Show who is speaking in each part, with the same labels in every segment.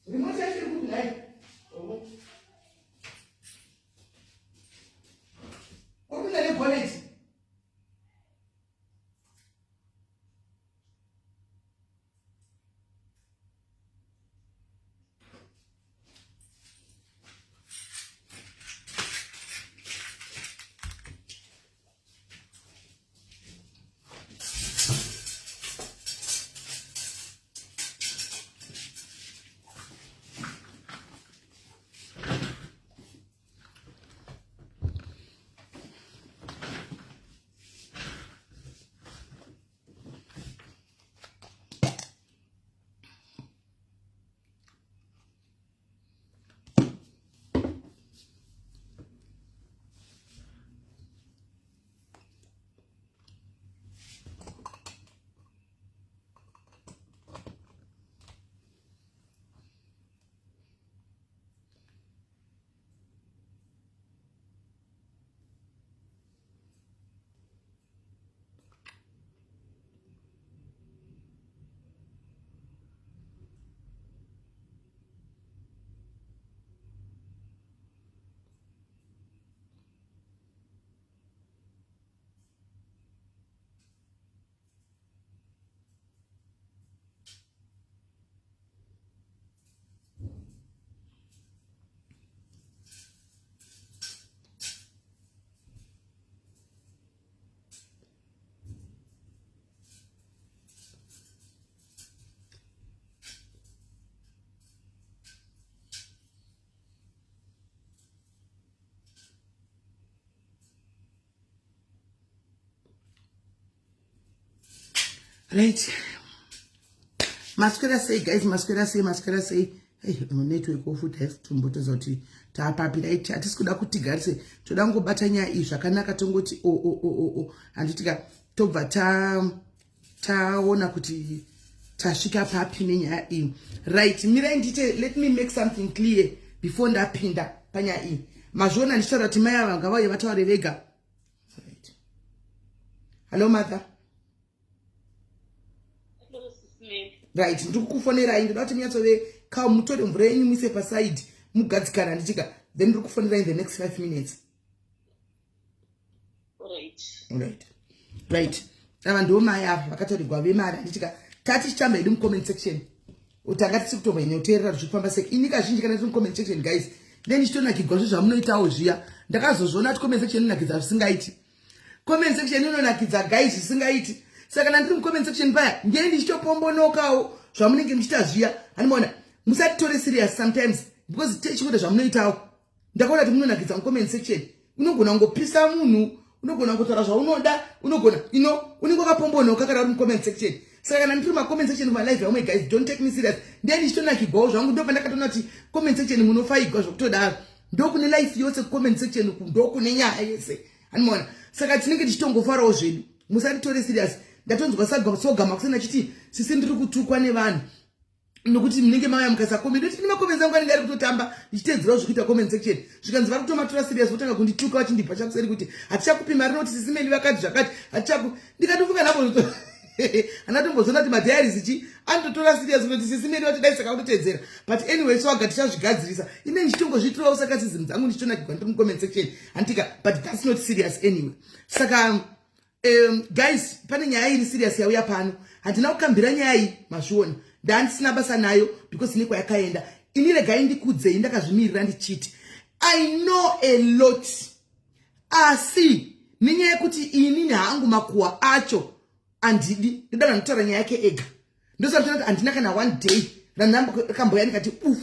Speaker 1: Remote yacho iri kupi nhai? Oh. Uri kuenda neboneti? Right. Maswera sei guys, maswera sei, maswera sei. Hey, network off futi haisi tombotadza kuti taapapi right. Hatisi kuda kuti tigarise. Toda kungobata nyaya iyi zvakanaka tongoti o o o o o. Handiti ka tobva ta taona kuti tasvika papi nenyaya iyi. Right, mirai ndite let me make something clear before ndapinda panyaya iyi. Mazviona ndichitaura kuti mai ava ngavauye vataure vega. Right. Hello mother. Right, ndiri kukufonerai ndoda kuti munyatsove calm mutore mvura yenyu muise paside mugadzikana ndichika then ndiri kufonerai in the next 5 minutes.
Speaker 2: Right.
Speaker 1: Right. Right. Ava ndiwo mai ava vakataurigwa vemari handitika tati tichitamba hedu mucomment section tanga tisi kutombonyanya kuteerera zviri kufamba sei ini kazhinji kana tiri mucomment section guys then ndichitonakigwa zve zvamunoitawo zviya ndakazozviona kuti comment section inonakidza zvisingaiti comment section inonakidza guys zvisingaiti saka kana ndiri mucomment section paya ndiye ndichitopombonokawo zvamunenge muchiita zviya handimaona musatitore serious sometimes because techikuita zvamunoitawo ndakaona kuti munonakidza mucomment section unogona kungopisa munhu unogona kungotaura zvaunoda unogona ino unenge wakapombonoka kana uri mucomment section saka kana ndiri macomment section kumalive amwe guys don't take me serious ndiye ndichitonakigwawo zvangu ndobva ndakatoona kuti comment section munofaigwa zvokutodaro ndokune life yose kucomment section uku ndokune nyaya yese animaona saka tinenge tichitongofarawo zvedu musanditore serious ndatonzwa soga makuseni achiti sisi ndiri kutukwa nevanhu nokuti munenge mauya mukaisa comment ndoti ndine macomments angu anenge ari kutotamba ndichiteedzerawo zvekuita comment section zvikanzi vari kutomatora serious votanga kundituka vachindibva chakuseri kuti hatichakupi mari nokuti sisimeli vakati zvakati hatichaku ndikatofunga navo anatombozona kuti madiaries chi anototora serious kuti sisimeli vatodai saka kutoteedzera but anyway so aga tichazvigadzirisa ine ndichitongozviitirawo sarcasism dzangu ndichitonakigwa ndiri mucomment section handitika but that's not serious anyway saka Guys, pane nyaya iri serious yauya pano. Handina kukambira nyaya iyi, mazviona. Ndandisina basa nayo because ine kwayakaenda. Ini regai ndikudzei ndakazvimirira ndichiti I know a lot. Asi nenyaya yekuti inini hangu makuwa acho andidi ndoda ndanotaura nyaya yake ega. Ndosaka kuti handina kana one day randakamboya ndikati uf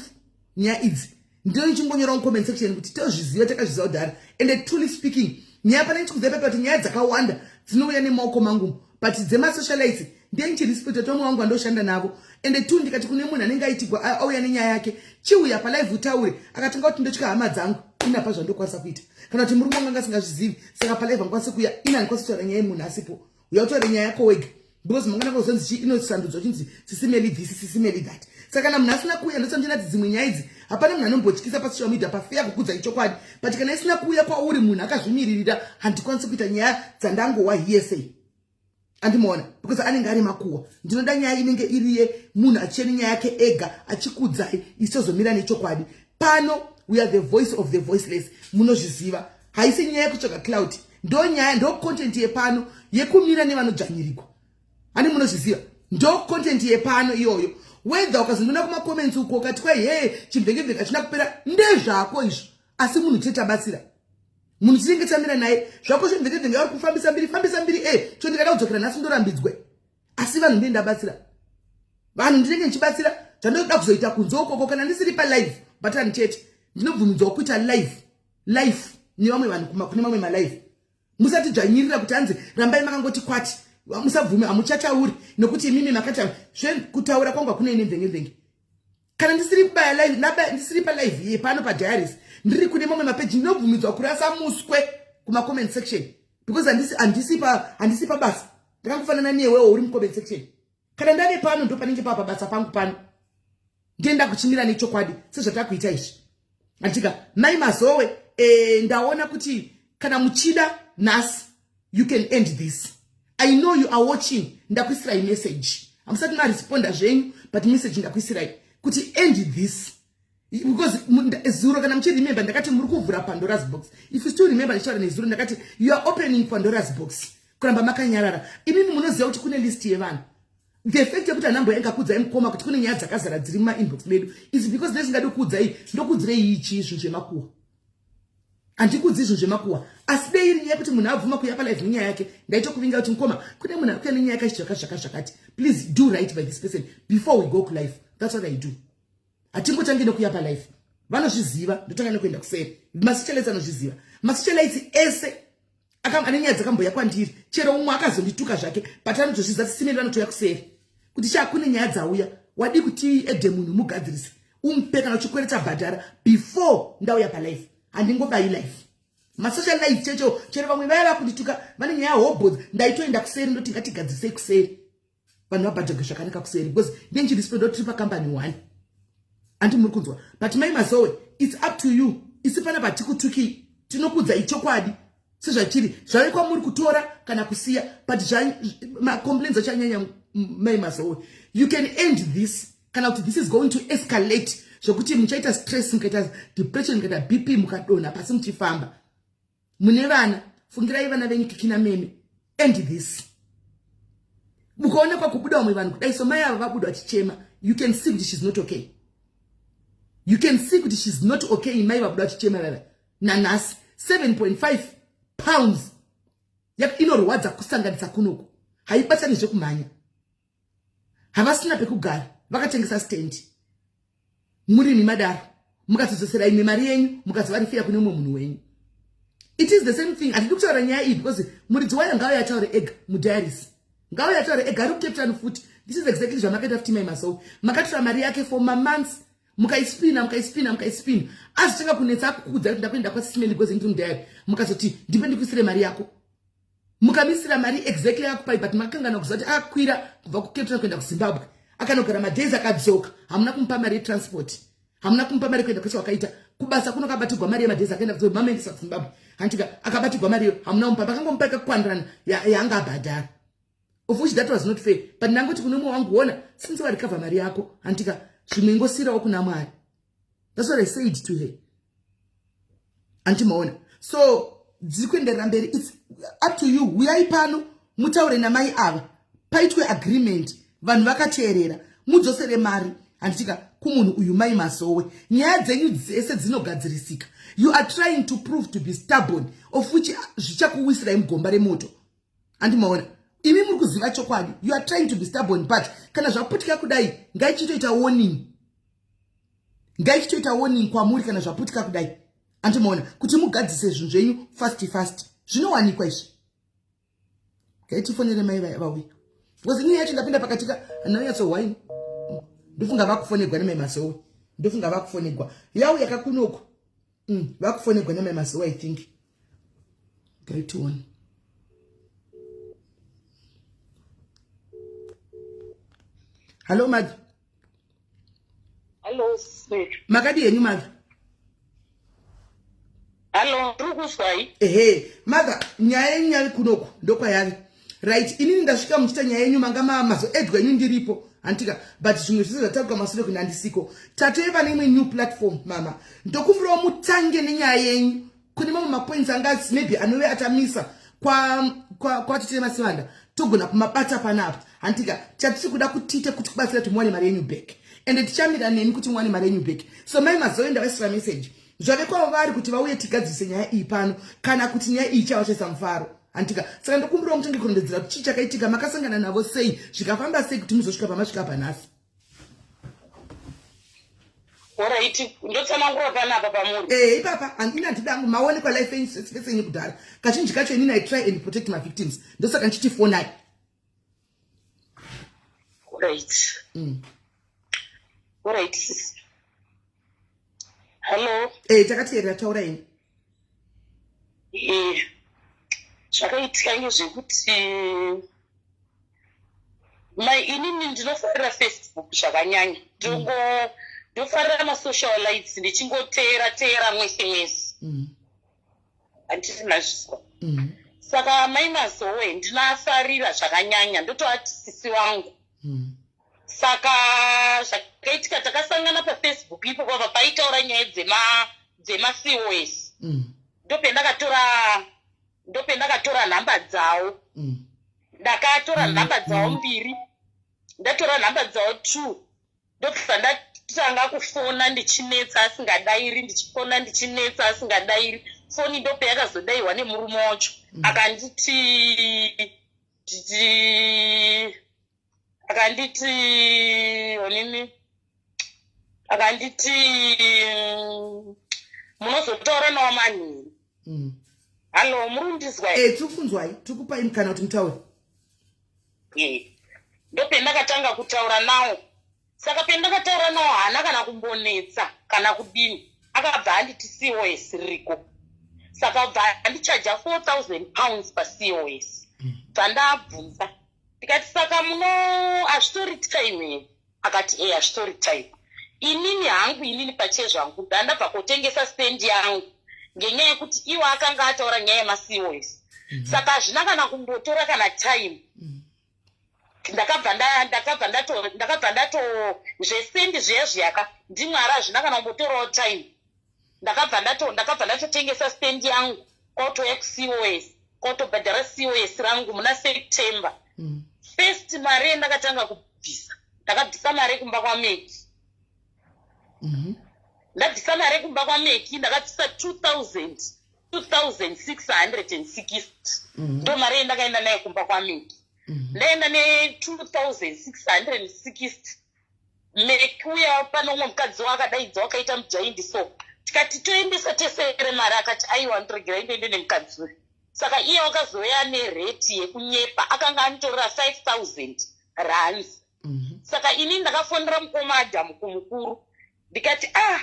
Speaker 1: nyaya idzi ndinochingonyora mucomment section kuti tozviziva takazviziva kudhara and truly speaking nyaya pane ndichikuziva pepa kuti nyaya dzakawanda dzinouya nemaoko mangu but dzemasocialites ndiye ndichirespecta tomwe wangu andoshanda navo and two ndikati kune munhu anenge aitigwa auya nenyaya yake chiuya palive utaure akatonga kuti ndotya hama dzangu inapa zvandokwanisa kuita kana kuti murume wangu anga asingazvizivi saka palive angikwanisi kuuya ina handikwanisi kutaura nyaya yemunhu asipo uya utaure nyaya yako wega because mangwana kozonzi chii inosandudzwa chinzi sisimeli this sisimeli that saka kana munhu asina kuuya ndosandinati dzimwe nyaya idzi hapana munhu anombotyisa pasocial media pafeya kukudza ichokwadi but kana isina kuuya kwauri munhu akazvimiririra handikwanisi kuita nyaya dzandangowa hearsay. Andimuona because anenge ari makuwa. Ndinoda nyaya inenge iri yemunhu achicheni nyaya yake ega achikudzai, isu tozomira nechokwadi. Pano we are the voice of the voiceless, munozviziva. Haisi nyaya yekutsvaga cloud, ndo nyaya, ndo content yepano yekumira nevanodzvanyirigwa. Ani munozviziva, ndo content yepano iyoyo. Whether ukazondiona kumacomments uko ukati kwai hee chimvengevhenge hachina kupera, ndezvako izvo, asi munhu chete tabatsira munhu tinenge tamira naye. Zvako zvemvengevhenge vari kufambisa mbiri, fambisa mbiri e cho ndikada kudzokera nhasi ndorambidzwe, asi vanhu ndiye ndabatsira vanhu, ndinenge ndichibatsira. Zvandoda kuzoita kunze ukoko kana ndisiri palive button chete, ndinobvumidzwawo kuita live life nevamwe vanhu kune mamwe malive. Musatidzvanyirira kuti hanzi rambai makangoti kwati, musabvume, hamuchatauri nekuti imimi makati kutaura kwangu hakunei nemvengevhenge. Kana ndisiri kubaya live, ndisiri palive iye pano padiaries, ndiri kune mamwe mapeji, ndinobvumidzwa kurasa muswe kumacomment section because handisi pabasa. Ndakangofanana newewo uri mucomment section. Kana ndave pano ndo panenge pava pabasa pangu pano, ndienda kuchimira nechokwadi sezvatakuita izvi. Andika Mai Mazowe, ndaona kuti kana muchida nhasi you can end this. I know you are watching. Ndakuisirai message, hamusati maresponda zvenyu, but message ndakuisirai kuti end this, because zuro kana muchiremember ndakati muri kuvhura Pandora's box. If you still remember, ndichitaura nezuro ndakati you are opening Pandora's box kuramba makanyarara. Imimi munoziva kuti kune list yevanhu. The fact yekuti anambo yangakuudzai mukoma kuti kune nyaya dzakazara dziri mumainbox medu is because ndisingadi kuudzai. Ndokuudzirei ichi zvinhu zvemakuhwa? Handikudzi zvinhu zvemakuhwa, asi dei iri nyaya yekuti munhu abvuma kuuya palive nenyaya yake, ndaitokuvinga kuti mukoma, kune munhu ari kuuya nenyaya yake zvakati zvakati zvakati, please do right by this person before we go kulive. That's what I do. Hatingotangi nekuuya palive, vanozviziva. Ndotanga nekuenda kuseri. Masocialites anozviziva, masocialites ese ane nyaya dzakamboya kwandiri, chero umwe akazondituka zvake, but anotozviziva. Tisimeni vanotouya kuseri kuti sha kune nyaya dzauya, wadi kuti ede munhu mugadzirise, umupe, kana uchikwereta bhadhara before ndauya palive. Handingobayi live masocial life checho. Chero vamwe vaya vakundituka vane nyaya hobhods, ndaitoenda kuseri ndoti ngatigadzirisei kuseri, vanhu vabhadhage zvakanaka kuseri, because ndinchirespect tiri pakambani one. Andi muri kunzwa? But Mai Mazowe, it's up to you. Isi panapa tikutuki, tinokudza ichokwadi sezvachiri. Zvave kwamuri kutora kana kusiya, but macomplaints achanyanya. Mai Mazowe, you can end this kana kuti this is going to escalate zvokuti muchaita stress, mukaita depression, mukaita BP, mukadonha pasi muchifamba. Mune vana, fungirai vana venyu kikina meme. End this. Mukaonekwa kubuda vamwe vanhu kudai so, mai ava vabuda vachichema, you can see kuti she's not okay. You can see kuti she's not okay. Mai vabuda vachichema vava nanhasi 7.5 pounds inorwadza kusanganisa kunoku, haibatani zvekumhanya. Havasina pekugara, vakatengesa stendi. Murimi madaro, mukazodzosera imwe mari yenyu, mukazovarifira kune mumwe munhu wenyu, it is the same thing. Handidi kutaura nyaya iyi because muridzi wayo ngauye ataure ega mudiaries, ngauye ataure ega, ari kuCape Town futi. This is exactly zvamakaita futi, Mai Mazowe. Makatora mari yake for mamonths, mukaispina, mukaispina, mukaispina, azotanga kunetsa akukudza kuti ndakuenda kwasisimeli because ndiri mudiary, mukazoti ndipe ndikuisire mari yako. Mukamisira mari exactly yakupai, but makangana kuziva kuti akakwira kubva kuCape Town kuenda kuZimbabwe, akanogara madays, akadzoka. Hamuna kumupa mari yetransport, hamuna kumupa mari kuenda kwese wakaita kubasa kuno. Akabatirwa mari yemadays akaenda mamaendesa kuZimbabwe, hantika? Akabatirwa mari iyo, hamuna kumupa, makangomupa ikakwandirana yaanga abhadhara, of which that was not fair. But ndangoti kune umwe wangu, ona, since warecover mari yako, hantika, zvimwe ingosiyirawo kuna Mwari. That's what I said to her. Andimaona? So dziri kuenderera mberi. It's up to you. Uyai pano mutaure namai ava, paitwe agreement, vanhu vakateerera, mudzosere mari, handitika, kumunhu uyu Mai Mazowe. Nyaya dzenyu dzese dzinogadzirisika. You are trying to prove to be stubborn, of which zvichakuwisirai mugomba remoto. Andimaona? Imi muri kuziva chokwadi. You are trying to be stubborn, but kana zvaputika kudai, ngaichitoita warning, ngaichitoita warning kwamuri kana zvaputika kudai. Andimaona? Kuti mugadzise zvinhu zvenyu fast fast. Zvinowanikwa izvi. Ngaitifonere mai vauya, because ini yacho ndapinda pakatika, handinonyatsohwaini. Ndofunga vakufonegwa nemai Mazowe, ndofunga vakufonegwa. Yauya kakunoko, vakufonegwa nemai Mazowe, I think. Ngaitione. Hallo, mother.
Speaker 2: Hello, sir.
Speaker 1: Makadi henyu, mother?
Speaker 2: Hello, ndiri kuzwai.
Speaker 1: Ehe, mother, nyaya yenyu yavi kunoku, ndokwayavi. Right, inini ndasvika muchiita nyaya yenyu, manga mazoedwa inyu ndiripo, handitika? But zvimwe zvese zvataurwa masure kune handisiko. Tatoeva neimwe new platform, mama. Ndokumbirawo mutange nenyaya yenyu. Kune mamwe mapoints anga maybe anove atamisa kwatitire Masivanda, togona kumabata panapa, handitika? Chatiri kuda kutiite kuti kubatsira kuti muwane mari yenyu back, ende tichamira nemi kuti muwane mari yenyu back. So mai Mazoe, ndavaisira message, zvave kwavo vari kuti vauye tigadzirise nyaya iyi pano, kana kuti nyaya iyi chavachaisa mufaro, handitika? Saka ndokumbirawo mutange kurondedzera kuti chii chakaitika, makasangana navo sei, zvikafamba sei kuti muzosvika pamasvika panhasi.
Speaker 2: Alright, ndotsanangura panapa pamuri.
Speaker 1: Eh, ipapa handina, handidangu maonekwa life fese yenyu kudhara. Kazhinji kacho inini I try and protect my victims, ndosaka ndichiti fonai.
Speaker 2: Alright. Alright, sis. Hello.
Speaker 1: Eh, takateerera, taura ini.
Speaker 2: Zvakaitika ngezvekuti mai inini ndinofarira Facebook zvakanyanya. Ndongo ndofarira masocialites, ndichingoteera teera mwese mwese. Handiti mazvizwa? Saka mai Mazowe ndinoafarira zvakanyanya, ndotoati sisi wangu. Saka zvakaitika, takasangana paFacebook ipo papa paitaura nyaya dzemaCOS. Ndopendakatora nhamba dzawo. Ndakatora nhamba dzawo mbiri, ndatora nhamba dzawo two, ndobva ndatanga kufona ndichinetsa, asingadairi, ndichifona ndichinetsa, asingadairi foni. Ndope yakazodaiwa nemurume wacho. Akanditi onini, akanditi munozotaura nawo manheru. Hallo, muri kundizwa?
Speaker 1: Eh, tiri kunzwai, tiri kupai mukana kuti mutaure.
Speaker 2: Ndopendakatanga kutaura nawo. Saka pendakataura nawo, haana kana kumbonetsa kana kudini, akabva anditi COS ririko. Saka bva andichaja £4000 paCOS. Bva ndabvunza ndikati, "Saka muno hazvitori time here?" Akati, "E, hazvitori time." Inini hangu, inini pachezvangu, ndandabva kutengesa stendi yangu ngenyaya yekuti iwo akanga ataura nyaya yemaCOS. Saka hazvina kana kumbotora kana time. Ndakabva ndato zvestendi zviya zviyaka ndimwari, hazvina kana kumbotorawo time. Ndakabva ndatotengesa stendi yangu, kwautoya kuCOS, kwautobhadhara COS rangu muna September. First mari yandakatanga kubvisa, ndakabvisa mari kumba kwaMeki. Ndabvisa mari kumba kwaMeki, ndakabvisa 2000 2660. Ndo mari yandakaenda nayo kumba kwaMeki. Ndaenda ne2660, Meki uya pane umwe mukadzi waakadaidza wakaita mujaindi, so tikati toendesa tese mari, akati, "Aiwa, ndiregerai ndoende nemukadzi uyu." Saka iye wakazouya nerate yekunyepa, akanga anitorera 5000 rands. Saka ini ndakafonera mukoma Adhamu kumukuru, ndikati, "Ah,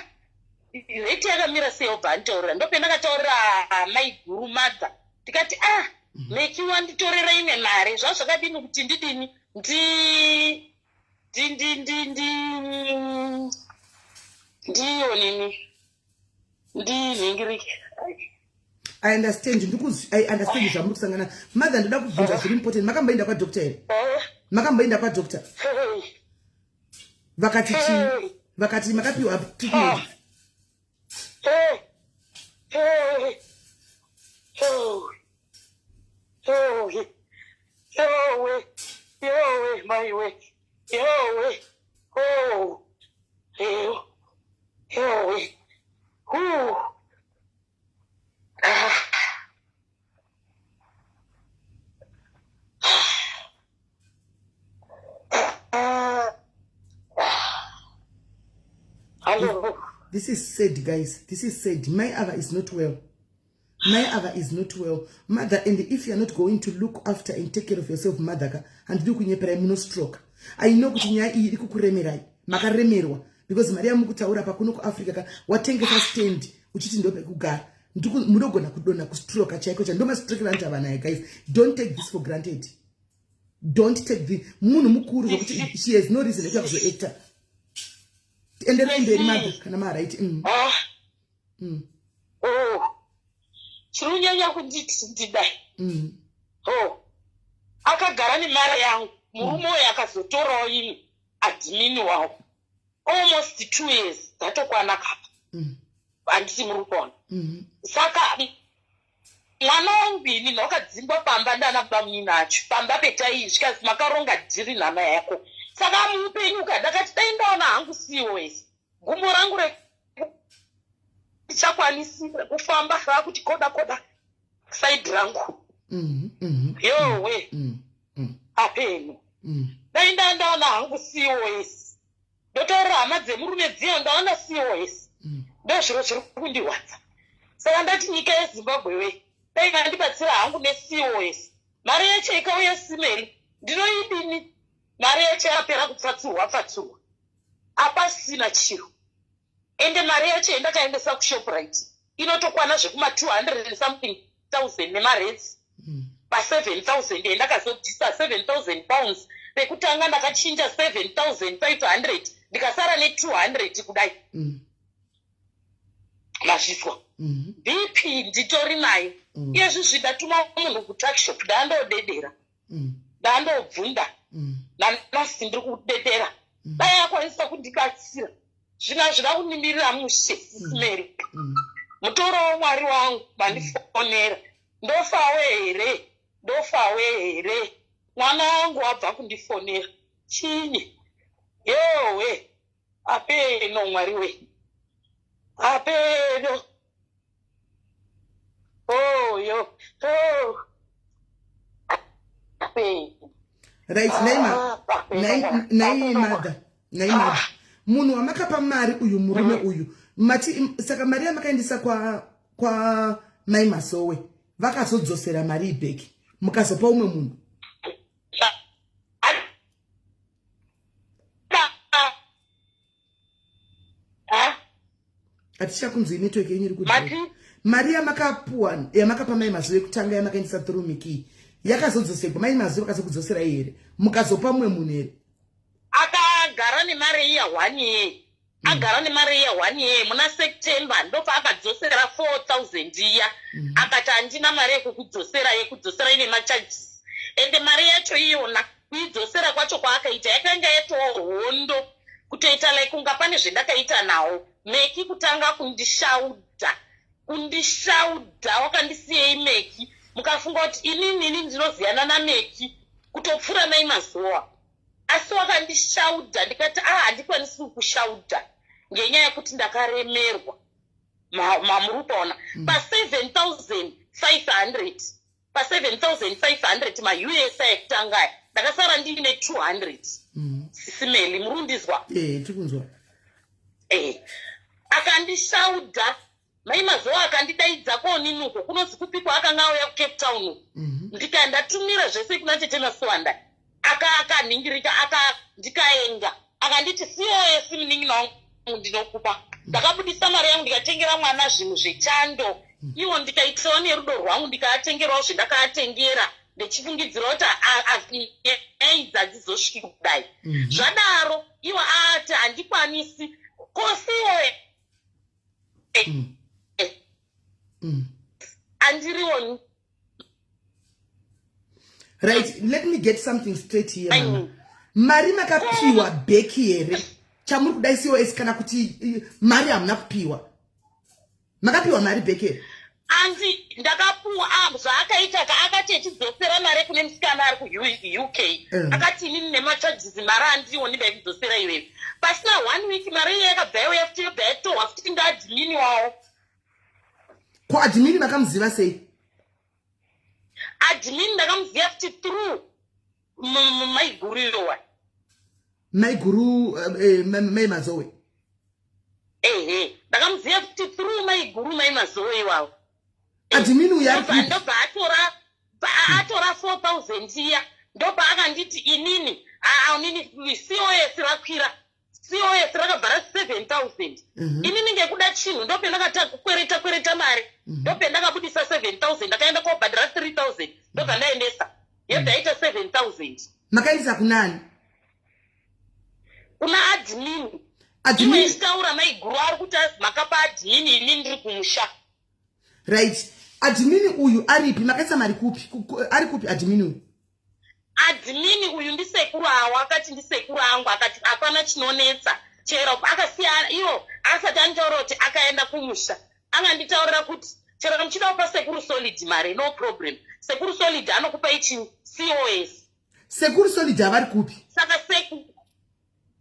Speaker 2: rate yakamira sei?" Obva anditaurira. Ndopendakataurira maiguru madha, ndikati, "Ah, Meki wanditorera imwe mari, zvava zvakadini kuti ndidini, ndi ndi ndi ndi ndi ndiyo nini, ndinhingirike."
Speaker 1: I understand, I understand zvamuri kusangana. Mother, ndoda kubvunza zviri important. Makamboenda kwadoctor here? Makamboenda kwadoctor? Vakati chii? Vakati makapiwa treatment?
Speaker 2: Hey, hey, oh, oh, yowe, yowe, maiwe, yowe, oh, eyo, yowe, hu, ah. Ah. Hello.
Speaker 1: This is sad, guys. This is sad. My ava is not well. My ava is not well, mother. And if you are not going to look after and take care of yourself, mother ka, handidi kunyeperai, muno stroke. I know kuti nyaya iyi iri kukuremerai, makaremerwa, because mari yamukutaura pakuno kuAfrica ka, watengesa stand uchiti ndopekugara, munogona kudonha, kustroka chaiko cha ndomastroke vanhu ava nayo. Guys, don't take this for granted. Don't take the munhu mukuru zvokuti she has no reason yekuya kuzoacta. Enderai mberi, mother, kana maright.
Speaker 2: Ah. Oh. Chiri kunyanya kunditi ndidai. Oh. Akagara nemari yangu murume uyo akazotorawo imwe admin wavo almost 2 years dzatokwana kapa. Handiti muri kuona? Saka mwana wangu inini wakadzingwa pamba ndana bamunini acho pamba petai zvikanzi makaronga deal nhama yako. Saka muupenyu ka ndakati dai ndaona hangu COS, gumbo rangu rechakwanisi kufamba rakuti koda koda side rangu. Yowe. Apeno. Dai ndandaona hangu COS, ndotaurira hama dzemurume dziya, ndaona COS. Ndo zviro zviri kundirwadza. Saka ndati nyika yeZimbabwe we, dai vandibatsira hangu neCOS. Mari yacho ikauya simeri ndinoidini? Mari yacho yapera kupfatsurwa pfatsurwa, apasina chiro. Ende mari yacho yandakaendesa kuShoprite inotokwana zvekuma 200 and something thousand nemarates. Pa7 000 yandakazobvisa, £7,000 pekutanga, ndakachinja 7500, ndikasara ne200 kudai. Mazviswa? BP nditori nayo. Iyezvi zvindatuma munhu kutuckshop, ndaandodedera. Ndaandobvunda. Nanasi ndiri kudedera. Dai akwanisa kundibatsira, zvino hazvina kundimirira mushe, sisimeri. Mutoro wamwari wangu mandifonera, ndofawo here? Ndofawo here? Mwana wangu wabva kundifonera chinyi? Yowe, apeno Mwari we, apeno oyo oh. Apeno.
Speaker 1: Right, nai mother, nai mother, munhu wamakapa mari uyu, murume uyu mati, saka mari yamakaendesa kwa mai Masowe, vakazodzosera mari iback, mukazopa umwe munhu?
Speaker 2: Ha?
Speaker 1: Hatichakunzwi, network yenyu iri
Speaker 2: Mati?
Speaker 1: kudii. Mari yamakapuwa, yamakapa mai Mazuva ekutanga, yamakaendesa through Miki, yakazodzoserwa? Mai Mazuva vakazokudzoserai here? Mukazopa mumwe munhu here?
Speaker 2: Akagara nemari iya one year. Agara nemari iya one year, muna September ndopaakadzosera 4000 iya. Akati handina mari yekukudzosera, yekudzosera ine macharges. Ende mari yacho iyona kuidzosera kwacho kwaakaita yakanga yatoo hondo, kutoita like kunga pane zvendakaita nawo Meki, kutanga kundishaudha, kundishaudha, wakandisiyei Meki? Mukafunga kuti inini ini ndinoziyana naMeki kutopfuura nai mazuva, asi wakandishaudha. Ndikati a, handikwanisi kukushaudha ngenyaya yekuti ndakaremerwa. Mamuri kuona pa7500, pa7500 maUS ekutanga aya, ndakasara ndiine 200. Sisimeli, muri kundizwa?
Speaker 1: Eh, tikunzwa.
Speaker 2: Akandishaudha mai Mazuva, akandidaidza koninuko kunozi kupikwa, akanga auya kuCape Town uku. Ndika ndatumira zvese kuna tete Masuwanda, akanhingirika aka, ndikaenda, akanditi COS munin'ina wangu ndinokupa. Ndakabudisa mari yangu, ndikatengera mwana zvinhu zvechando iwo, ndikaitirawo nerudo rwangu, ndikaatengerawo zvendakaatengera, ndichifungidzira kuti nyaya idzi hadzizosviki kudai. Zvadaro iwo ati handikwanisi kosiwo. Andirioni.
Speaker 1: Right, let me get something straight here, mama. Mari makapiwa back here, chamuri kudai COS, kana kuti mari hamuna kupiwa? Makapiwa mari back here?
Speaker 2: Anzi ndakapuwa. Ah, zvaakaita ka, akati echidzosera mari kune musikana ari kuUK. Akati inini nemacharges mari handioni, ndaikudzosera iwewe. Pasina one week mari iye yakabva yauya futi, yobva yatorwa futi ndaadmin wavo.
Speaker 1: Ko admin makamuziva sei?
Speaker 2: Admin ndakamuziva futi through maiguru iyowa.
Speaker 1: Maiguru mai Mazowe?
Speaker 2: Ehe, ndakamuziva futi through maiguru mai Mazowe iwawo.
Speaker 1: Admin uyu ari kupi?
Speaker 2: Ndobva atora 4000 iya, ndobva akanditi inini inini COS rakwira, COS rakabva ra 7000. Inini ngekuda chinhu ndopendakakwereta kwereta mari, ndopendakabudisa 7000, ndakaenda kobhadhara 3000, ndobva ndaendesa, yobva yaita 7000.
Speaker 1: Makaendesa kunani?
Speaker 2: Kuna admin. Iwe
Speaker 1: Admin?
Speaker 2: Ichitaura maiguru ari kuti azi makapa admin, ini ndiri kumusha.
Speaker 1: Right, admin uyu aripi? Makaisa mari kupi? Ari kupi admin uyu?
Speaker 2: Admin uyu ndisekuru awo, akati ndisekuru angu, akati hapana chinonetsa. Chero akasiya iwo asati anditaurira kuti akaenda kumusha, anganditaurira kuti chero muchida kupa Sekuru Solid mari, no problem, Sekuru Solid anokupa ichi COS.
Speaker 1: Sekuru Solid havari kupi?
Speaker 2: Saka seku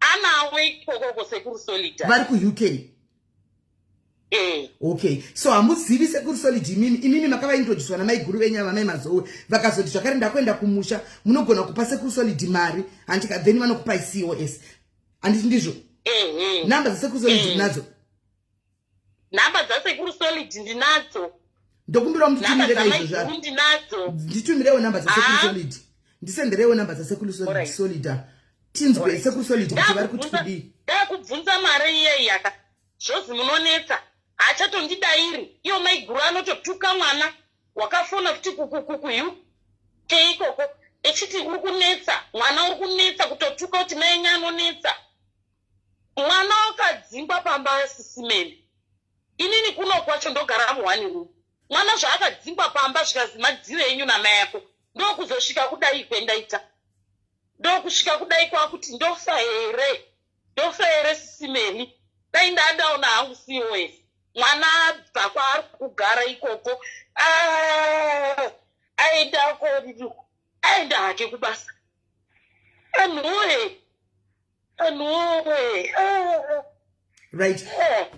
Speaker 2: anawo ikokoko Sekuru Solid.
Speaker 1: Vari kuUK?
Speaker 2: Eh.
Speaker 1: Okay, so hamuzivi Sekuru Solid imimi. Imimi makavaintroducwa namaiguru venyu ava, Mai Mazowe, vakazoti zvakare ndakuenda kumusha, munogona kupa Sekuru Solid mari, handika? Then vanokupai COS, handiti ndizvo?
Speaker 2: Ehe.
Speaker 1: Namba dzaSekuru Solid nadzo?
Speaker 2: Nhamba dzaSekuru Solid ndinadzo.
Speaker 1: Ndokumbirawo
Speaker 2: nhamba
Speaker 1: mutitumire kaizvo
Speaker 2: dzamaiguru
Speaker 1: zvaro.
Speaker 2: Ndinadzo.
Speaker 1: Nditumirewo namba dzaSekuru
Speaker 2: Ah.
Speaker 1: Solid, ndisenderewo namba dzaSekuru Solid. Solid, tinzwe Sekuru Solid kuti vari kuti kudii.
Speaker 2: Ndakubvunza mari iyeyi yaka zvozi munonetsa, hachatondidairi. Iyo maiguru anototuka mwana wakafona futi kuUK ikoko, echiti uri kunetsa mwana, uri kunetsa, kutotuka kuti mai enyu anonetsa. Mwana wakadzingwa pamba, sisimeni. Inini kuno kwacho ndogara muone room. Mwana zvaakadzingwa pamba, zvikazi madziro enyu namai ako, ndokuzosvika kudai kwendaita, ndokusvika kudai kwakuti ndofa here, ndofa here, sisimeni? Dai ndandaona hangu COS, mwana abva kwaari kugara ikoko. Ah, aenda kodidi, aenda hake kubasa. Anhuwe, anhuwe, ah.
Speaker 1: Right,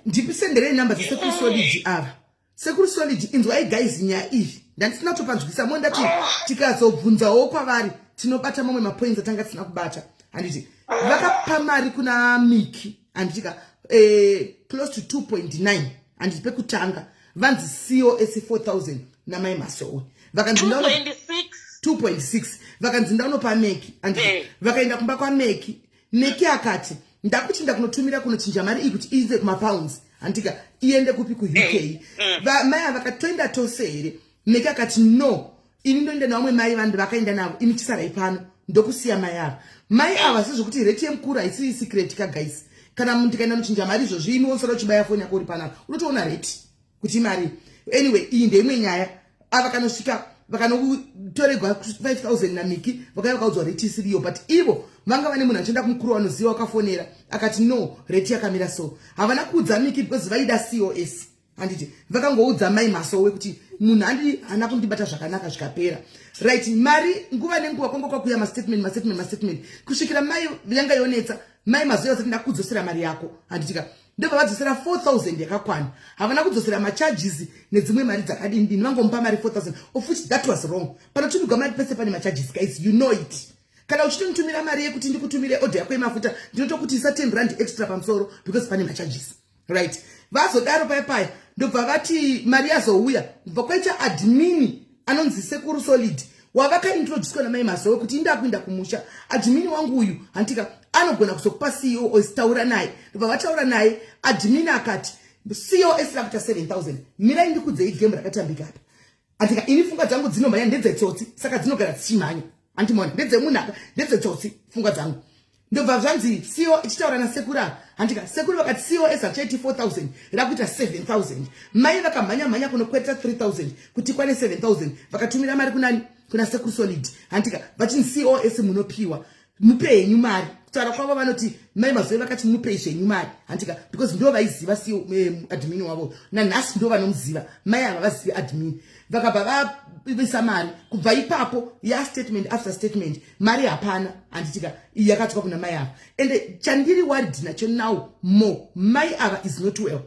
Speaker 1: ndipisenderei namba dzaSekuru Solid ava. Sekuru Solid, inzwai guys, nyaya iyi ndandisina kutopanzwisa mo. Ndati tikazobvunzawo kwavari tinobata mamwe mapoints atanga tisina kubata, handiti? Vakapa mari kuna Miki, handitika, close to 2.9, handiti? Pekutanga vanzi COS 4000 naMai Masowe, vakanzi
Speaker 2: 2.6.
Speaker 1: 2.6. Vakanzi ndaunopa Meki, handiti? Vakaenda kumba kwaMeki. Meki akati ndakuti ndakunotumira kunochinja mari iyi kuti iite kumapounds, handika, iende kupi? KuUK. Mai ava vakati toenda tose here? Meki akati no, ini ndoenda nevamwe mai vanhu vakaenda navo, imi chisarai pano. Ndokusiya mai ava. Mai ava, sezvokuti rate yemukuru haisi secret ka guys, kana ndikaenda nochinja mari izvozvi, imi wosara uchibaya foni yako uri panapa, unotoona rate kuti imari. Anyway, iyi ndeimwe nyaya. Ava kanosvika vakanotoregwa 5000 naMiki, vakauya vakaudzwa rate isiriyo, but ivo vanga vane munhu achienda kumukuru wanoziva, wakafonera akati no, rate yakamira so. Havana kuudza Miki because vaida COS, handiti? Vakangoudza Mai Masowe kuti munhu handi haana kundibata zvakanaka, zvikapera. Right, mari nguva nenguva kwanga kwakuya mastatement, mastatement, mastatement, kusvikira mai yanga yonetsa. Mai Mazowe vasati ndakudzosera mari yako, handitika? Ndobva vadzosera 4000 yakakwana. Havana kudzosera macharges nedzimwe mari dzakadini dini, vangomupa mari 4000, of which that was wrong. Panotumigwa mari pese pane macharges guys, you know it. Kana uchitonditumira mari yekuti ndikutumire order yako yemafuta, ndinotokuti isa 10 rand extra pamusoro because pane macharges, right? Vazodaro paya paya, ndobva vati mari yazouya, kubva kwaita admin anonzi Sekuru Solid wavakaintroducwa naMai Mazowe kuti inda kuenda kumusha, admin wangu uyu, hantika, anogona kuzokupa COS, taura naye. Ndobva vataura naye. Admin akati COS rakuita 7000. Mirai ndikudzei game rakatambika apa, handika. Ini pfungwa dzangu dzinomhanya, ndedzetsotsi, saka dzinogara dzichimhanya, handimona ndedzemunhu aka, ndedzetsotsi pfungwa dzangu. Ndobva zvanzi CO ichitaura nasekuru ava, handika. Sekuru vakati COS hachaiti 4000, rakuita 7000. Mai vakamhanya mhanya kunokweta 3000 kuti ikwane 7000. Vakatumira mari kunani? Kuna Sekuru Solid, handika. Vachinzi COS munopiwa, mupe henyu mari. Kutaura kwavo vanoti Mai Mazoe vakati mupei zvenyu mari, handika, because ndo vaiziva admin wavo. Nanhasi ndo vanomuziva mai ava, vazivi admin. Vakabva vavisa mari. Kubva ipapo yastatement after statement, mari hapana, handitika, iyi yakatwa kuna mai ava. Ende chandiri worried nacho now more, mai ava is not well,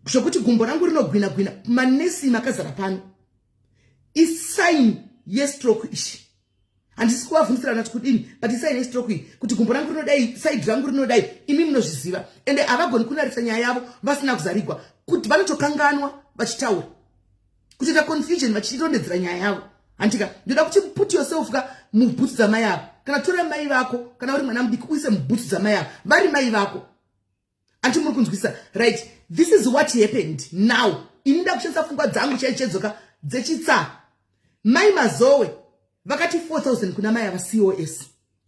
Speaker 1: zvokuti gumbo rangu rinogwina gwina. Manesi makazara pano, isign yestroke ishi. Handisi kuvavhunzira nati kudini, but isign yestroke iyi, kuti gumbo rangu rinodai, side rangu rinodai. Imi munozviziva. Ende havagoni kunarisa nyaya yavo vasina kuzarigwa, kuti vanotokanganwa vachitaura, kutoita confusion vachirondedzera nyaya yavo, handika? Ndoda kuti put yourself ka mubhutsu dzamai ava. Kana tora mai vako, kana uri mwana mudiki, uise mubhutsu dzamai ava, vari mai vako, anti muri kunzwisa? Right, this is what happened now. Ini ndakushandisa pfungwa dzangu chaichedzoka dzechitsa. Mai Mazowe vakati 4000 kuna mai ava COS,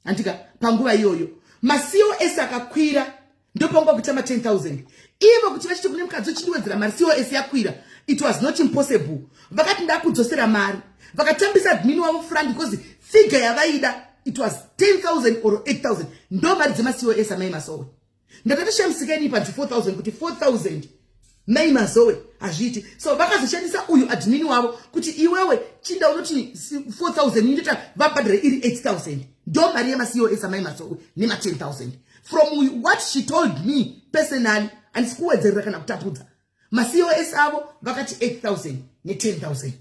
Speaker 1: handika? Panguva iyoyo maCOS akakwira, ndopangwa kuita ma10 000. Ivo kuti vachiti kune mukadzi uchindiwedzera mari, COS yakwira, it was not impossible. Vakati ndakudzosera mari, vakatambisa admin wavo front because Figure yavaida, it was 10,000 or 8000. Ndo mari dzemaCOS amai Masowe. Ndakatoshamisikeni panzi 4000, kuti 4000 mai Mazowe hazviiti. So vakazoshandisa uyu admin wavo kuti iwewe chinda unoti 4000, indota vabhadhare iri 8000. Ndo mari yemaCOS amai Mazowe nema10,000. From what she told me personally, handisi kuwedzerera kana kutapudza, maCOS avo vakati 8000 ne10,000,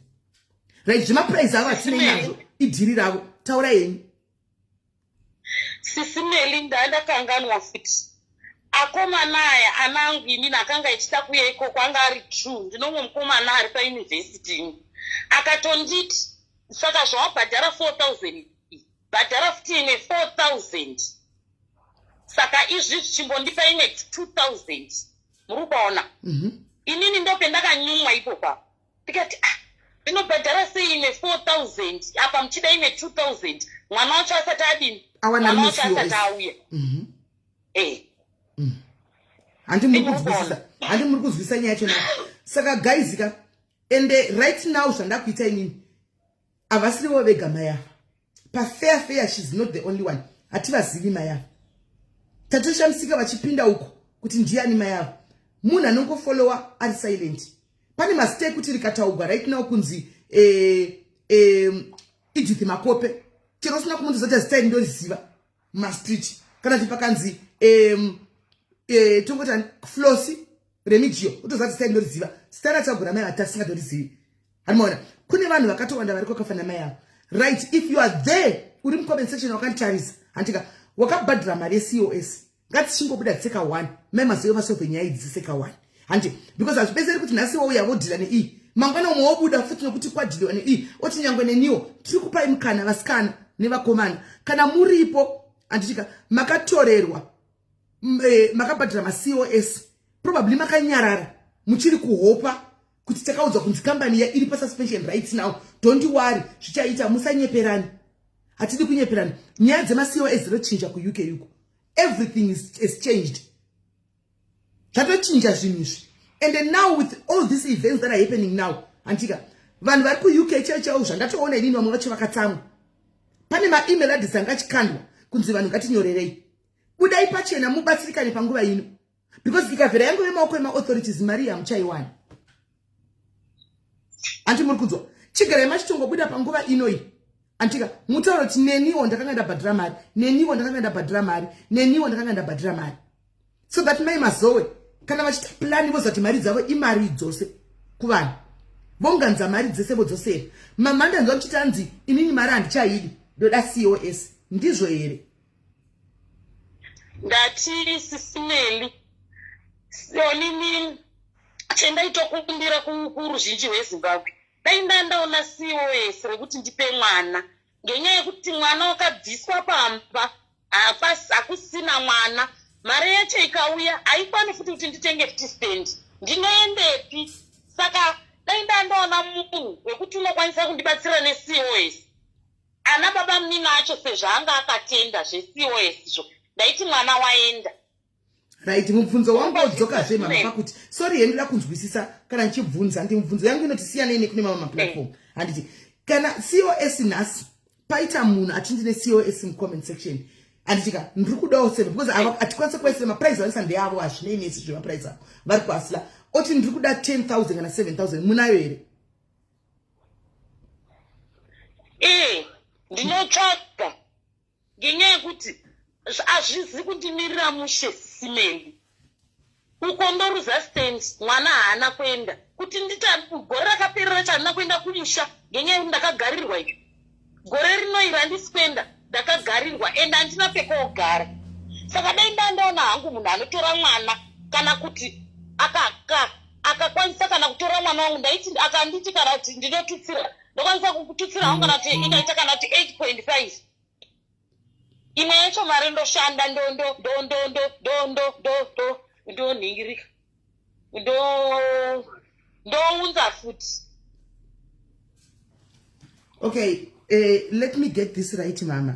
Speaker 1: right? Zvemaprice avo hatinei nazvo, idhiri ravo. Taura yenyu.
Speaker 2: Sisi Meli, ndandakanganwa futi. Akomana aya anangu inini akanga achida kuuya ikoko anga ari true. Ndinomwe mukomana ari payunivhesiti akatonditi, "Saka zvawabhadhara 4000, bhadhara futi imwe 4000. Saka izvi zvichimbondipa imwe 2000." Muri kuona? Inini ndopendakanyumwa ipopa, ndikati, "Ah, ndinobhadhara sei imwe 4000 apa muchida imwe 2000, mwana wacho asati adini?"
Speaker 1: Awana
Speaker 2: Mwana wacho
Speaker 1: rimwe
Speaker 2: asati
Speaker 1: COS.
Speaker 2: auya.
Speaker 1: Handi muri kunzwisisa? Handi muri kunzwisisa nyaya yacho na? Saka guys ka, ende right now zvandakuita inini, havasirivo vega mai ava. Pafair fair, she's not the only one. Hativazivi mai ava. Tatoshamisika vachipinda uko kuti ndiani mai ava. Munhu anongofollowa ari silent. Pane mazita ekuti rikataugwa right now kunzi Edith Makope, chero usina kumunzwa kuti zita iri ndoriziva mumastreet, kana kuti pakanzi tongoti Flosi Remigio, utoziva kuti zita iri ndoriziva. Zita rataugwa mai ava tasingatorizivi. Hanimaona kune vanhu vakatowanda vari kwakafanana mai ava, right? If you are there, uri mucomment section wakanditarisa, handika wakabhadhira mari yeCOS, ngatichingobuda tseka 1, mai Mazowe vasolve nyaya idzi seka 1, handi? Because hazvibetseri kuti nhasi wauya vodhila nei, mangwana umwe wobuda futi nokuti kwadhiliwa nei, oti nyangwe neniwo. Tiri kupai mukana, vasikana nevakomana, kana muripo, handitika makatorerwa, makabhadhira maCOS, probably makanyarara muchiri kuhopa kuti takaudzwa kunzi kambani iri pasuspension right now. Don't worry, zvichaita. Musanyeperani, hatidi kunyeperani. Nyaya dzemaCOS dzinochinja kuUK uko. Everything is changed, zvatochinja zvinhu izvi. And now with all these events that are happening now, handika vanhu vari kuUK chaivo chaivo, zvandatoona inini, vamwe vacho vakatsamwa. Pane maemail address anga achikandwa kunzi vanhu ngatinyorerei. Budai pachena mubatsirikane panguva ino, because ikavhera yangu yemaoko emaauthorities, mari hamuchaiwani. Handi muri kunzwa? Chigarai machitongobuda panguva inoi, andika mutaura kuti neniwo ndakanga ndabhadhira mari, neniwo ndakanga ndabhadhira mari, neniwo ndakanga ndabhadhira mari, so that mai Mazowe kana vachiita plani voziva kuti mari dzavo imari dzose kuvanhu, vonganza mari dzese vodzosera. Mama, ndanzwa muchiti anzi inini mari handichaidi, ndoda COS. Ndizvo here?
Speaker 2: Ndati, Sisi Meli, onini chendaitokumbira kuruzhinji rweZimbabwe, dai ndandaona COS rekuti ndipe mwana, ngenyaya yekuti mwana wakabviswa pamba, hakusina mwana. Mari yacho ikauya haikwani futi kuti nditenge futi stand. Ndinoendepi? Saka dai ndandaona munhu wekuti unokwanisa kundibatsira neCOS, ana baba munini acho sezvaanga akatenda zveCOS zvo, ndaiti mwana waenda.
Speaker 1: Right, mubvunzo wangu wodzokazve, mama, pakuti, sorry, hendoda kunzwisisa kana ndichibvunza. Ndi mubvunzo yangu inoti siyanei nekune mamwe maplatform, handiti? Kana COS nhasi paita munhu achindi neCOS mucomment section, handitika ndiri kudawo seve, because hatikwanisi kuvaisira maprice vanisa ndeavo, hazvinei nesi zvemaprice avo vari kuasila, oti ndiri kuda 10,000 kana 7000, munayo here?
Speaker 2: Ee, ndinotsvaga, ngenyaya yekuti hazvizi kundimirira mushe, Sisi Meli. Uko ndoruza stand, mwana haana kuenda. Kuti ndita gore rakaperera racho handina kuenda kumusha ngenyaya yekuti ndakagarirwa. Iyo gore rino iri handisi kuenda, ndakagarirwa ende handina pekogara. Saka dai ndandaona hangu munhu anotora mwana, kana kuti akakwanisa kana kutora mwana wangu, ndaiti akanditi kana kuti ndinotutsira, ndokwanisa kututsira hangu, kana kuti ikaita kana kuti 8.5, imwe yacho mari ndoshanda, ndo ndo ndo ndo ndo ndo ndo ndo ndo ndonhingirika, ndo ndounza futi.
Speaker 1: Okay, let me get this right, mama.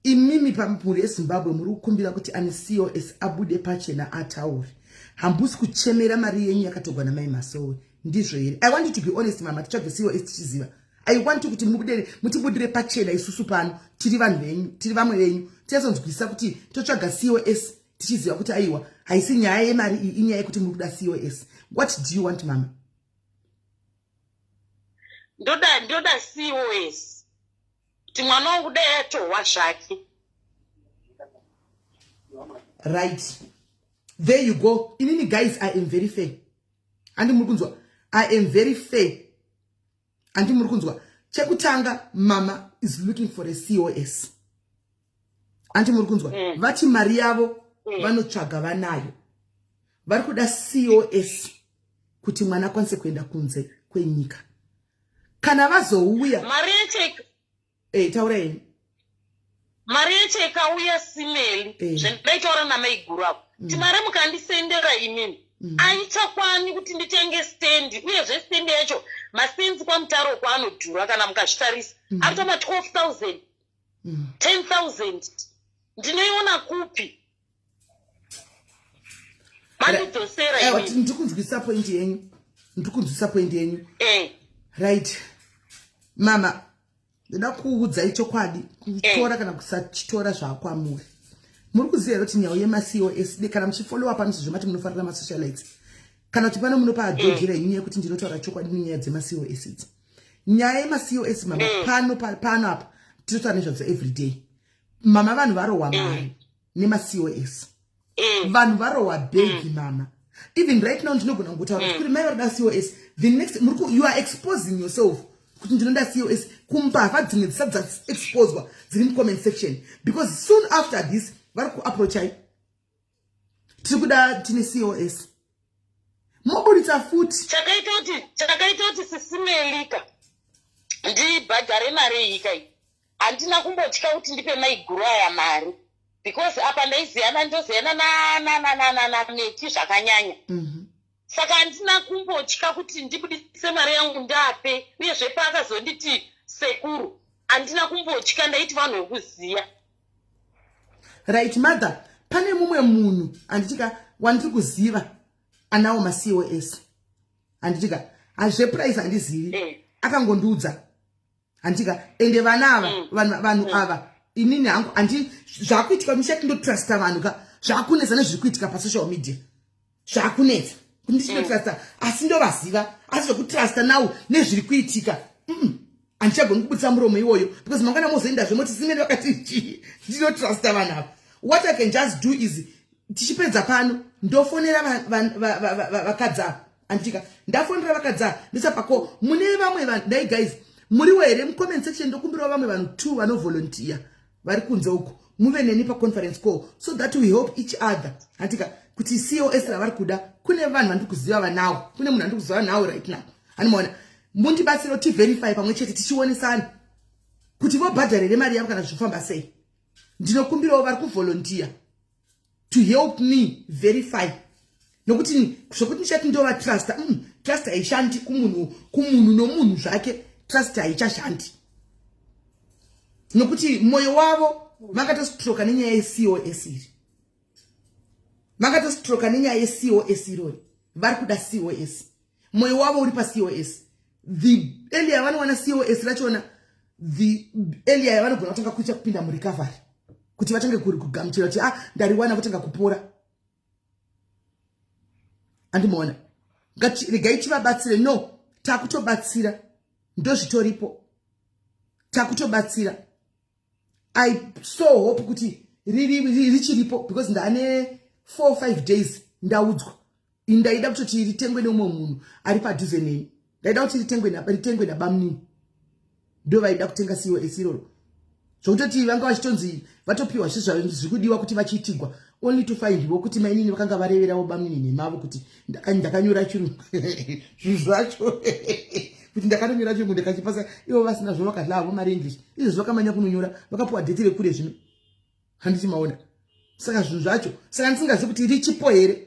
Speaker 1: Imimi pamhuri yeZimbabwe muri kukumbira kuti ane COS abude pachena ataure. Hambusi kuchemera mari yenyu yakatogwa namai Masowe, ndizvo here? I want you to be honest, mama. Titsvage COS tichiziva. I want kuti mubudire, mutibudire pachena. Isusu pano tiri vanhu venyu, tiri vamwe venyu. Tichazonzwisisa kuti totsvaga COS tichiziva kuti aiwa, haisi nyaya yemari iyi, inyaya yekuti muri kuda COS. What do you want, mama?
Speaker 2: Ndoda COS kuti mwana wangu dai atohwa zvake.
Speaker 1: Right, there you go. Inini guys, I am very fair, handi muri kunzwa? I am very fair, handi muri kunzwa? Chekutanga, mama is looking for a COS, handi muri kunzwa? Vati mari yavo vanotsvaga vanayo, vari kuda COS kuti mwana akwanise kuenda kunze kwenyika kana vazouya.
Speaker 2: Mari yecheka
Speaker 1: Taura yeni.
Speaker 2: Mari yacho ikauya, simeli, zvendaitaura namaiguru avo kuti mari mukandisendera inini aichakwani kuti nditenge stendi. Uyezve stendi yacho, mastendi kwaMutaro kwaanodhura kana mukazvitarisa, arita ma12 000, 10 000. Ndinoiona kupi? Mandidzosera inini.
Speaker 1: Ndiri kunzwisisa point yenyu, ndiri kunzwisisa point yenyu. Right, mama, ndoda kuudzai chokwadi. Kutora kana kusachitora zvakwamuri. Muri kuziva here kuti nhau yemaCOS, kana muchifollowa pano, sezvo mati munofarira masocialites, kana kuti pano munopa adhogira yenyu yekuti ndinotaura chokwadi nenyaya dzemaCOS idzi? Nyaya yemaCOS, mama, pano pano apa tinotaura nezvadzo everyday, mama. Vanhu varohwa mari nemaCOS. Vanhu varohwa bhegi, mama. Even right now ndinogona kungotaura kuti kuri mai varikuda COS. The next you are exposing yourself kuti ndinoda COS kumbavha dzimwe dzisati dzaexposwa dziri mucomment section, because soon after this vari kuapproachai, "Tiri kuda, tine COS," moburitsa futi.
Speaker 2: Chakaita kuti sisimelika ndibhadhare mari iyi kai, handina kumbotya kuti ndipe maiguru aya mari, because apa ndaiziyana, ndoziyana naMeki zvakanyanya. Saka handina kumbotya kuti ndibudise mari yangu ndape. Uyezve paakazonditi sekuru, handina kumbotya, ndaiti vanhu vekuziya.
Speaker 1: Right, mother, pane mumwe munhu, handitika, wandiri kuziva anawo maCOS, handitika? Hazveprice handizivi. Akangondiudza, handitika? Ende vana ava, vanhu ava, inini hangu handi zvakuitika michati ndotrusta vanhu ka. Zvakunetsa nezviri kuitika pasocial media, zvakunetsa kuti ndichindotrusta, asi ndovaziva. Asi zvekutrusta now nezviri kuitika, handichagoni kubudisa muromo iwoyo, because mangwana mozoendazve moti simene vakati chii, ndinotrusta vanhu ava. What I can just do is, tichipedza pano ndofonera vakadzi ava, handitika? Ndafonera vakadzi ava, ndisapako mune vamwe vanhu. Dai guys muriwo here mucomment section, ndokumbirawo vamwe vanhu two vanovolunteer vari kunze uko, muve neni paconference call so that we help each other, handitika? Kuti COS ravari kuda, kune vanhu vandiri kuziva vanawo, kune munhu andiri kuziva nawo right now, handimaona? Mundibatsire kuti tiverify pamwe chete, tichionesana kuti vobhadharire mari yavo kana zvifamba sei. Ndinokumbirawo vari kuvolunteer to help me verify, nokuti zvokuti ndichati ndovatrusta, trust haishandi kumunhu nomunhu zvake. Trust haichashandi nokuti mwoyo wavo vangatostroka nenyaya yeCOS iri, vangatostroka nenyaya yeCOS irori. Vari kuda COS, mwoyo wavo uri paCOS. The earlier vanowana COS rachona, the earlier yavanogona kutanga kuita kupinda murecovery, kuti vatange kuri kugamuchira kuti, "Ah, ndariwana," votanga kupora, andimaona? Regai tivabatsire. No, takutobatsira, ndozvitoripo, takutobatsira. I so hope kuti richiripo, because ndane 4 5 days ndaudzwa. Ndaida kutoti ritengwe neumwe munhu ari padhuze neni, ndaida kuti ritengwe nabamunini, ndo vaida kutenga COS iroro, zvokutoti vanga vachitonzi vatopiwa zviri kudiwa kuti vachiitigwa, only to find wo kuti mainini vakanga vareverawo bamunini nemavo kuti ndakanyora chirungu, zvinhu zvacho kuti ndakatonyora chirungu ndikachipasa, ivo vasina zvo, vakadla havo mari English. Izvozvo vakamanya kunonyora, vakapiwa date rekure zvino, handiti maona? Saka zvinhu zvacho, saka ndisingazivi kuti richipo here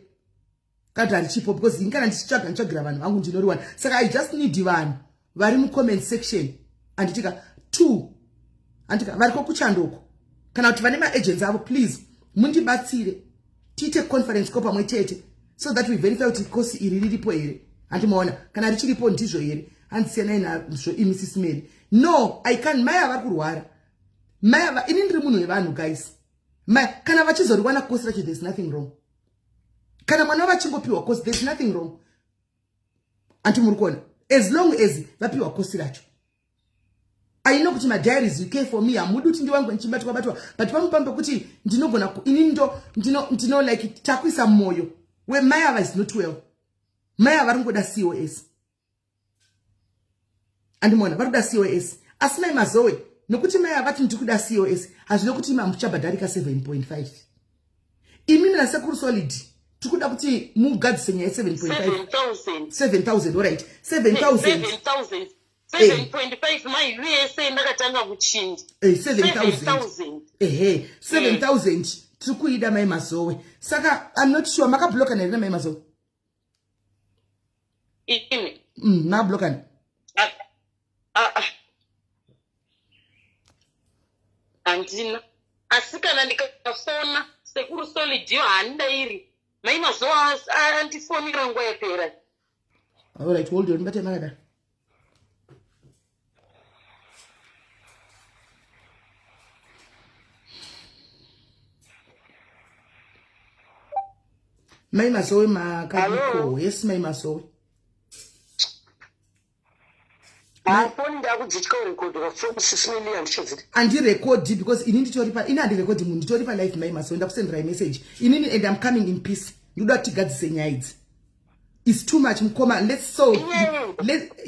Speaker 1: kana kuti harichipo, because ini kana ndichitsvaga, nditsvagira vanhu vangu, ndinoriwana. Saka I just need vanhu vari mucomment section, handitika? Two, handitika, variko kuchandoko kana kuti vane maagents avo, please mundibatsire tiite conference call pamwe chete so that we verify kuti COS iri riripo here, handimaona? Kana richiripo, ndizvo here? Hanzi siyanai nazvo imi Sis Mary. No, I can't. Mai ava vari kurwara. Mai ava, ini ndiri munhu wevanhu guys. Mai kana vachizoriwana kosi racho there's nothing wrong. Kana mwana vachingopiwa kosi there's nothing wrong. Anti muri kuona as long as vapiwa kosi racho. I know kuti madiaries you care for me hamudi kuti ndiwangu ndichibatwa batwa but pamwe pekuti ndinogona ini ndo ndino ndino like takuisa moyo wemai ava is not well. Mai ava vari kungoda COS. Andimona vari kuda COS asi mai Mazowe nokuti mai ava vati ndiri kuda COS hazvina kuti imi hamuchabhadharika 7.5. Imi mina sekuru Solid tikuda kuti mugadzise nyaya ye7.5 7000 alright 7000
Speaker 2: 7.5 mai USA ndakatanga kuchinja
Speaker 1: 7000 ehe 7000 tiri kuida mai Mazowe. Saka I'm not sure makabloka here namai Mazowe?
Speaker 2: Ini
Speaker 1: Makablokana?
Speaker 2: Handina, asi kana ndikafona sekuru Solid yo handairi mai Mazowe andifonera nguva yapera.
Speaker 1: Alright, hold on, bate makada. Mai Mazowe makadiko? Yes, mai Mazowe.
Speaker 3: Foni ndakudzitya kurekodhera foni sisimeli handichadzidi.
Speaker 1: Andirekodhi because ini nditori pa ini handirekodhi munhu nditori pa live mai Mazowe ndakusenderai message inini and I'm coming in peace. Ndinoda kuti tigadzise nyaya idzi. It's too much mukoma. Let's solve.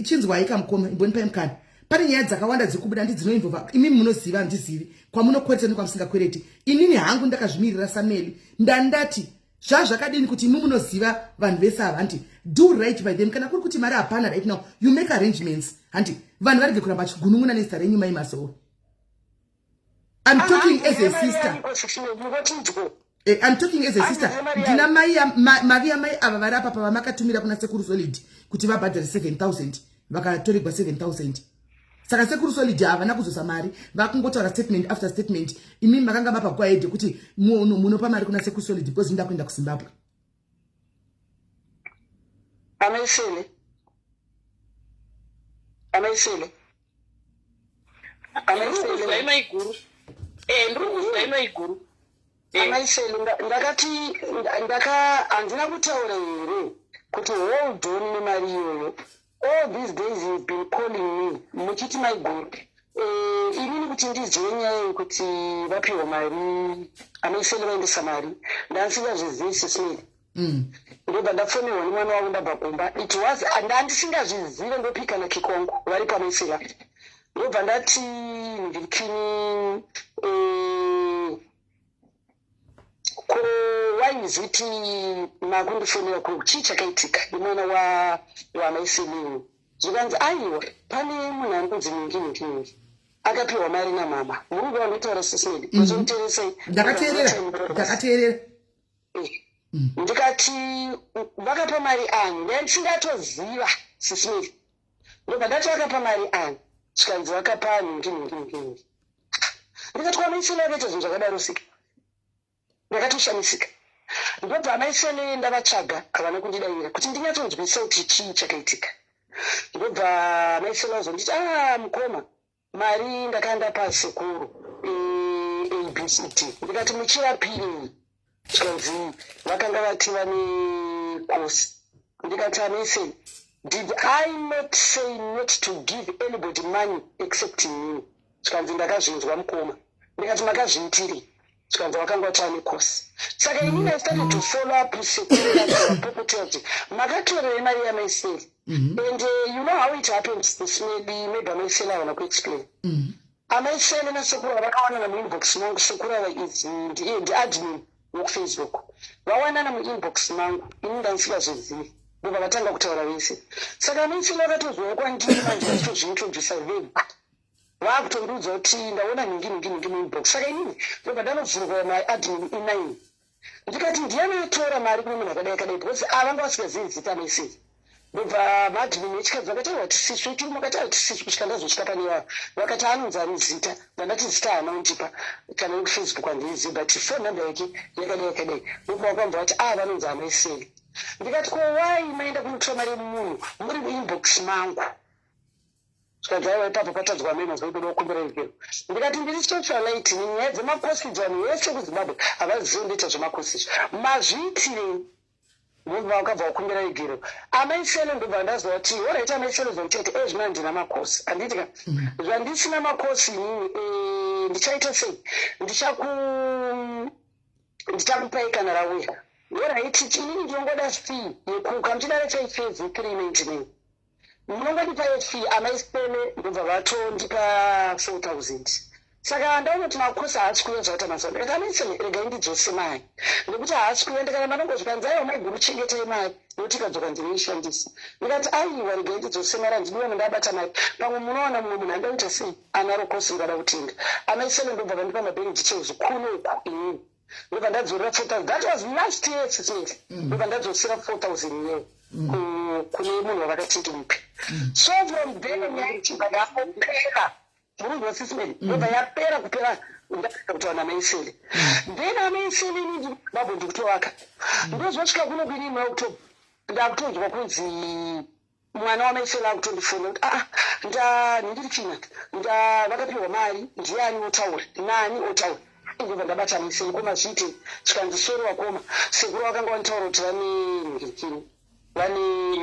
Speaker 1: Chinzwai ka mukoma, imbonipai mukana. Pane nyaya dzakawanda dziri kubuda ndi dzinoinvolva imi munoziva handizivi kwamunokwereta nekwamusingakwereti. Inini hangu ndakazvimirira saMeli. Ndandati zvazvakadini kuti imi munoziva vanhu vese ava hanti do right by them. Kana kuri kuti mari hapana right now you make arrangements hanti vanhu varege kuramba vachigunun'una nezita renyu mai Mazowe. I'm talking as a sister. I'm talking as a sister. Ndina mai mari yamai ava vari apa pavamakatumira kuna sekuru Solid kuti vabhadhare 7000 vakatoregwa 7000. Saka sekuru Solid havana kuzosa mari vakungotaura statement after statement. Imi makanga mapa go ahead kuti munopa mari kuna sekuru Solid because nda kuenda kuZimbabwe.
Speaker 3: Amaisele. Amaisele.
Speaker 2: Ndiri maiguru. Ndiri kuzwai maiguru.
Speaker 3: Amaisele ndakati ndaka handina kutaura here kuti hold on nemari iyoyo. All these days you've been calling me muchiti maiguru. Inini kuti ndizive nyaya yekuti vapiwa mari amaisele vaendesa mari ndandisingazvizivi sismeli. Ndobva ndafonerwa nemwana wavo ndabva kumba. It was ndandisingazvizive ndopika nakikongo vari pamaisela. Ndobva ndati ndikini ko waiziti makundifonera ko chii chakaitika nemwana wamaiselewo. Zvikanzi aiwa pane munhu anonzi ningi ningi ningi akapiwa mari namama. Muri kuva ndotaura sismeli. Muzomuteeresei.
Speaker 1: Ndakateerera. Ndakateerera.
Speaker 3: Ndikati vakapa mari ani ndandisingatoziva sismeli. Ndobva ndati vakapa mari ani zvikanzi vakapa ningi ningi ningi ningi. Ndikati kwamaisele vakaita zvinhu zvakadaro sika. Ndakatoshamisika. Ndobva amaisele ndavatsvaga havana kundidaira kuti ndinyatsonzwisisa kuti chii chakaitika. Ndobva amaisele vazonditi mukoma mari ndakanda pasekuru ABCD. Ndikati muchivapirei? Zvikanzi vakanga vati vane kosi. Ndikati amaisele did I not say not to give anybody money except me? Zvikanzi ndakazvinzwa mukoma. Ndikati makazviitirei? Zvikanzi vakanga vati vane kosi. Saka inini I started to follow up sekuru vapopotera kuti makatorerei mari yamaisele. And you know how it happens this maybe amaisele havana kuexplain. Amaisele nasekuru vakawanana muinbox mangu. Sekuru ava is ndiadmin wekufacebook. Vawanana muinbox mangu ini ndandisingazvizivi. Ndobva vatanga kutaura vese. Saka amaisele vakatozouya kwandiri manje vachitozviintrodusa vega. Vakutondiudza kuti ndaona nhingi nhingi nhingi muinbox. Saka inini ndobva ndanobvunzwa maadmin i9. Ndikati ndiani atora mari kune munhu akadai akadai because ava vanga vasingazivi zita amaisele. Ndobva maadmin echikadzi vakati aiwa tisiswe tiri makati aiwa tisiswe kusvika ndazosvika pane vava. Vakati anonzi ani zita. Ndandati zita haana kundipa kana yekufacebook handiizivi but phone number yake yakadai yakadai. Ndobva vakabva vati vanonzi amaisele. Ndikati ko why maenda kunotora mari yemunhu muri muinbox mangu? Zvikanzi aiwa, ipapo patadzwa mema, zvoitoda kukumbira ruregero. Ndikati ndiri socialite, nenyaya dzemakosi idzi vanhu vese kuZimbabwe havazivi ndoita zvemakosi izvi, mazviitirei? Ndobva wakabva wakumbira regero amaisele. Ndobva ndazoti alright amaisele, zoitete ezvino handina makosi, handiti ka? Zvandisina makosi inini, ndichaita sei? Ndichakupai kana rauya. Alright, inini ndinongoda fee yekuka muchidara chaifezi 399, munongondipa yefee amaisele. Ndobva vatondipa 4000. Saka ndaona kuti makosi haasi kuuya zvaita mazuva. Ndikati amaisele, regai ndidzose mari nekuti haasi kuuya. Ndikaramba ndongozvikanzi aiwa maiguru, chengetai mari nokuti ikadzoka ndinoishandisa. Ndikati aiwa, regai ndidzose mari, handidiwana ndabata mari, pamwe munowana mumwe munhu anoda kuita sei, anaro kosi, ndingada kutenga amaisele. Ndobva vandipa mabank details kuno uku inini, ndobva ndadzorera 4000. That was last year, sismith. Ndobva ndadzosera 4000 yeyo kune munhu wavakati ndimupe. So from there nyaya ichibva yapera, murungu sismeli, ndobva yapera kupera. Ndapedza kutaura namaisele, then amaisele ini Zimbabwe ndikutovaka, ndozosvika kuno kuinini muna October, ndakutonzwa kunzi mwana wamaisele akutondifonera kuti aa, ndanhingirikina, nda vakapiwa mari ndiani, otaura nani, otaura. Ndobva ndabata maisele, koma zviite? Zvikanzi sorry wakoma, sekuru vakanga vanditaura kuti vane nhingirikini, vane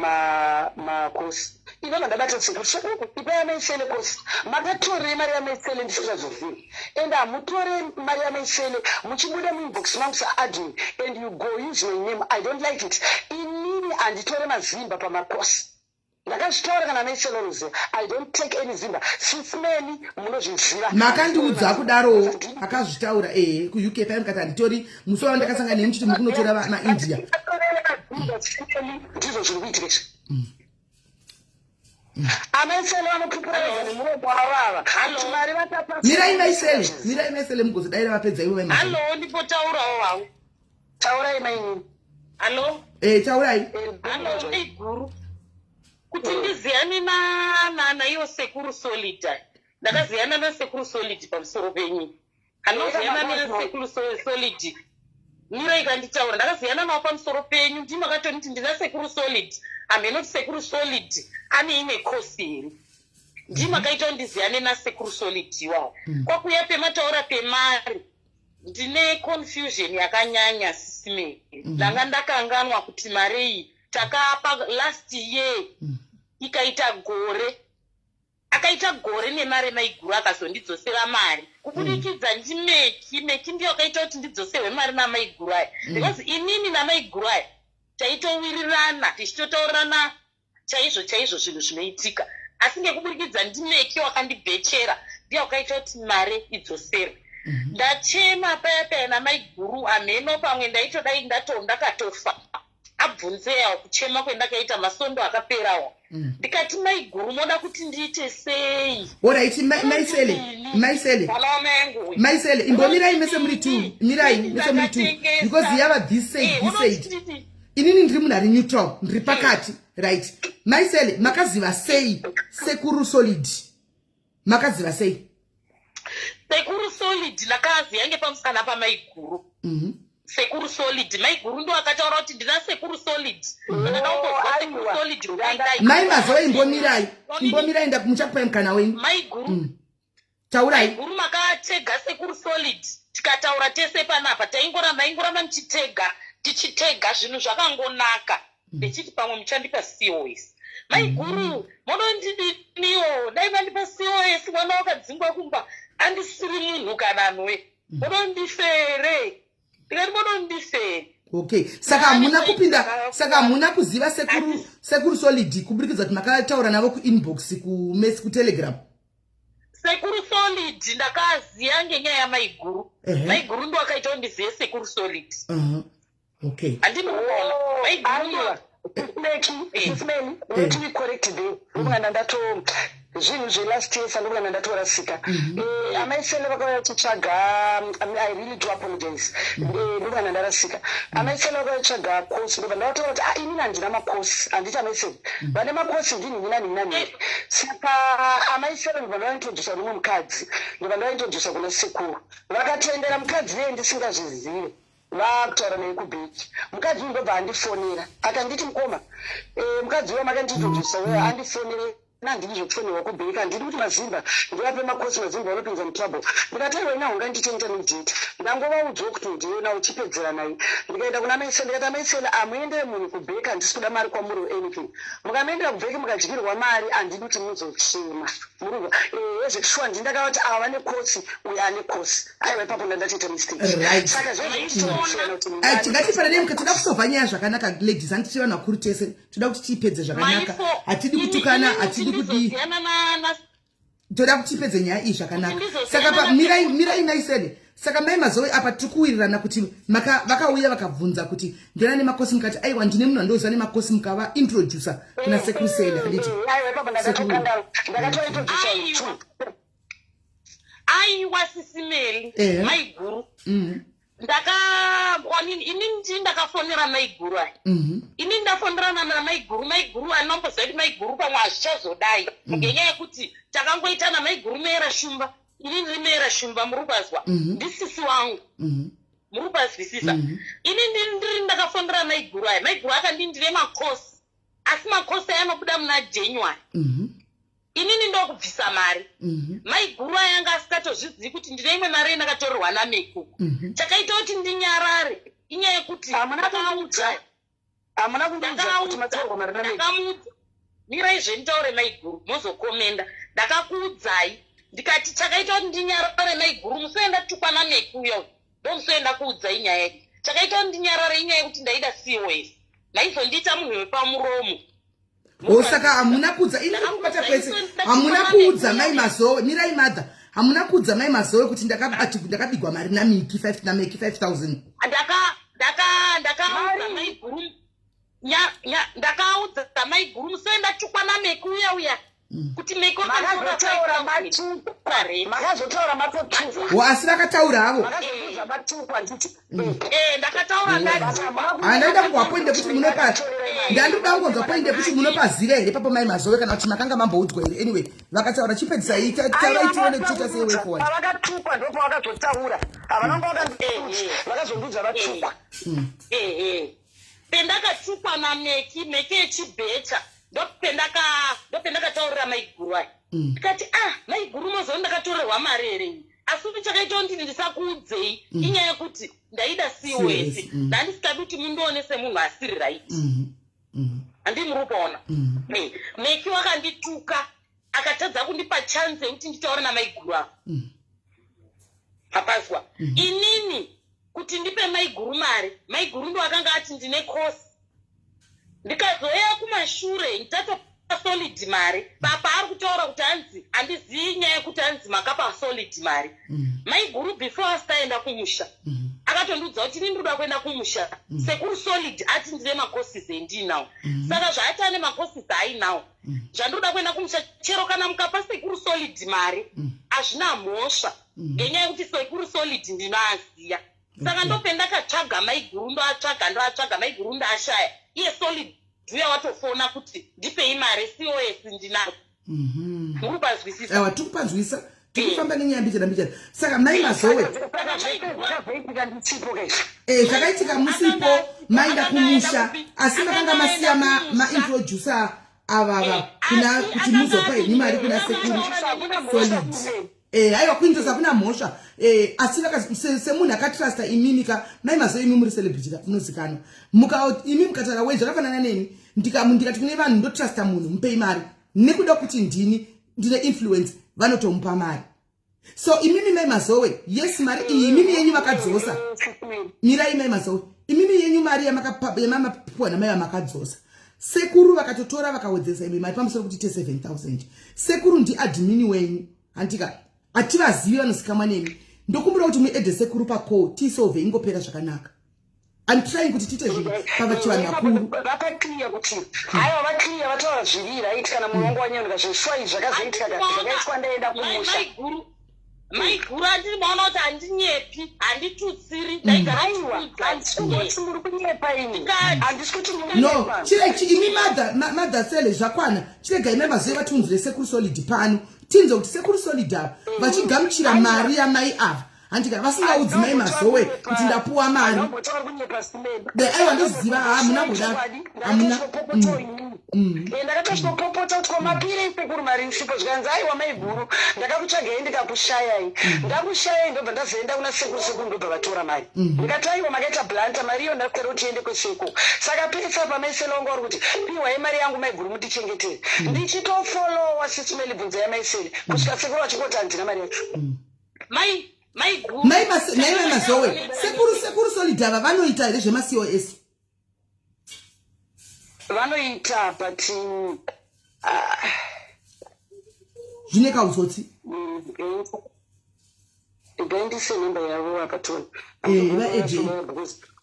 Speaker 3: makosi. Inobva ndabata sekuru, sekuru ipai amaisele kosi, makatorei mari yamaisele ndisingazozivi? And hamutore mari yamaisele muchibuda muinbox mangu saadmin and you go use my name. I don't like it. Inini handitore mazimba pamakosi, ndakazvitaura kana maisele unoziva. I don't take any zimba, sismeni munozviziva.
Speaker 1: Makandiudza kudarowo, akazvitaura ehe kuUK pai, mukati handitori musi wavo ndakasangana nemi chiti muri kunotora maIndia.
Speaker 3: Ndizvo zviri kuitika izvi. Amaisele vanopupura nemuromo wavo ava kuti mari vatapa.
Speaker 1: Mirai maisele, mirai maisele, mugozodaira vapedza ivo vai.
Speaker 2: Hallo, ndipotaurawo hangu.
Speaker 3: Taurai mainini.
Speaker 2: Hallo.
Speaker 1: Taurai.
Speaker 2: Hallo maiguru, kuti ndiziyane naiwo Sekuru Solid, ndakaziyana naSekuru Solid pamusoro penyu. Handoziyana naSekuru Solid, mirai kanditaura. Ndakaziyana navo pamusoro penyu, ndimi makatonditi ndina Sekuru Solid. Hamhenoti Sekuru Solid ane imwe kosi here? Ndimi makaita kuti ndiziyane naSekuru Solid iwawo. Kwakuya pemataura pemari, ndine confusion yakanyanya sisimei. Ndanga ndakanganwa kuti mari iyi takapa last year, ikaita gore, akaita gore nemari. Maiguru akazondidzosera mari kubudikidza ndimeki. Meki ndiyo akaita kuti ndidzoserwe mari namaiguru aya, because inini namaiguru aya taitowirirana, tichitotaurirana chaizvo chaizvo zvinhu zvinoitika, asi ngekuburikidza ndimeki wakandibhechera, ndiye wakaita kuti mari idzoserwe. Ndachema paya paya namaiguru, hameno pamwe ndaitodai ndakatofa. Abvunzeyawo kuchema kwendakaita masondo akaperawo. Ndikati maiguru, moda kuti ndiite sei?
Speaker 1: Alright maisele, maisele, maisele, imbomirai mese muri two, mirai mese muri two, because yava this side, this side. Inini ndiri munhu ari neutral, ndiri pakati. Right, maisele, makaziva sei Sekuru Solid? Makaziva sei?
Speaker 2: Sekuru Solid ndakaziva ngepamusana pamaiguru. Sekuru Solid, maiguru ndo akataura kuti ndina Sekuru Solid. Ndakaumbozwa Sekuru Solid kudai.
Speaker 1: Mai Mazova, imbomirai, imbomirai, muchakupai mukana wenyu.
Speaker 2: Maiguru.
Speaker 1: Taurai.
Speaker 2: Maiguru, makatega Sekuru Solid, tikataura tese panapa, taingoramba ingoramba muchitega, tichitega, zvinhu zvakangonaka. Ndichiti pamwe muchandipa COS. Maiguru, munondidiniwo? Dai mandipa COS, mwana wakadzingwa kumba, andisiri munhu kana anwe, munondifere? Ndikati munondifere?
Speaker 1: Okay, saka hamuna kupinda, saka hamuna kuziva Sekuru Solid kuburikidza kuti makataura navo kuinbox, kumes, kuTelegram?
Speaker 2: Sekuru Solid ndakaziya ngenyaya yamaiguru. Maiguru ndo akaita kuti ndizive Sekuru Solid. Handini kuona maiguru.
Speaker 3: Meki, let me correct there. Ndokana ndato zvinhu zvelast year, sandokana ndatorasika. Amaisele vakauya vachitsvaga, I really do apologize, ndokana ndarasika. Amaisele vakauya vachitsvaga course, ndobva ndavataura kuti ah, inini handina makosi, handiti amaisele vane makosi ndini nina nina nini. Saka amaisele ndobva ndavaintrodusa kune mumwe mukadzi, ndobva ndavaintrodusa kuna sekuru, vakatendera mukadzi iye ndisingazvizive, vakutaura naye kubheki. Mukadzi uyu ndobva andifonera akanditi, mukoma, mukadzi uyo makandiintrodusa uyo andifonere. Handidi zvekufonerwa kubheka, handidi kuti mazimba ndivape makosi, mazimba vanopinza mutrouble. Ndikati aiwa, ina hunga ndiite intermediate, ndangovaudzawo kuti ndiwe nawo chipedzera naye. Ndikaenda kuna Maisela, ndikati, "Amaisela, amuendere munhu kubheka, handisi kuda mari kwamuri or anything. Mukamuendera kubheki mukadyirwa mari, handidi kuti muzochema." Murubva ehe, zveshuwa ndini ndakavati ava vane kosi, uyo ane kosi. Aiwa, ipapo ndandatoita mistake. Saka zvezvekutisiyana kuti
Speaker 1: Tingatifanane, toda kusolva nyaya zvakanaka, ladies. Handiti vanhu vakuru tese toda kuti tiipedze zvakanaka? Hatidi kutukana, hatidi kudii, toda kuti tipedze nyaya iyi zvakanaka. Saka mirai, mirai naisele. Saka mai Mazoe, apa tiri kuwirirana kuti vakauya vakabvunza kuti ndina nemakosi, mukati aiwa, ndine munhu andoziva nemakosi, mukava introducer kuna Sekuru Sele, handiti?
Speaker 3: Aiwa, ipapo ndakatokandaro, ndakatointroducer.
Speaker 2: Aiwa. Aiwa, Sisimeli. Maiguru, ndakawanini inini ndii ndakafonera maiguru aya. Inini ndafonerana namaiguru, maiguru anomboziva kuti maiguru pamwe hazvichazodai, ngenyaya yekuti takangoita namaiguru Meera Shumba. Inini ndiri Meera Shumba, muri kuzwa? Ndisisi wangu. Muri kupazwisisa? Ini ndiri ndakafonera maiguru aya, maiguru akandi ndine makosi, asi makosi aya anobuda muna January. Inini ndokubvisa mari. Maiguru aya anga asikatozvizivi kuti ndine imwe mari yandakatorerwa namekuku. Chakaita kuti ndinyarare inyaya yekuti
Speaker 3: Hamuna
Speaker 2: ndakaudza
Speaker 3: kundiudza, hamuna kundiudza kuti matorwa mari nameki.
Speaker 2: Ndakamuudza, mirai zvenditaure maiguru, mozokomenda. Ndakakuudzai ndikati chakaita kuti ndinyarare, maiguru, musi wendatukwa nameki uyo, ndomusi wendakuudzai nyaya iyi. Chakaita kuti ndinyarare inyaya yekuti ndaida COS, maizondiita munhu wepamuromo.
Speaker 1: O, saka hamuna kuudza ini kubata kwese, hamuna kuudza mai Mazowe. Mirai madha, hamuna kuudza mai Mazowe kuti ndakabigwa mari namiki 5, nameki 5000?
Speaker 2: Ndakaudza maiguru, ndakaudza maiguru musi wendatukwa nameki uya uya kuti meki
Speaker 3: Makazotaura matukwa, makazotaura matotukwa.
Speaker 1: O, asi vakataura havo?
Speaker 3: Makazoudza matukwa, nditi.
Speaker 2: Ndakataura ndatukwa.
Speaker 1: Handaida kungwa point yekuti munopa, ndandoda kungonzwa point yekuti munopaziva here papo mai Mazowe, kana kuti makanga mamboudzwa here? Anyway, vakataura, chipedzisai, taurai tione kuti toita sei way forward.
Speaker 3: Pavakatukwa ndopavakazotaura, havananga vakazondiudza vatukwa.
Speaker 2: Ehe, pendakatukwa nameki, meki echibhecha, ndopendakataurira maiguru aya. Ndikati, "Ah, maiguru, mazuva ndakatorerwa mari here iyi?" Asi kuti chakaita kuti ndisakuudzei inyaya yekuti ndaida COS.
Speaker 1: COS.
Speaker 2: Ndandisikadi kuti mundione semunhu asiri right. Handii muri kuona? Meki wakandituka, akatadza kundipa chance yekuti nditaure namaiguru avo. Hapazwa inini kuti ndipe maiguru mari. Maiguru ndo akanga ati ndine kosi. Ndikazoya kumashure ndatopa Solid mari. Papa ari kutaura kuti hanzi handizivi nyaya yekuti hanzi makapa Solid mari. Maiguru before asitaenda kumusha akatondiudza kuti ini ndinoda kuenda kumusha, Sekuru Solid ati ndine macourses endinawo. Saka zvaati ane macourses ainawo, zvandinoda kuenda kumusha, chero kana mukapa Sekuru Solid mari hazvina mhosva, ngenyaya yekuti Sekuru Solid ndinoaziya. Saka ndopendakatsvaga maiguru, ndoatsvaga, ndoatsvaga maiguru, ndaashaya. Iye Solid uya watofona kuti ndipei mari, COS ndinaro. Muri kupazwisisa?
Speaker 1: Awa, tiri kupanzwisa, tiri kufamba nenyaya mbichana mbichana. Saka mai Mazowe,
Speaker 3: Saka zvakazoitika ndisipo kaizvo?
Speaker 1: Zvakaitika musipo, maenda kumusha, asi makanga masiya maintroducer avava kuna kuti muzopa henyu mari kuna Sekuru Solid. Aiwa, kuintroduce hakuna mhosva. Asi semunhu akatrusta imimi ka, mai Mazoe, imi muri celebrity ka, munozikanwa. Muka imi mukataura wei, zvakafanana neni, ndikati kune vanhu ndotrusta munhu, mupei mari nekuda kuti ndini ndine influence, vanotomupa mari. So imimi mai Mazowe, yes, mari iyi imimi yenyu vakadzosa. Mirai mai Mazowe, imimi yenyu mari yamamapiwa namai vamakadzosa, sekuru vakatotora vakawedzesa imwe mari pamusoro kuti ite 7000. Sekuru ndiadmin wenyu, handika? Hativazivi, vanozikamwa nemi. Ndokumbira kuti muadde sekuru pacall, tisolve, ingopera zvakanaka. I'm trying kuti tiite zvinhu pavachivanhu vakuru.
Speaker 3: Vakaclear kuti aiwa, vaclear, vataura zviri right. Kana munhu wangu wanyandika zveshuwa, izvi zvakazoitika, zvakaitwa ndaenda kumusha.
Speaker 2: Maiguru, maiguru, handiri maona kuti handinyepi, handitutsiri, ndaigara.
Speaker 3: Aiwa, handisi kungoti muri kunyepa ini, handisi kuti muri
Speaker 1: No.
Speaker 3: kunyepa.
Speaker 1: Chirechi imi madha Sele, zvakwana. Chiregai mai Mazoe vatiunzire Sekuru Solid pano, tinzwe kuti Sekuru Solid ava vachigamuchira mari yamai ava. Handika vasingaudzi mai Mazowe kuti ndapuwa mari. Aiwa, ndoziva, hamuna kuda, hamuna.
Speaker 3: Ndakatosvopopota kuti kwamapire sekuru mari isipo, zvikanzi, "Aiwa maiguru, ndakakutsvagai ndikakushayai, ndakushayai, ndobva ndazoenda kuna sekuru, sekuru ndobva vatora mari." Ndikati, "Aiwa, makaita blunder, mari iyo ndaswera kuti iende kwesekuru." Saka pese apa maisele wangu vari kuti, "Piwai mari yangu maiguru, mundichengetere." Ndichitofolowa, Sis Melly, bvunzo yamaisele kusvika sekuru vachingoti, "Handina mari yacho."
Speaker 2: Mai, maiguru.
Speaker 1: Mai Mazowe, sekuru Solidava vanoita here zvemaCOS?
Speaker 3: Vanoita, but
Speaker 1: Zvine kautsotsi.
Speaker 3: Ngaindise nhamba yavo akatona.
Speaker 1: VaAJ.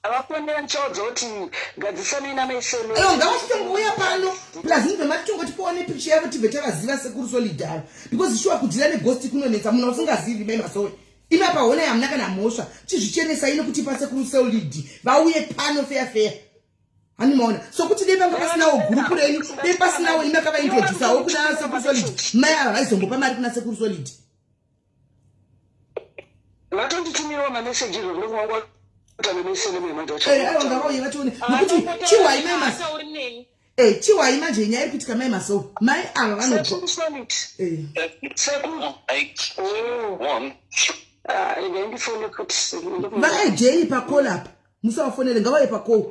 Speaker 3: Avafonera, ndichaudza kuti gadzisanei namaisele.
Speaker 1: Aiwa, ngavachitongouya pano, plus ndibve matitongotipawo nepicha yavo, tibve tavaziva sekuru Solidava, because shuwa kudhira neghost kunonetsa munhu usingazivi. Mai Mazowe, imi apa honai, hamuna kana mhosva, chizvichenesai nekutipa sekuru Solid vauye pano feya feya. Hanimaona sokuti dei panga pasinawo gurupu renyu, dei pasinawo imi akavaintrodusawo kuna sekuru Solid, mai ava vaizombopa mari kuna sekuru Solid?
Speaker 3: Vatonditumirawo mameseji izvo, ndokuvangu namaisele.
Speaker 1: Aiwa, ngavauye vatione, nekuti chiwai mai Mas
Speaker 2: Tauri neni.
Speaker 1: Chiwai manje, nyaya iri kuitika, mai Mazowe, mai ava vanobva
Speaker 3: Sekuru.
Speaker 4: 8 1
Speaker 3: Regai ndifone futi.
Speaker 1: VaAJ pacall apa, musavafonere, ngavauye pacall.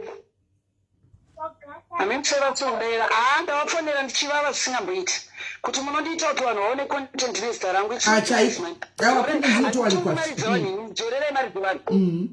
Speaker 3: Hamensera kumbera, haa, ndavafonera ndichivava zvisingamboiti kuti munondiita kuti vanhu vaone content nezita rangu.
Speaker 1: Ah, chaiko. Aiwa, content inotowanikwa.
Speaker 3: Mari dzevanhu, dzorerai mari dzevanhu.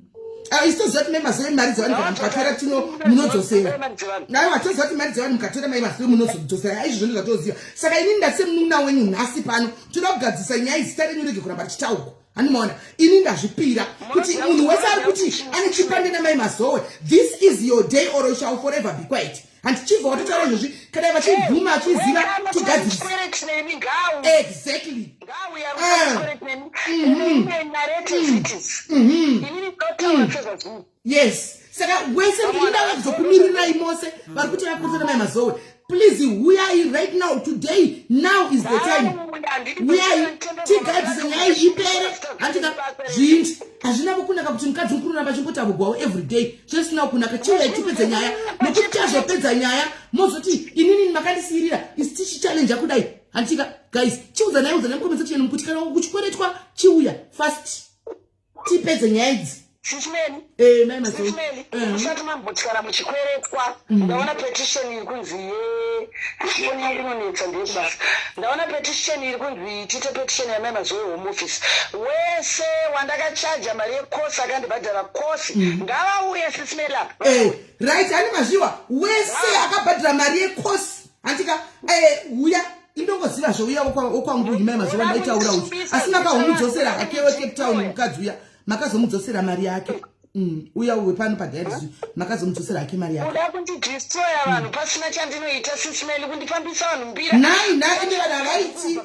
Speaker 1: Ah, isu toziva kuti mai Mazowe, mari dzevanhu kana mukatora tino munodzosera.
Speaker 3: Mari dzevanhu.
Speaker 1: Aiwa, toziva kuti mari dzevanhu mukatora, mai Mazowe, munozodzosera. Aizvozvo ndozvatoziva. Saka inini ndati semunun'una wenyu nhasi pano toda kugadzisa nyaya, izita renyu rege kuramba richitaurwa. Handimaona, ini ndazvipira kuti munhu wese ari kuti ane chipande namai Mazowe, this is your day or you shall forever be quiet. Handichibva watotaura izvozvi, kana vachibvuma achiziva, tigadzirisa.
Speaker 3: Chikwereti nemi ngau.
Speaker 1: Exactly.
Speaker 3: Ngauya
Speaker 1: Ah.
Speaker 3: chikwereti nemi. Ine narrative it is. Inini ndotaura sezvazvinhu.
Speaker 1: Yes, saka wese kuti indava kuzokumirirai mose vari kuti vakutora mai Mazowe, please huyai right now, today, now is the time. Uyai tigadzise nyaya iyi ipere. Handika zvindi hazvina kunaka kuti mukadzi mukuru ramba achingotavugwawo every day, zvisina kunaka. Chiuyai tipedze nyaya, nekuti tazopedza nyaya mozoti inini makandisiyirira, isi tichichallenja kudai. Handika guys, chiudzanai, udzanai mucomment section mukuti kana kuchikweretwa, chiuya fast tipedze nyaya idzi.
Speaker 3: Sis Melly.
Speaker 1: Mai Mazowe.
Speaker 3: Sis Melly, musati mambotyara muchikweretwa, ndaona petition iri kunzi ye foni yangu inonetsa, ndeyekubasa. Ndaona petition iri kunzi tiite petition yamai Mazowe Home Office. Wese wandakachaja mari yekosi akandibhadhara kosi ngavauye, Sis Melly, apa.
Speaker 1: Right, hani mazviwa, wese akabhadhara mari yekosi, handika, uya indongoziva zveuya wokwangu mai Mazowe ndaitaura uchi, asi makazomudzosera hake weCape Town, mukadzi uya makazomudzosera mari yake. Uya wepano padhairi makazomudzosera hake mari yake.
Speaker 3: Kuda kundidistroya vanhu pasina chandinoita, Sis Melly, kundifambisa vanhu mbira.
Speaker 1: Nai nai, ende vanhu havaiti.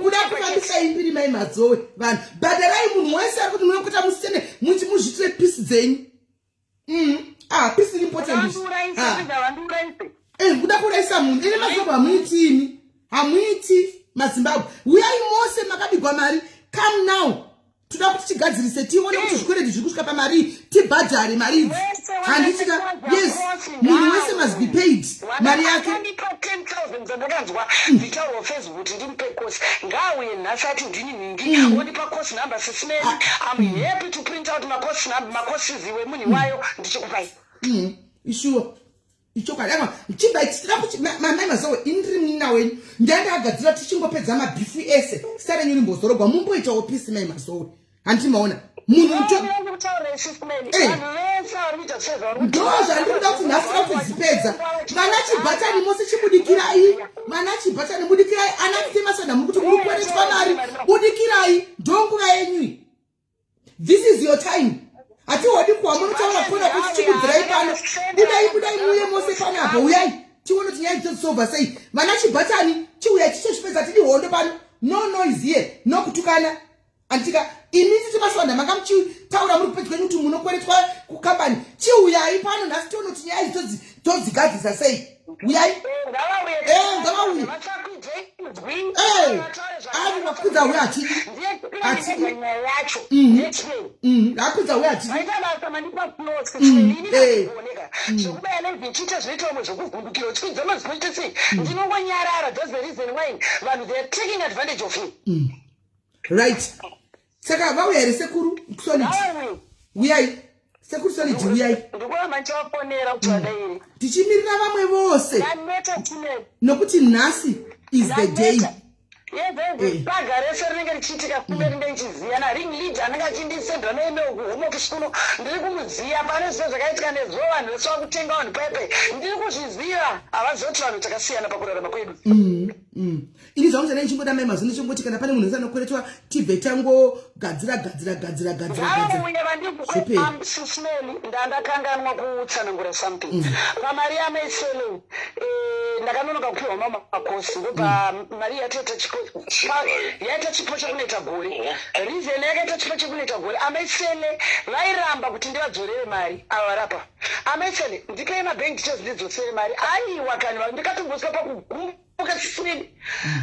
Speaker 1: Kuda kufambisa imbiri, mai Mazowe, vanhu bhadharai munhu wese ari kuti munokuta musitende muchi muzviitire peace dzenyu. Ah, peace iri important.
Speaker 3: Vandiurayise.
Speaker 1: Ah.
Speaker 3: Vandiurayise.
Speaker 1: Kuda kuurayisa munhu ine mazimbabwe hamuiti, imi hamuiti maZimbabwe. Uyai mose makabigwa mari, come now, toda kuti tigadzirise, tione kuti zvikwereti zviri kusvika pamari, tibhadhare mari idzi.
Speaker 3: Wese
Speaker 1: Handitika
Speaker 3: wandakachaja
Speaker 1: yes,
Speaker 3: kosi
Speaker 1: munhu wese must be paid mari yake.
Speaker 3: Akandipa 10 000 dzandakanzwa dzichitaurwa Facebook kuti ndimupe kosi, ngaauye nhasi ati ndini nhingi, ondipa course number. Sis Melly, I'm happy to print out macourse number, macourses wemunhu iwayo, ndichikupai.
Speaker 1: Ishuwa, ichokwadi. Aiwa, chibva tida kuti mai Mazowe, ini ndiri munina wenyu, ndandagadzira tichingopedza mabhifu ese, zita renyu rimbozorogwa, mumboitawo peace, mai Mazowe. Handiti maona munhu
Speaker 3: kutaura, Sis Melly.
Speaker 1: Eh.
Speaker 3: Vanhu vese vari kuita sezvavari.
Speaker 1: Ndo zvandiri kuda kuti nhasi toda kudzipedza. Vana chibhatani mose, chibudikirai. Vana chibhatani, budikirai. Ana kitemasana muri kuti muri kukweretwa mari, budikirai, ndonguva yenyu, this is your time. Hatihodi kuwa munotaura kona kuti chikudzirai pano. Budai, budai muuye mose panapo, uyai tione kuti nyaya idzodzisolva sei. Vana chibhatani, chiuyai tichozvipedza, tidi hondo pano, no noise here, no kutukana. Anditika imi titi maswanda manga muchitaura muri kupedyo kwenyu kuti munokweretwa kukambani, chiuyai pano nhasi tione kuti nyaya idzi todzigadzisa sei. Uyai.
Speaker 3: Ngavauye.
Speaker 1: Eh, ngavauye.
Speaker 3: Vasakwidze inzwi.
Speaker 1: Ari vakudza uya hatidi.
Speaker 3: Ndiye Ndoplanega nyaya yacho. Explain.
Speaker 1: Akudza uye hatidi.
Speaker 3: Maita basa mandipa floskuoneka zvekubaya live ichiita zvinoita vamwe zvekuvhundukira, uchikwidza mazinoita sei, ndinongonyarara. That's the reason why vanhu, they are taking advantage of me.
Speaker 1: Right, saka vauya here, Sekuru Solid?
Speaker 3: Awe.
Speaker 1: Uyai, Sekuru Solid, uyai.
Speaker 3: Ndikuramba ndichivafonera kuti vadairi.
Speaker 1: Tichimirira vamwe vose.
Speaker 3: Ndaneta tine.
Speaker 1: Nokuti nhasi is the day.
Speaker 3: Paga rese rinenge richiitika kune rinenge richiziyana ring leader anenge achindisendera neemail kuhome office kuno. Ndiri kumuziya. Pane zviro zvakaitika nezuro, vanhu vese vakutenga vanhu paipai. Ndiri kuzviziva, havaziva kuti vanhu takasiyana pakurarama kwedu.
Speaker 1: Ini zvangu chanai ndichingoda, mai Mazo, ndichingoti kana pane munhu wese anokweretwa, tibve tangogadzira, gadzira, gadzira, gadzira, gadzira.
Speaker 3: Vauya.
Speaker 1: Zviperi.
Speaker 3: Vandisismeli, ndandakanganwa kutsanangura something pamari yamaisele. Ndakanonoka kupiwa mama makosi, ndobva mari yatoita chipo, yaita chipo chekunoita gore. Reason yakaita chipo chekunoita gore, amaisele vairamba kuti ndivadzorere mari. Ava varapa amaisele, ndipei mabank details ndidzosere mari. Aiwa kani, ndikatombosvika pakugumbuka sisini.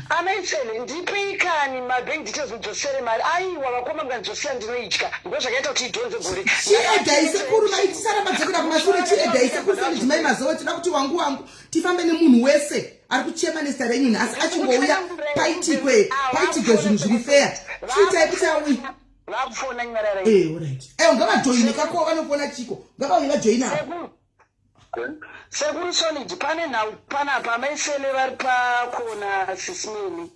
Speaker 3: Amaisele, ndipei kani mabank details ndidzosere mari. Aiwa vakoma, mukandidzosera ndinoitya. Ndo zvakaita kuti idhonze gore.
Speaker 1: Chiedhai, sekuru, maitisaramba dzokera kumashure. Chiedhai, Sekuru Solid, mai Mazowe. Toda kuti wangu wangu tifambe nemunhu wese ari kuchema nezita renyu nhasi achingouya, paitikwe zvinhu zviri fair. Chiitai kuti auye.
Speaker 3: Vakufona, nyarara.
Speaker 1: Alright, eyo ngavajoine kako, vanofona chiko, ngavauye vajoine avo.
Speaker 3: Sekuru Solid, pane nhau panapa. Amaisele vari pakona sisimeni.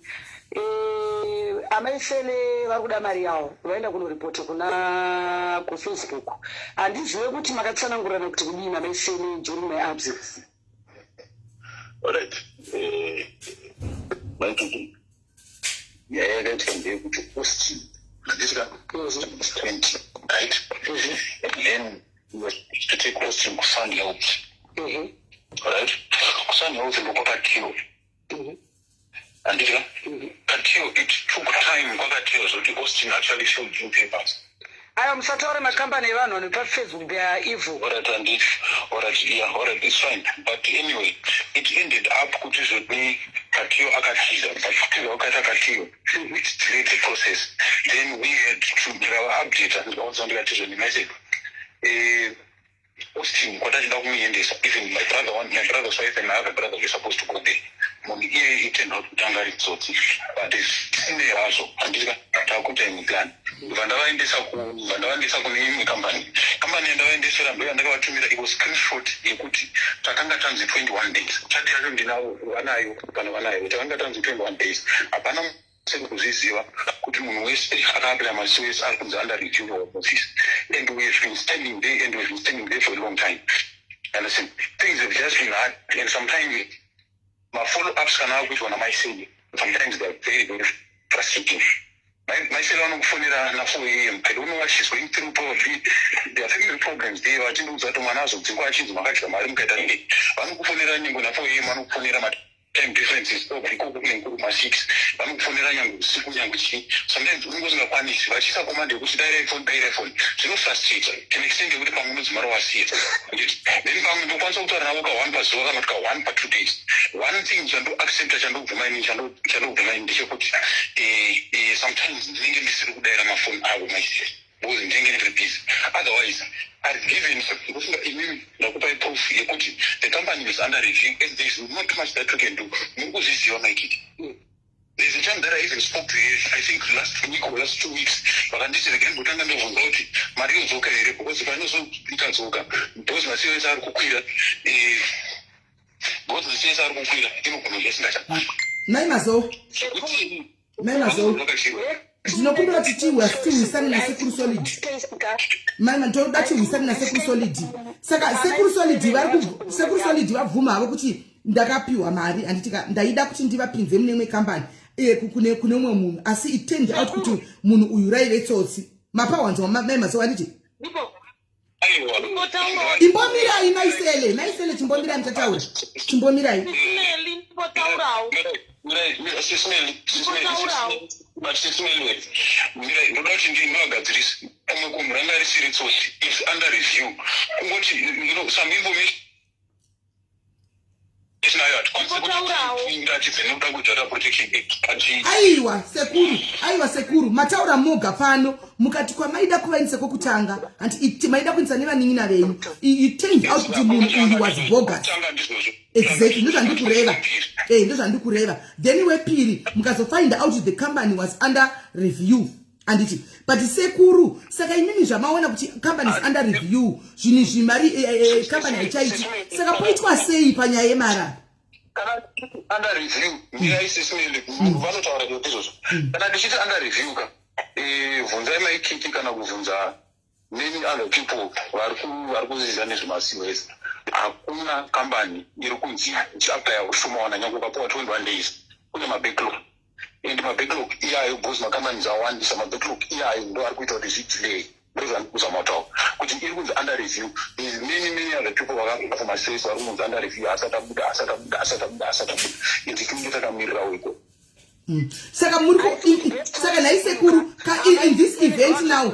Speaker 3: Amaisele vari kuda mari yavo, vaenda kunoripota kuna kuFacebook. Handizive kuti makatsanangurana kuti kudini, amaisele, during my absence.
Speaker 4: Alright. Maititi. Nyaya yakaitika ndeyekuti Austin, handisika 20, right? And then we were to take Austin kuSun Health. Right? KuSun Health ndokwakatiyo. Handisika? Katiyo, it took time kwakatiyo zvokuti Austin actually showed you papers.
Speaker 3: Aiwa, musataure makambani evanhu vanhu paFacebook, they are evil.
Speaker 4: Alright, and it, alright, yeah, alright, it's fine. But anyway, it ended up kuti zvoni Katiyo akatiza, but kutiza kwakaita Katiyo, it delayed the process. Then we had to ndikava-updata, ndikaudza ndikati zvoni message. Austin kwatachida kumuendesa, even my brother, one, my brother's wife and my other brother were supposed to go there. Munhu iye it turned out kuti anga ari tsotsi, but sine hazvo, handiti takuita imwe plan. Ndavaendesa kune imwe kambani. Kambani yandavaendesera ndo yandakavatumira ivo screenshot yekuti takanga tanzi 21 days. Chat yacho ndinavo, vanayo kana vanayo. Takanga tanzi 21 days. Hapana seri kuzviziva kuti munhu wese akaapira maCOS ari kunzi under review of office, and we have been standing there and we have been standing there for a long time. Understand, things have just been hard, and sometimes mafollow ups kana akuitwa namaiseli, sometimes they are very, very frustrating. Maiseli vanokufonera na4 a.m. I don't know what she's going through. Probably there are family problems there. Vachindiudza kuti mwana azodzingwa achinzi makadya mari mukaita nei. Vanokufonera nyangwe na4 a.m. Vanokufonera, time differences, probably ikoko kunenge kuri ma6. Vanokufonera nyangwe usiku, nyangwe chii. Sometimes unenge usingakwanisi, vachiisa command yekuti dairai phone, dairai phone. Zvinofrustrata to an extent yekuti pamwe unodzimara wasiya. Then pamwe ndokwanisa kutaura navo ka1 pazuva kana kuti ka1 pa2 days. One thing chandoaccepta, chandobvuma ini, chandobvuma ini ndechekuti sometimes ndinenge ndisiri kudaira mafoni avo myself because ndinenge ndiri busy. Otherwise I've given, ndofunga imimi ndakupai proof yekuti the company is under review and there is not much that we can do. Muri kuzviziva, Maikiti. There's a time that I even spoke to her, I think last week or last 2 weeks. Vakanditi regai ndotanga ndobvunza kuti mari yodzoka here, because panozoikadzoka, because maCOS ari kukwira, because maCOS ari kukwira, inogona kunge isingachakwana.
Speaker 1: Mai Mazo, mai Mazo, ndinokumbira kuti tihwisane naSekuru Solid. Mai, toda tihwisane naSekuru Solid. Saka Sekuru Solid vari, Sekuru Solid vabvuma havo kuti ndakapiwa mari, handitika? Ndaida kuti ndivapinze mune imwe kambani, kune umwe munhu, asi it turned out kuti munhu uyu raive tsotsi. Mapawanzwa, mai Mazo, handiti? Imbomirai, maisele, maisele, chimbomirai, muchataura, chimbomirai.
Speaker 2: Ndimbotaurawo.
Speaker 4: But mirai, ndoda kuti ndinoagadzirise kumwe kunhu. Ranga risiri tsotsi, it's under review. Kungoti some information nayo hatikwanisi.
Speaker 1: Aiwa sekuru, aiwa sekuru, mataura moga pano mukati kwamaida kuvaendesa kwokutanga hanti maida kuendesa nevanin'ina venyu. It turned out kuti munhu uyu was bogus. Exactly, ndozvandikureva. Eh, ndozvandikureva. Then wepiri mukazofind out the company was under review. Anditi but sekuru, saka imimi zvamaona kuti company is under review, zvinhu izvi mari company haichaiti, saka poitwa sei panyaya yemari apa?
Speaker 4: Kana under review, mirai sisimele, vanotaura izvozvo. Kana ndichiti under review ka, bvunzai maikiki kana kubvunza many other people vari kuziza nezvemaCOS. Hakuna kambani iri kunzi ichiapplya ushoma nyange ukapuwa 21 days. Kune mabacklog, and mabacklog iyayo, because macompanies awandisa, mabacklog iyayo ndo ari kuita kuti zvidelay. Ndozvandikuzama kutaura kuti iri kunzi under review. There's many, many other people vakaita for maCOS vari kunzi under review, asati abuda, asati abuda, asati abuda, asati abuda, and tinenge takamirirawo ikoko.
Speaker 1: Saka muri saka nhai sekuru, in this event now,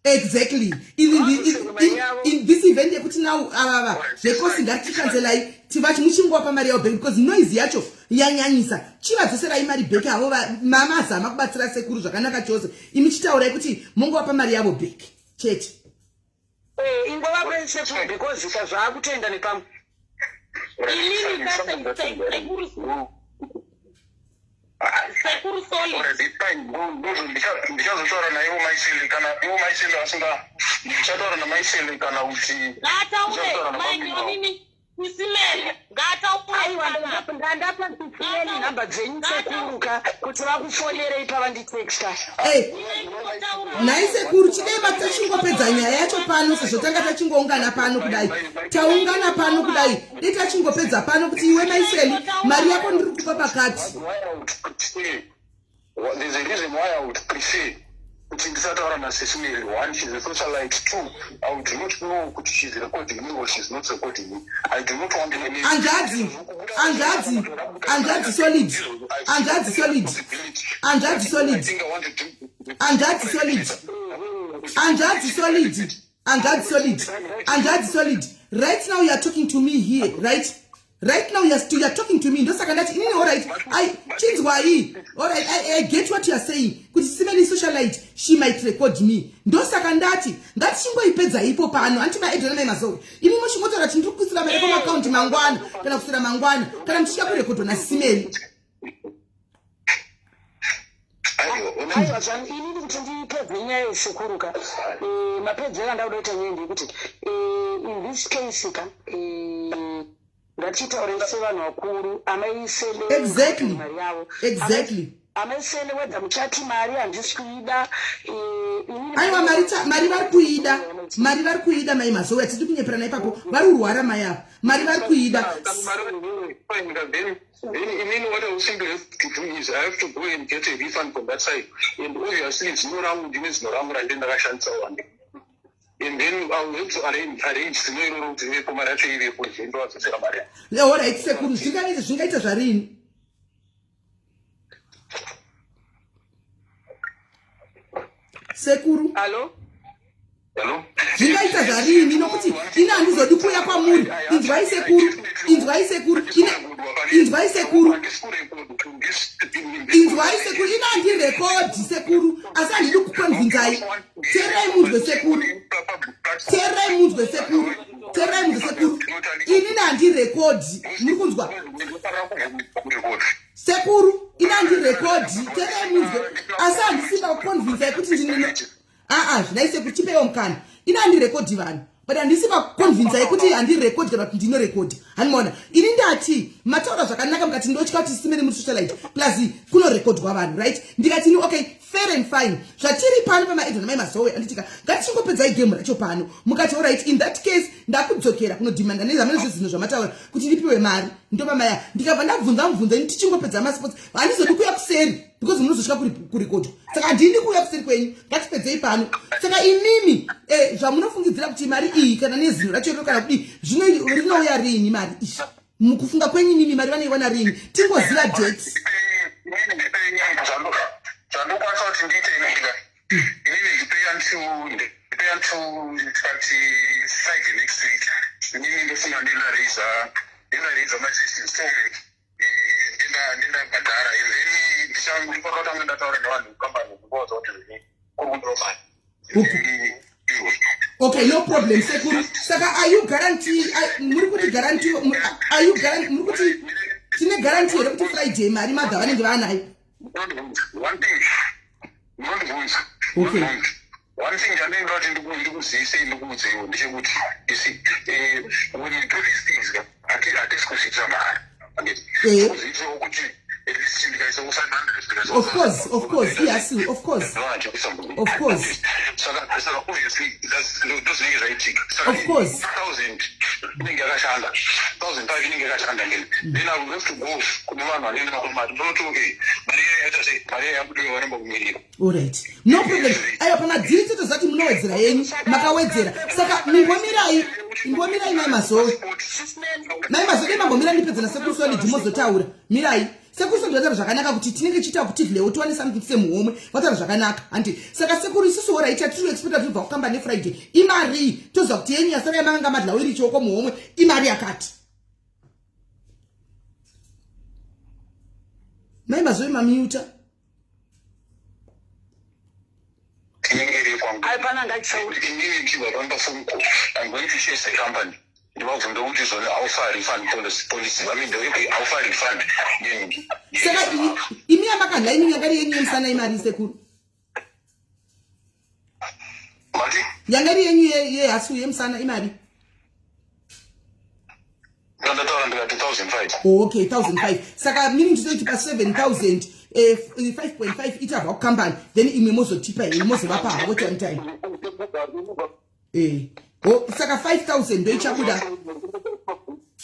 Speaker 1: exactly, in this event yekuti now avava zvekosi ngatikanzelai, tivachi muchingowapa mari yavo back, because noise yacho yanyanyisa. Chivadzoserai mari back havo. Mamazama kubatsira sekuru zvakanaka chose. Imi chitaurai kuti mongowapa mari yavo back chete.
Speaker 3: Ingovapa sekuru, because zvaakutoenda nepamwe.
Speaker 2: Inini sekuru, sekuru Solid.
Speaker 4: Ndichazotaura naivo maisele kana ivo maisele asinga, ndichataura namaisele kana kuti
Speaker 2: Ngaataure mainini Isimele, ngaataure.
Speaker 3: Aiwa, ndandapa Isimeli nhamba dzenyu sekuru ka, kuti vakufonerei pavanditexta.
Speaker 1: Nhai sekuru, chidai tachingopedza nyaya yacho pano, sezvo tanga tachingoungana pano kudai, taungana pano kudai, dai tachingopedza pano kuti iwe maiseli, mari yako ndiri kupa pakati.
Speaker 4: There's a reason why I would prefer kuti ndisataura naSisimeli. One, she's a socialite. Two, I would not know kuti she's recording me or she's not recording me. I do not want any
Speaker 1: Hanzvadzi, hanzvadzi, hanzvadzi Solid, hanzvadzi Solid, hanzvadzi Solid, hanzvadzi Solid, hanzvadzi Solid, hanzvadzi Solid, hanzvadzi Solid, right now you are talking to me here, right? Right now you are talking to me. Ndosaka ndati inini, alright, I chinzwai, alright, I get what you are saying kuti Simeli socialite, she might record me. Ndosaka ndati ngatichingoipedza ipo pano. Anti maedhona mai Mazowe, imi muchingotaura kuti ndiri kuisira mari pamaakaunti mangwana kana kusira mangwana, kana muchitya kurekodwa naSimeli.
Speaker 3: Aiwa, inini kuti ndipedze nyaya yesekuru ka, mapedzero andauda kuita nyaya ndeyekuti in this case ka, ngatitaure sevanhu vakuru, amaisele mari yavo. Amaisele, wedza muchati mari handisi kuida.
Speaker 1: Aiwa, mari vari kuida, mari vari kuida. Mai Mazowe, hatidi kunyeperana ipapo, vari kurwara mai ava, mari vari kuida.
Speaker 4: Then inini what I will simply have to do is I have to go and get a refund from that side. And obviously zino rangu ndine zino rangu randine ndakashandisa wande. And then I will have to arrange zino iroro kuti rivepo, mari yacho ivepo, ndovadzosera mari
Speaker 1: yacho. Alright sekuru, zvingaita zvarini? Sekuru.
Speaker 3: Alo.
Speaker 4: Hello?
Speaker 1: Zvingaita zvarini? Nokuti ini handizodi kuuya kwamuri. Inzwai sekuru, inzwai sekuru, inzwai sekuru, inzwai sekuru, ini handirekodhi sekuru, asi handidi kukonvinzai. Teerai munzwe sekuru, teerai munzwe sekuru, teerai munzwe sekuru, inini handirekodhi. Muri kunzwa sekuru? Ini handirekodhi, teerai munzwe, asi handisida kukonvinzai kuti ndinino. Aa, zvinai sekuru, chipeiwo mukana. Ini handirekodhi vanhu, but handisi pakukonvinzai kuti handirekodhi kana kuti ndinorekodhi. Handimaona, ini ndati mataura zvakanaka mukati ndotya kuti Simene muri socialite, plus kunorekodwa vanhu, right? Ndikati ini okay, fair and fine. Zvatiri pano pamaedha namai Mazowe, anditika ngatichingopedzai game racho pano. Mukati alright, in that case ndakudzokera kunodhimanda nezamene zvezvinhu zvamataura kuti ndipiwe mari ndopamaya. Ndikabva ndabvunza mubvunzo, ini tichingopedza masports, handizodi kuuya kuseri because munozosvika kurekodwa, saka handini kuuya kuseri kwenyu. Ngatipedzei pano. Saka imimi zvamunofungidzira kuti mari iyi kana nezino racho iro kana kudii, zvino rinouya rini mari iyi mukufunga kwenyu? Imimi mari vanoiwana rini? Tingoziva date.
Speaker 4: Zvandokwanisa kuti ndiite inoitika, inini ndipei until tikati Friday next week. Inini ndofunga ndindaraiza. Ndaidza machief installment ndindabhadhara and then ndichangofanira ndataura nevanhu vekambani kuvaudza kuti zvini kuri kudiwa mari.
Speaker 1: Okay, no problem sekuru. Saka are you guarantee, muri kuti guarantee, are you guarantee, muri kuti tine guarantee here kuti Friday mari madha vanenge vaanayo?
Speaker 4: One thing munondibvunza.
Speaker 1: Okay.
Speaker 4: One thing chandinoda kuti ndikuzivisei, ndikuudzeiwo ndechekuti, you see, when you do these things ka, hatisi kuzviitira mahara, handiti? Kuzviitirawo kuti at least ndikaisa ku 500, ndikaisa
Speaker 1: Of course, of course, yes, of course. Of course.
Speaker 4: Saka obviously ndozvinenge zvaitika. Saka
Speaker 1: Of course.
Speaker 4: 1000 inenge yakashanda, 1005 inenge yakashanda ngeni, then I will have to go kune vanhu vanenge vapa mari, ndinoti okay, mari iya yaita sei, mari iya yabudiwa, varamba kumirira.
Speaker 1: Alright, no problem. Aiwa, pamadziri totozati munowedzera yenyu, makawedzera. Saka mimbomirai, imbomirai mai Mazowe. Mai Mazowe, dai mambomira ndipedza nasekuru Solid mozotaura. Mirai. Sekuru Solid vataura zvakanaka kuti tinenge tichiita kuti tidlewo tiwane something semuhomwe. Vataura zvakanaka, handi. Saka sekuru isusu alright, tiri expecta tiri kubva kukamba neFriday. Imari toziva kuti yenyu yasara yamakanga madlawo iri chioko muhomwe, imari yakati. Mai Mazowe mamiuta.
Speaker 4: Inenge iri kwangu.
Speaker 3: Ai, pana ngatisauri.
Speaker 4: Inini ndichibva pamba phone call, I'm going to chase the company, ndivabvunza kuti zvone how far refund policy, I mean, how far refund. Then
Speaker 1: Saka imi yamakadla imi yanga iri yenyu yemusana imari, sekuru?
Speaker 4: Mati?
Speaker 1: Yanga iri yenyu yehasu yemusana imari?
Speaker 4: Ndataura ndikati 1005.
Speaker 1: Oh, okay, 1005. Saka meaning to say kuti pa 7000 5.5 ichabva kukambani, then imwe mozotipa henyu, mozovapa havo one time. Oh, saka 5000 ndo ichabuda.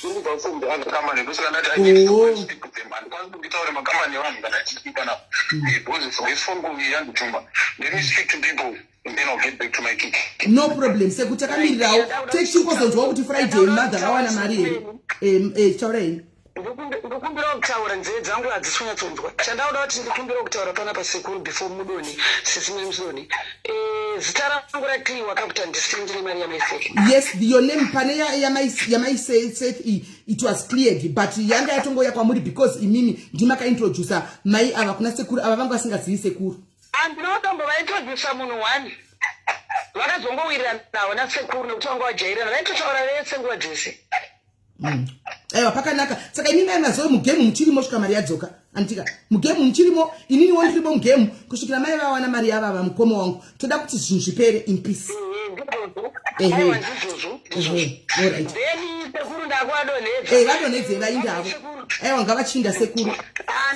Speaker 4: Company, ndosaka ndati I need to speak to them. Handikwanisi kunditaure makambani evanhu kana achiipa now, because this phone call yandituma. Let me speak to people and then I'll get back to my kick.
Speaker 1: No problem sekuti, takamirirawo techingozonzwawo kuti Friday mother vawana mari here. Taura henyu.
Speaker 3: Ndikumbirawo kutaura, nzeve dzangu hadzisi kunyatsonzwa. Chandauda kuti ndikumbirawo kutaura panapa sekuru, before mudoni sisi Memsoni, zita rangu rakliwa kakuti handisiri ndine mari yamaiseke.
Speaker 1: Yes, your name pane yamaiseth it was cleared, but yanga yatongouya kwamuri because imimi ndimakaintroduca mai ava kuna sekuru ava, vanga vasingazivi sekuru.
Speaker 3: Handinotombovaintrodusa munhu one, vakazongowirirana navo nasekuru nekuti vanga vajairirana, vaitotaura vese nguva dzese.
Speaker 1: Aiwa, pakanaka. Saka inini mai Mazowe mugame muchirimo svika mari yadzoka, anditika? Mugame muchirimo, ininiwo ndirimo mugame kusvikira mai vawana mari yavava. Mukoma wangu, toda kuti zvinhu zvipere in peace. Ehe.
Speaker 3: Aiwa, ndizvozvo, ndizvozvo.
Speaker 1: Ehe, alright.
Speaker 3: Then sekuru ndakuadonhedza.
Speaker 1: Vadonhedzei, vaindavo. Aiwa, ngavachinda sekuru.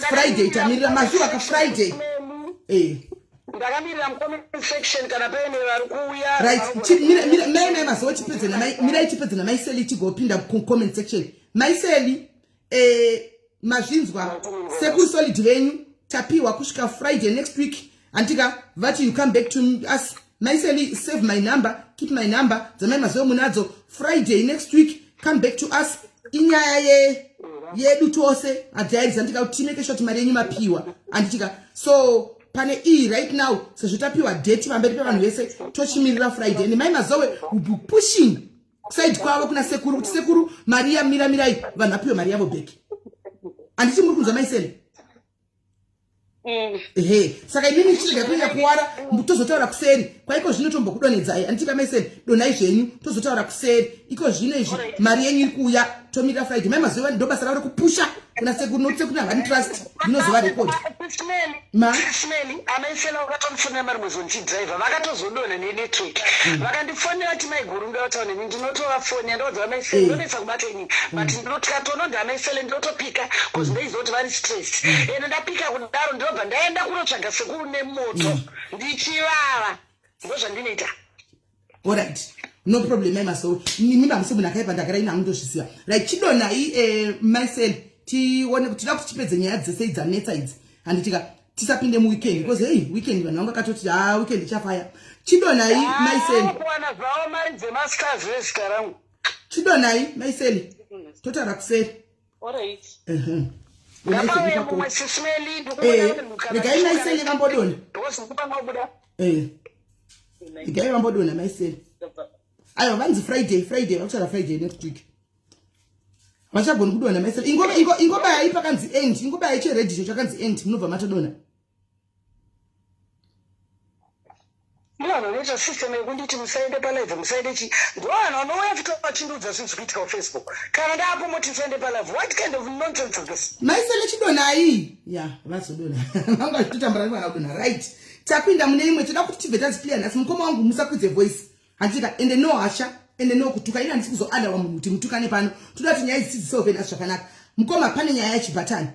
Speaker 1: Friday tamirira mazuva ka Friday.
Speaker 3: Ndakamirira mucomment section kana paine vari kuuya.
Speaker 1: Right, mai Mazowe, chipedze namai, mirai chipedze namaiseli tigopinda kucomment section. Maiseli, mazvinzwa, sekuru Solid venyu tapiwa kusvika Friday next week, andika? Vati you come back to us. Maiseli, save my number, keep my number, dzamai Mazowe munadzo. Friday next week, come back to us. Inyaya ye yedu tose hadzairidza, ndika kuti timake sure kuti mari yenyu mapiwa, anditika? So pane iyi right now, sezvo tapiwa date pamberi pevanhu vese, tochimirira Friday, and mai Mazowe will be pushing side kwavo kuna sekuru kuti sekuru, mari yamira, mirai vanhu vapiwe mari yavo back, handiti? Muri kunzwa, maisele? Ehe, saka imimi chirega kuenda kuwara, tozotaura kuseri kwaiko zvino. Tombokudonhedzai, anditika maiseni? Donhai zvenyu, tozotaura kuseri iko zvino izvi. Mari yenyu iri kuuya, tomirira Friday. Mai Mazuva ndo basa ravo rekupusha kuna sekuru, nokuti sekuru havani trust, ndinozova record. Ma?
Speaker 3: Sismeli, amaisela vakatondifonera mari mwezi ndichidhiraivha, vakatozodonha nenetwork. Vakandifonera kuti maiguru ndoda kutaura nemi, ndinotovafonera ndoudza vamaisele. Ndonetsa kubata inini, but ndinotikatonondi amaisele ndinotopika because ndaiziva kuti vari stressed, ende ndapika kudaro ndinobva ndaenda kunotsvaga sekuru nemoto ndichivava, ndozvandinoita.
Speaker 1: Alright, no problem mai Masowe, mimi hamusi munhu akaipa, ndagara ina hamundozvisiya. Right, chidonhai maisel, tione kuti tida kuti tipedze nyaya dzese idzanetsa idzi, handitika? Tisapinde muweekend because hey, weekend vanhu vanga katoti ha, weekend ichafaya. Chidonhai maisel.
Speaker 3: Kuwana zvavo mari dzemastars vezita rangu.
Speaker 1: Chidonhai maiseli, totaura kuseri.
Speaker 2: Alright.
Speaker 3: Ngapauye mumwe sismeli.
Speaker 1: Regai maiseli vambodonha.
Speaker 3: Because ndikupanga kubuda.
Speaker 1: Regai vambodonha maiseli. Aiwa, vanzi Friday, Friday vakutaura, Friday next week. Vachagoni kudonha maisera. Ingobayai pakanzi end, ingobayai chered icho chakanzi end, munobva matodonha.
Speaker 3: Vanhu vanoita system yekunditi musaende palive musaende chii ndovanhu vanouya futi vachindiudza zvinhu zviri kuitika kufacebook kana ndaapo moti musaende palive what kind of nonsense is this
Speaker 1: maisele chidonhai ya vazodonha vanga vachitotambura nevana kudonha right takuinda mune imwe toda kuti tibve taziclear nhasi mukoma wangu musakwidze voice handitika ende no hasha ende no kutuka ini handisi kuzoadawa munhu kuti mutukane pano toda kuti nyaya idzi tidzisolve nhasi zvakanaka mukoma pane nyaya yechibhatani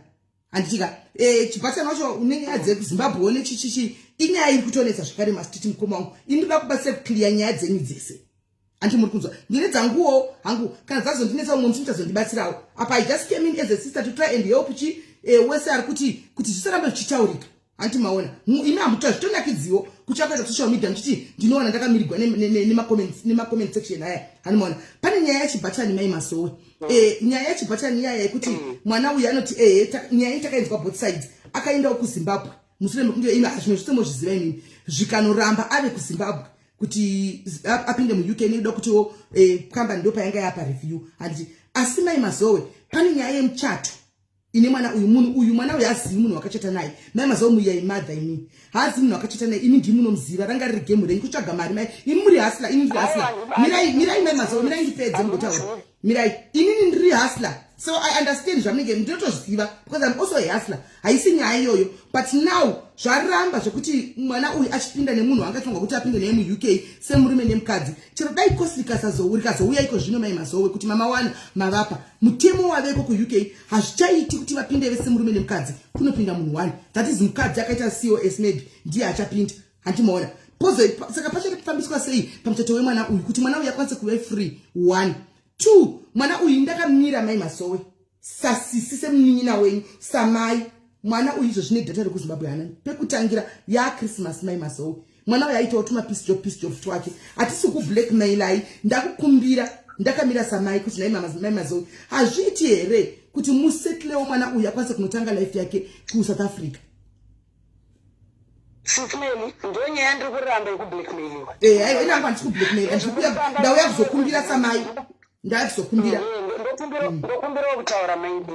Speaker 1: handitika e, chibhatani wacho une nyaya dzekuzimbabwe one chichichi inyaya iri kutonetsa zvakare masititi mukoma wangu ini ndoda kubatsira kuclear nyaya dzenyu dzese hanti muri kunzwa ndine dzanguwo hangu kana dzazondinetsa umwe musi muchazondibatsirawo apa i just came in as a sister to try and help chi e, wese ari kuti kuti zvisarambe zvichitaurika hanti maona imi hamuta zvitonakidziwo kuchakaita social media muchiti ndinowana ndakamirigwa nemacomment section aya hani maona pane nyaya yachibhatani mai masowe e, nyaya yachibhatani iyaya yekuti mwana uyu anoti ehe nyaya iyi takainzwa both sides akaendawo kuzimbabwe mushure mekunge imi zvimwe zvose mozviziva imimi zvikanoramba ave kuzimbabwe kuti apinde muuk nekuda kutiwo eh, kambani ndo payanga yapa review handiti asi mai mazowe pane nyaya yemuchato ine mwana uyu munhu uyu mwana uyu hazivi munhu wakachata naye mai mazowe muyai mother imi haazivi munhu wakachata naye imi ndimi munomuziva ranga riri gemu renyu kutsvaga mari mai imi muri hasla ini ndiri hasla mirai mirai mai mazowe mirai ndipedze mugotaura mirai inini ndiri hasla so i understand zvamunenge ndinotoziva because im also a hustler haisi nyaya iyoyo but now zvaramba zvekuti mwana uyu achipinda nemunhu waangatonga kuti apinde naye muuk semurume nemukadzi chero dai kosi rikazouya iko zvino mai mazowe kuti mama wana mavapa mutemo waveko kuuk hazvichaiti kuti vapinde vese murume nemukadzi kunopinda munhu one that is mukadzi akaita cos maybe ndiye achapinda handimaona pozo saka pachafambiswa sei pamuchato wemwana uyu kuti mwana uyu akwanise kuve free one two mwana uyu ndakamira mai masowe sasisi semunin'ina wenyu samai mwana uyu izvo zvine data rekuzimbabwe hana pekutangira yachristmas mai masowe mwana uyu aitawo tuma peace job peace job twake hatisi kublackmailai ndakukumbira ndakamira samai kuti nai mai mazowe hazviiti here kuti musetlewo mwana uyu akwanise kunotanga life yake kusouth africa
Speaker 3: Sisi Melly, ndonyaya ndiri kuramba yekublackmailiwa.
Speaker 1: Eh, aiwa ini hangu handisi kublackmail, ndikuya ndauya kuzokumbira samai. Ndauya kuzokumbira.
Speaker 3: Mm, ndokumbirawo kutaura maidi.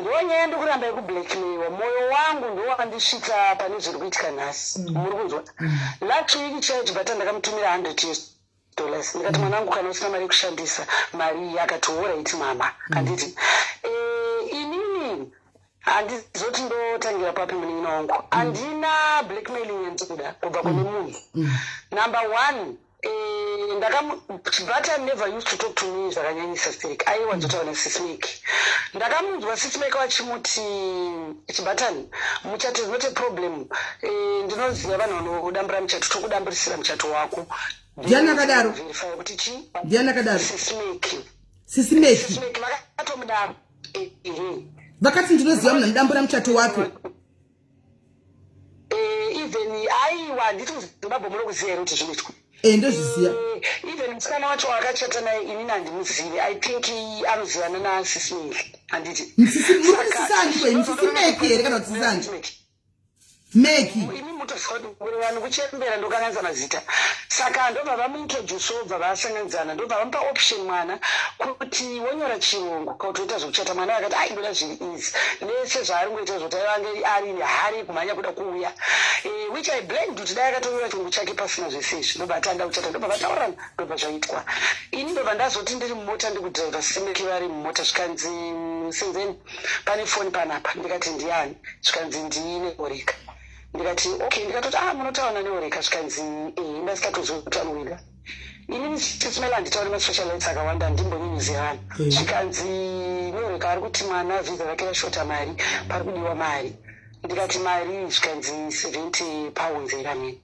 Speaker 3: Ndonyaya ndiri kuramba yekublackmailiwa. Moyo wangu ndowandisvitsa pane zviri kuitika nhasi. Muri kunzwa? Last week church but ndakamutumira 100 US dollars ndikati mwanangu kana usina mari yekushandisa mari iyi akati horaiti mama handiti eh, inini handizoti ndotangira papi munin'ina wangu handina blackmailing yandikuda kubva kune munhu number one eh, ndakamu chibata never used to talk to me zvakanyanyisa sterek aiwanzotaura nasismake ndakamunzwa sismake vachimuti chibatani muchato is not a problem eh, ndinoziva vanhu vanodambura muchato tokudamburisira muchato wako
Speaker 1: Ndiani akadaro?
Speaker 3: Verify kuti chii
Speaker 1: Ndiani akadaro?
Speaker 3: sismake
Speaker 1: Sisi Meki.
Speaker 3: sismake vakatomudaro ehe
Speaker 1: Vakati ndinoziva munhu anodambura muchato wako.
Speaker 3: Eh, even aiwa handiti kuzimbabwe munokuziva here kuti zvinoitwa
Speaker 1: Eh, ndozviziva.
Speaker 3: Eh, even musikana wacho waakachata naye inini handimuzivi i think anozivana nasismake handiti
Speaker 1: Msisi muri kuti sisi ani kwenyu? Sisi Meki here kana kuti sisi ani? Meki.
Speaker 3: Imi mutosoduri vanhu kuchembera ndokanganisa mazita saka ndobva vamuintroduce obva vasanganidzana ndobva vamupa option mwana kuti wonyora chirungu kautoita zvekuchata mwana akati ai ndoda zviri easy nese zvaari kungoita zvoti aivange ari hari kumhanya kuda kuuya eh, which i blamed kuti dai akatonyora chirungu chake pasina zvese izvi ndobva atanga kuchata ndobva vataurirana ndobva zvaitwa ini ndobva ndazoti ndiri mumota ndikudhiraivha simeki vari mumota zvikanzi senzeni pane foni panapa ndikati ndiani zvikanzi ndine oreka ndikati okay ndikatoti ah munotaura neoreka zvikanzi eh ndasingatozivi kuti anoida inini sismela handitauri masocialites akawanda handimbonyunyuzi vanhu zvikanzi neoreka ari kuti mwana vhiza rake rashota mari pari kudiwa mari ndikati mari zvikanzi 70 pounds here amene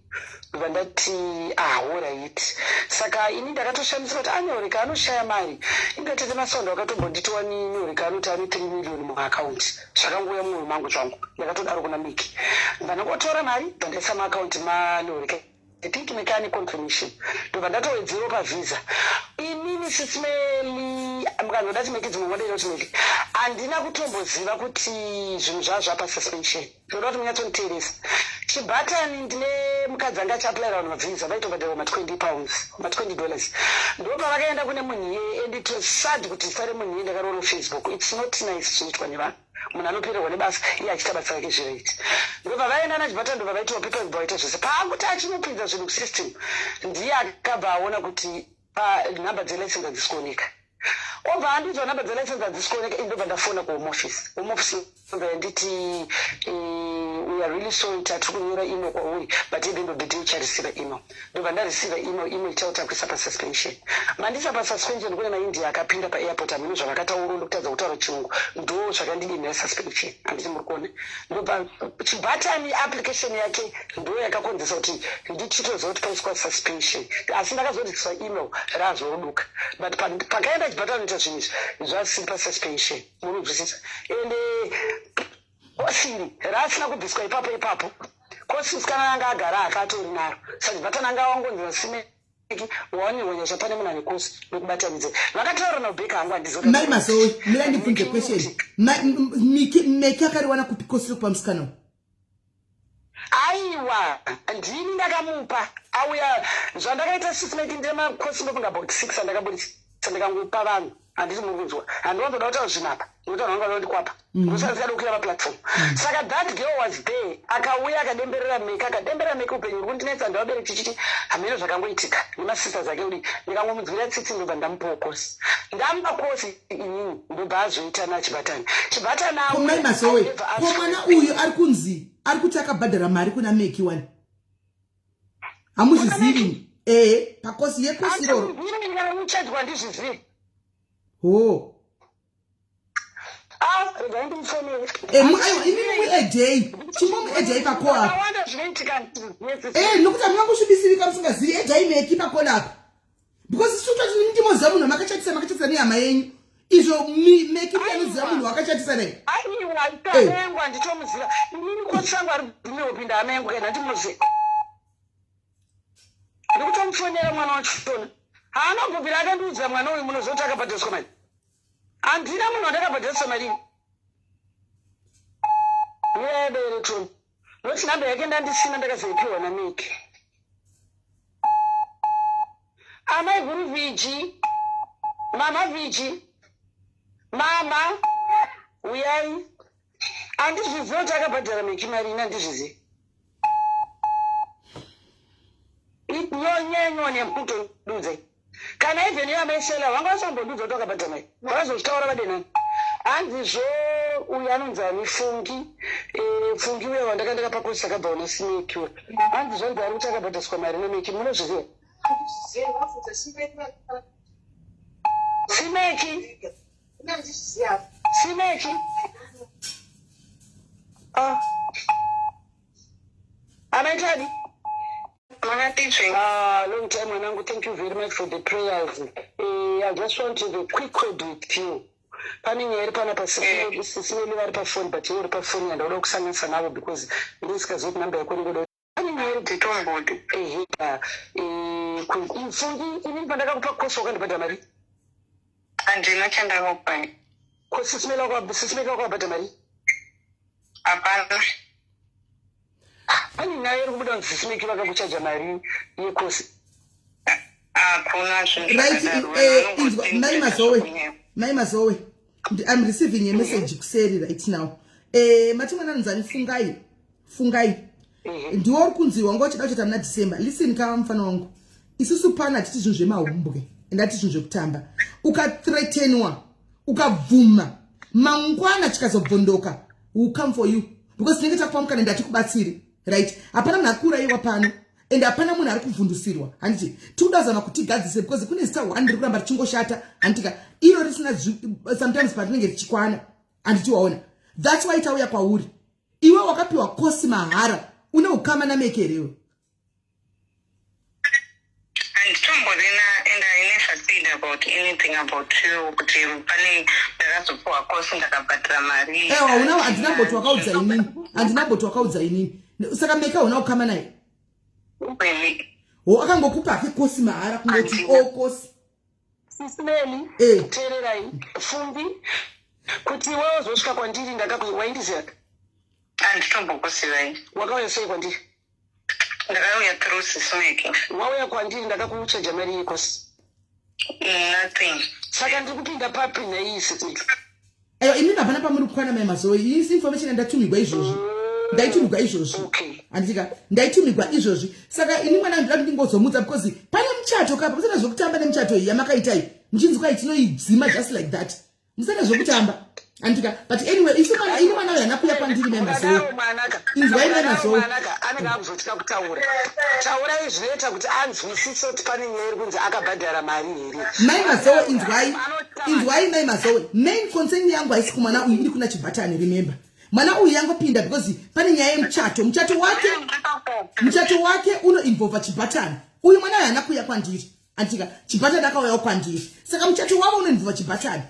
Speaker 3: ndobva ndati ah horait saka ini ndakatoshamisika kuti aneoreka anoshaya mari inga tete masondo akatombonditi wani neoreka anoti ane 3 million muakaunti zvakangouya mumwoyo mangu zvangu ndakatodaro kuna miki ndobva ndangotora mari ndobva ndaisa muakaunti maneoreka I think miki ane confirmation ndobva ndatowedzerawo pavisa inini sisimeli mukanzoda ti miki dzimwe nguva ndoita kuti miki handina kutomboziva kuti zvinhu zvaa zvapa suspension ndoda kuti munyatsonditeeresa Chibhatani ndine mukadzi anga achiapplyira vanhu mavhisa vaitobhadharwa ma 20 pounds ma 20 dollars ndopavakaenda kune munhu iyeye and it was sad kuti zita remunhu iyeye ndakariona kufacebook it's not nice zvinoitwa nevanhu munhu anopererwa nebasa iye achiita basa rake zviright ndobva vaenda nachibhatani ndobva vaitiwa papers bva vaita zvese paakuti achinopinza zvinhu kusystem ndiye akabva aona kuti panhamba dzelicense hadzisi kuoneka obva andiudzwa nhamba dzelicense hadzisi kuoneka ini ndobva ndafona kuhome office home office ndobva yanditi eh, we are really sorry tatiri kunyora email kwauri but at the end of the day uchareceiva email ndobva ndareceiva email email ichauti takuisa pasuspension mandisa pasuspension kune maindia akapinda paairport hameno zvavakataura ndokutadza kutaura chirungu ndo zvakandidinhira suspension handiti muri kuona ndobva chibhatani application yake ndo yakakonzesa kuti ndichitoziva kuti paiswa suspension asi ndakazoriswa email razoroduka but pakaenda chibhatani ita zvinhu izvi zvasiri pasuspension munonzwisisa ende kosiri raasina kubviswa ipapo ipapo kosi musikana anga agara akatori naro saka chibhatani anga wangonzi vasime wawanirwa nyasha pane munhu ane kosi nokubatanidza vakataura nobheka hangu handizo
Speaker 1: mai mazoe mira ndibvunze question meki akariwana kupi kosi rekupa musikana
Speaker 3: Aiwa ndini ndakamupa auya zvandakaita sisi meki ndine makosi ndofunga about six andakabudisa ndikangopa vanhu handiti muri kunzwa handiwanzoda kutaura zvinhu apa nokuti vanhu vanga vada kundikwapa mm. ndosaka kukwira paplatform mm. saka that girl was there akauya akademberera meki akademberera meki upenyu uri kundinetsa ndavabereki chichiti hameno zvakangoitika nemasisters ake kudii ndikangomunzwira tsitsi ndobva ndamupawo kosi ndamupa kosi inini ndobva azoita nachibatani chibatani
Speaker 1: komai mazowe ko mwana uyu ari kunzi ari kuti akabhadhara mari kuna meki wani hamuzvizivi ee pakosi yekosi iroro
Speaker 3: uchadzwa ndizvizivi
Speaker 1: ho
Speaker 3: ah,
Speaker 1: aiwa imimi muedhei chimbomuedhei pakola e nokuti hamuna kusvibisirika musingazivi edhai meki pakola apa because isu toti ndimoziva munhu wamakachatisa makachatisa nehama yenyu izvo meki ndiye anoziva munhu wakachatisa naye
Speaker 3: aiwa amengu handitomuziva inini kosangu ari bvumiwo pinda amengu kana handimoziva ndikutomufonera mwana wachona haana kubvira akandiudza mwana uyu munoziva kuti akabhadhariswa mari handina munhu wandakabhadharisa mari uyaeberetoni nokuti nhamba yake ndandisina ndakazoipiwa namiki amai guru viji mama viji mama uyai handizvizivi kuti akabhadhara miki mari ini handizvizivi nyonyenyo nemutodudze kana even iyo amaisela vanga vasambodudza kuti wakabhadhara mari vakazozvitaura vadenani hanzi zvo uyu anonzi ani fungi eh, fungi uya wandaka ndakapa kosi akabva una simeki uya hanzi zvanzi ari kuti akabhadhariswa mari nemeki munozviziva simeki simeki ah. Amaitadi?
Speaker 2: Makatitsve.
Speaker 3: Ah, long time mwanangu, thank you very much for the prayers. Eh, I just want to have a quick word with you. Pane nyaya iri panapa sisi venu vari pafoni but iwe uri pafoni yandakuda kusanganisa navo because ndisikazivi kuti namba yako ndingoda pane nyaya iri
Speaker 2: Titombodi.
Speaker 3: ehe eh, fungi inini pandakakupa kosi wakandibhadhara mari
Speaker 2: Handina chandakakupa.
Speaker 3: ko sisi meka wakabhadhara mari
Speaker 2: Hapana.
Speaker 3: Pane nyaya iri kubuda kunzi sisi Meki vakakuchaja mari yekosi.
Speaker 2: Hakuna zvinhu
Speaker 1: right
Speaker 2: zvakadaro.
Speaker 1: eh,
Speaker 2: Vanhu
Speaker 1: inzwa mai
Speaker 2: vanongotengesa
Speaker 1: mazowe
Speaker 2: zvekunyepa.
Speaker 1: mai mazowe i'm receiving a message kuseri right now eh, mati mwana anonzani fungai fungai ndiwo uri kunzi wanga uchida kuchata muna december listen ka mufana wangu isusu pano hatiti zvinhu zvemahumbwe and hatiti zvinhu zvekutamba ukathreatenwa ukabvuma mangwana chikazobvondoka will come for you because tinenge takupa mukana ende hatikubatsiri right hapana munhu ari kuurayiwa pano and hapana munhu ari kuvhundusirwa handiti tikuda kuzama kutigadzise because kune zita one riri kuramba richingoshata handitika iro risina sometimes parinenge richikwana handiti waona that's why tauya kwauri iwe wakapiwa kosi mahara une ukama nameke herewe
Speaker 2: Handitomborina and I never said about anything about you kuti pane ndakazopuwa kosi ndakabhadhara mari.
Speaker 1: Ewa una handina mboti wakaudza inini handina mboti wakaudza inini saka meka hauna kukama naye ho akangokupa hake kosi mahara kungoti o kosi
Speaker 3: Sisi Meli
Speaker 1: Eh.
Speaker 3: teererai Fumbi kuti iwewe uzosvika kwandiri ndakaku waindiziva
Speaker 2: Handitombokuzivai.
Speaker 3: Wakauya sei kwandiri?
Speaker 2: Ndakauya through Sismeki.
Speaker 3: Wauya kwandiri, ndakakuchaja mari yekosi?
Speaker 2: Nothing.
Speaker 3: Saka ndiri kupinda papi nhai, Sismeki?
Speaker 1: Aiwa, inini hapana pamuri kukwana, mai Mazowe. Isi information yandatumigwa izvozvi, ndaitumigwa izvozvi. Handitika ndaitumigwa izvozvi. Saka ini mwana ndida kuti ndingozomudza because pane muchato kapa. Musana zvokutamba nemuchato iyi yamakaita iyi, muchinzi kwai tinoidzima just like that. Musana zvokutamba, handitika? But anyway, isu mwana, ini mwana uyu haana kuuya kwandiri, mai Mazowe.
Speaker 3: Ukadaro mwanaka,
Speaker 1: Inzwai, mai
Speaker 3: ukadaro
Speaker 1: Mazowe.
Speaker 3: Mwanaka anenge akuzotya kutaura. Taurai zvinoita kuti anzwisise kuti pane nyaya iri kunzi akabhadhara mari here.
Speaker 1: Mai Mazowe, inzwai, inzwai, mai Mazowe. Main concern yangu haisi kumwana uyu, iri kuna Chibhatani. Remember, mwana uyu yangopinda because pane nyaya yemuchato. Muchato wake unoinvolva Chibhatani. Uyu mwana uyu haana kuuya kwandiri, andika? Chibhatani akauyawo kwandiri, saka muchato wavo unoinvolva Chibhatani.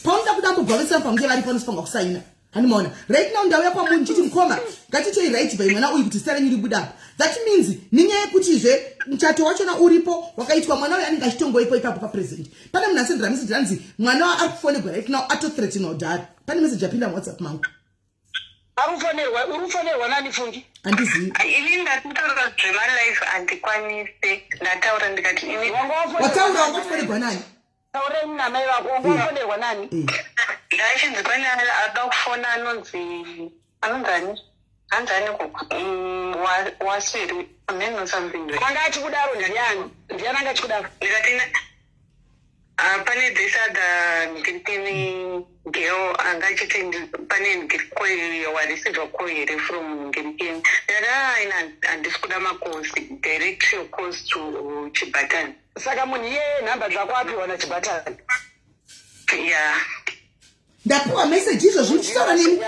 Speaker 1: Paunoda kuda mbobva pange vari panofanirwa kusaina, handimaona? Right now ndauya kwamuri ndichiti, mukoma, ngatitei right by mwana uyu kuti zita renyu ribuda apa. That means nenyaya yekutizve muchato wachona uripo wakaitwa, mwana uyu anenge achitongoipo ipapo papresent. Pane munhu asendera message, anzi mwana ari kufonegwa right now, atothreatenwa kudhara. Pane message yapinda muWhatsApp mangu.
Speaker 3: Ari kufonerwa, uri kufonerwa nani, Fungi?
Speaker 1: Handizivi.
Speaker 2: Ini ndataura zvemalife, handikwanise. Ndataura ndikati ini
Speaker 3: Wanga wafonerwa
Speaker 1: Wataura.
Speaker 3: nani?
Speaker 1: Wanga wafonerwa nani?
Speaker 3: Taurai namai vako, wanga wafonerwa nani?
Speaker 2: Ndachinzi pane ada kufona, anonzi ani, hanzi ani, wasweri ameno something like.
Speaker 3: Anga achikudaro ndiani? Ndiani anga achikudaro?
Speaker 2: Ndikati pane this other ngirikini girl anga achiti pane ngirikoi, wareceiva call here from ngirikini? Ndikati, "Ah, ina handisi kuda macalls, direct your calls to Chibhatani."
Speaker 3: Saka munhu iyeye nhamba dzako apiwa naChibhatani?
Speaker 2: Yeah.
Speaker 1: Ndapiwa message izvozvi muchitaura neni.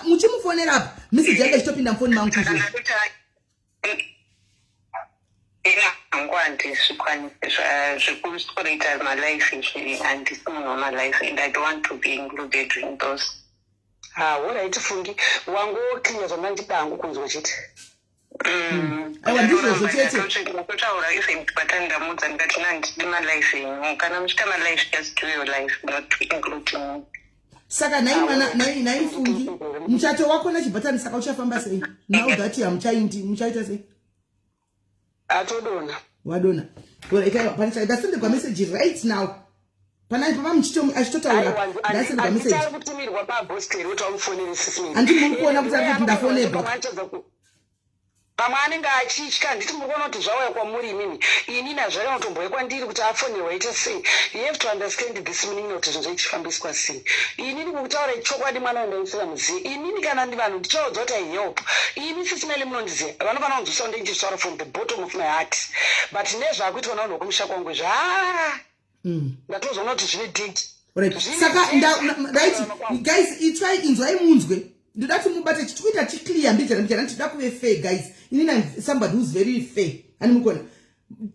Speaker 1: Muchimufonera apa, message yanga ichitopinda mufoni mangu izvozvi.
Speaker 2: Ina hangu handizvikwanisi zvekusweraita malife izvi. Handisi munhu wamalife and I don't want to be included in those.
Speaker 3: Ha, alright, Fungi, wangoclear zvandandida hangu kunzwa chete.
Speaker 1: Aiwa, ndizvozvo chete.
Speaker 2: Ndatotaura even Chibhatani, ndamudza ndikati nandidi malife enyu. Kana muchiita malife, just do your life, not including me.
Speaker 1: Saka nhai mwana, nhai Fungi, muchato wako naChibhatani saka uchafamba sei now that hamuchaindi? Muchaita sei?
Speaker 3: Atodona.
Speaker 1: Wadona. Alright, aiwa, pane ndasenderwa message right now. Pana papa muchito achitotaura, ndasenderwa message.
Speaker 3: Handitari kutumirwa pabhosteri kuti wamufonere, Sismini.
Speaker 1: Handi muri kuona kuti ari kuti ndafonerwa?
Speaker 3: Pamwe anenge achitya. Handiti muri kuona kuti zvauya kwamuri imimi? Inini hazvakana kutombouya kwandiri kuti afonerwa ita sei. You have to understand this meaning, kuti zvinhu zvichifambiswa sei. Inini kukutaura chokwadi, mwana wendaisira muzive inini, kana ndi vanhu ndichaudza kuti I help. Ini Sisimele munondiziva, vanofana kunzwisa kuti ndichitaura from the bottom of my heart, but nezvaakuitwa navanhu vokumusha kwangu izvi, haa, ndatozoona kuti zvine date.
Speaker 1: Right, saka right guys, itsvai, inzwai munzwe. Ndoda kuti mubate chitikuita chiclear mbijana mbijana. Tinoda kuve fair, guys. Inini I'm somebody who's very fair, ani mukona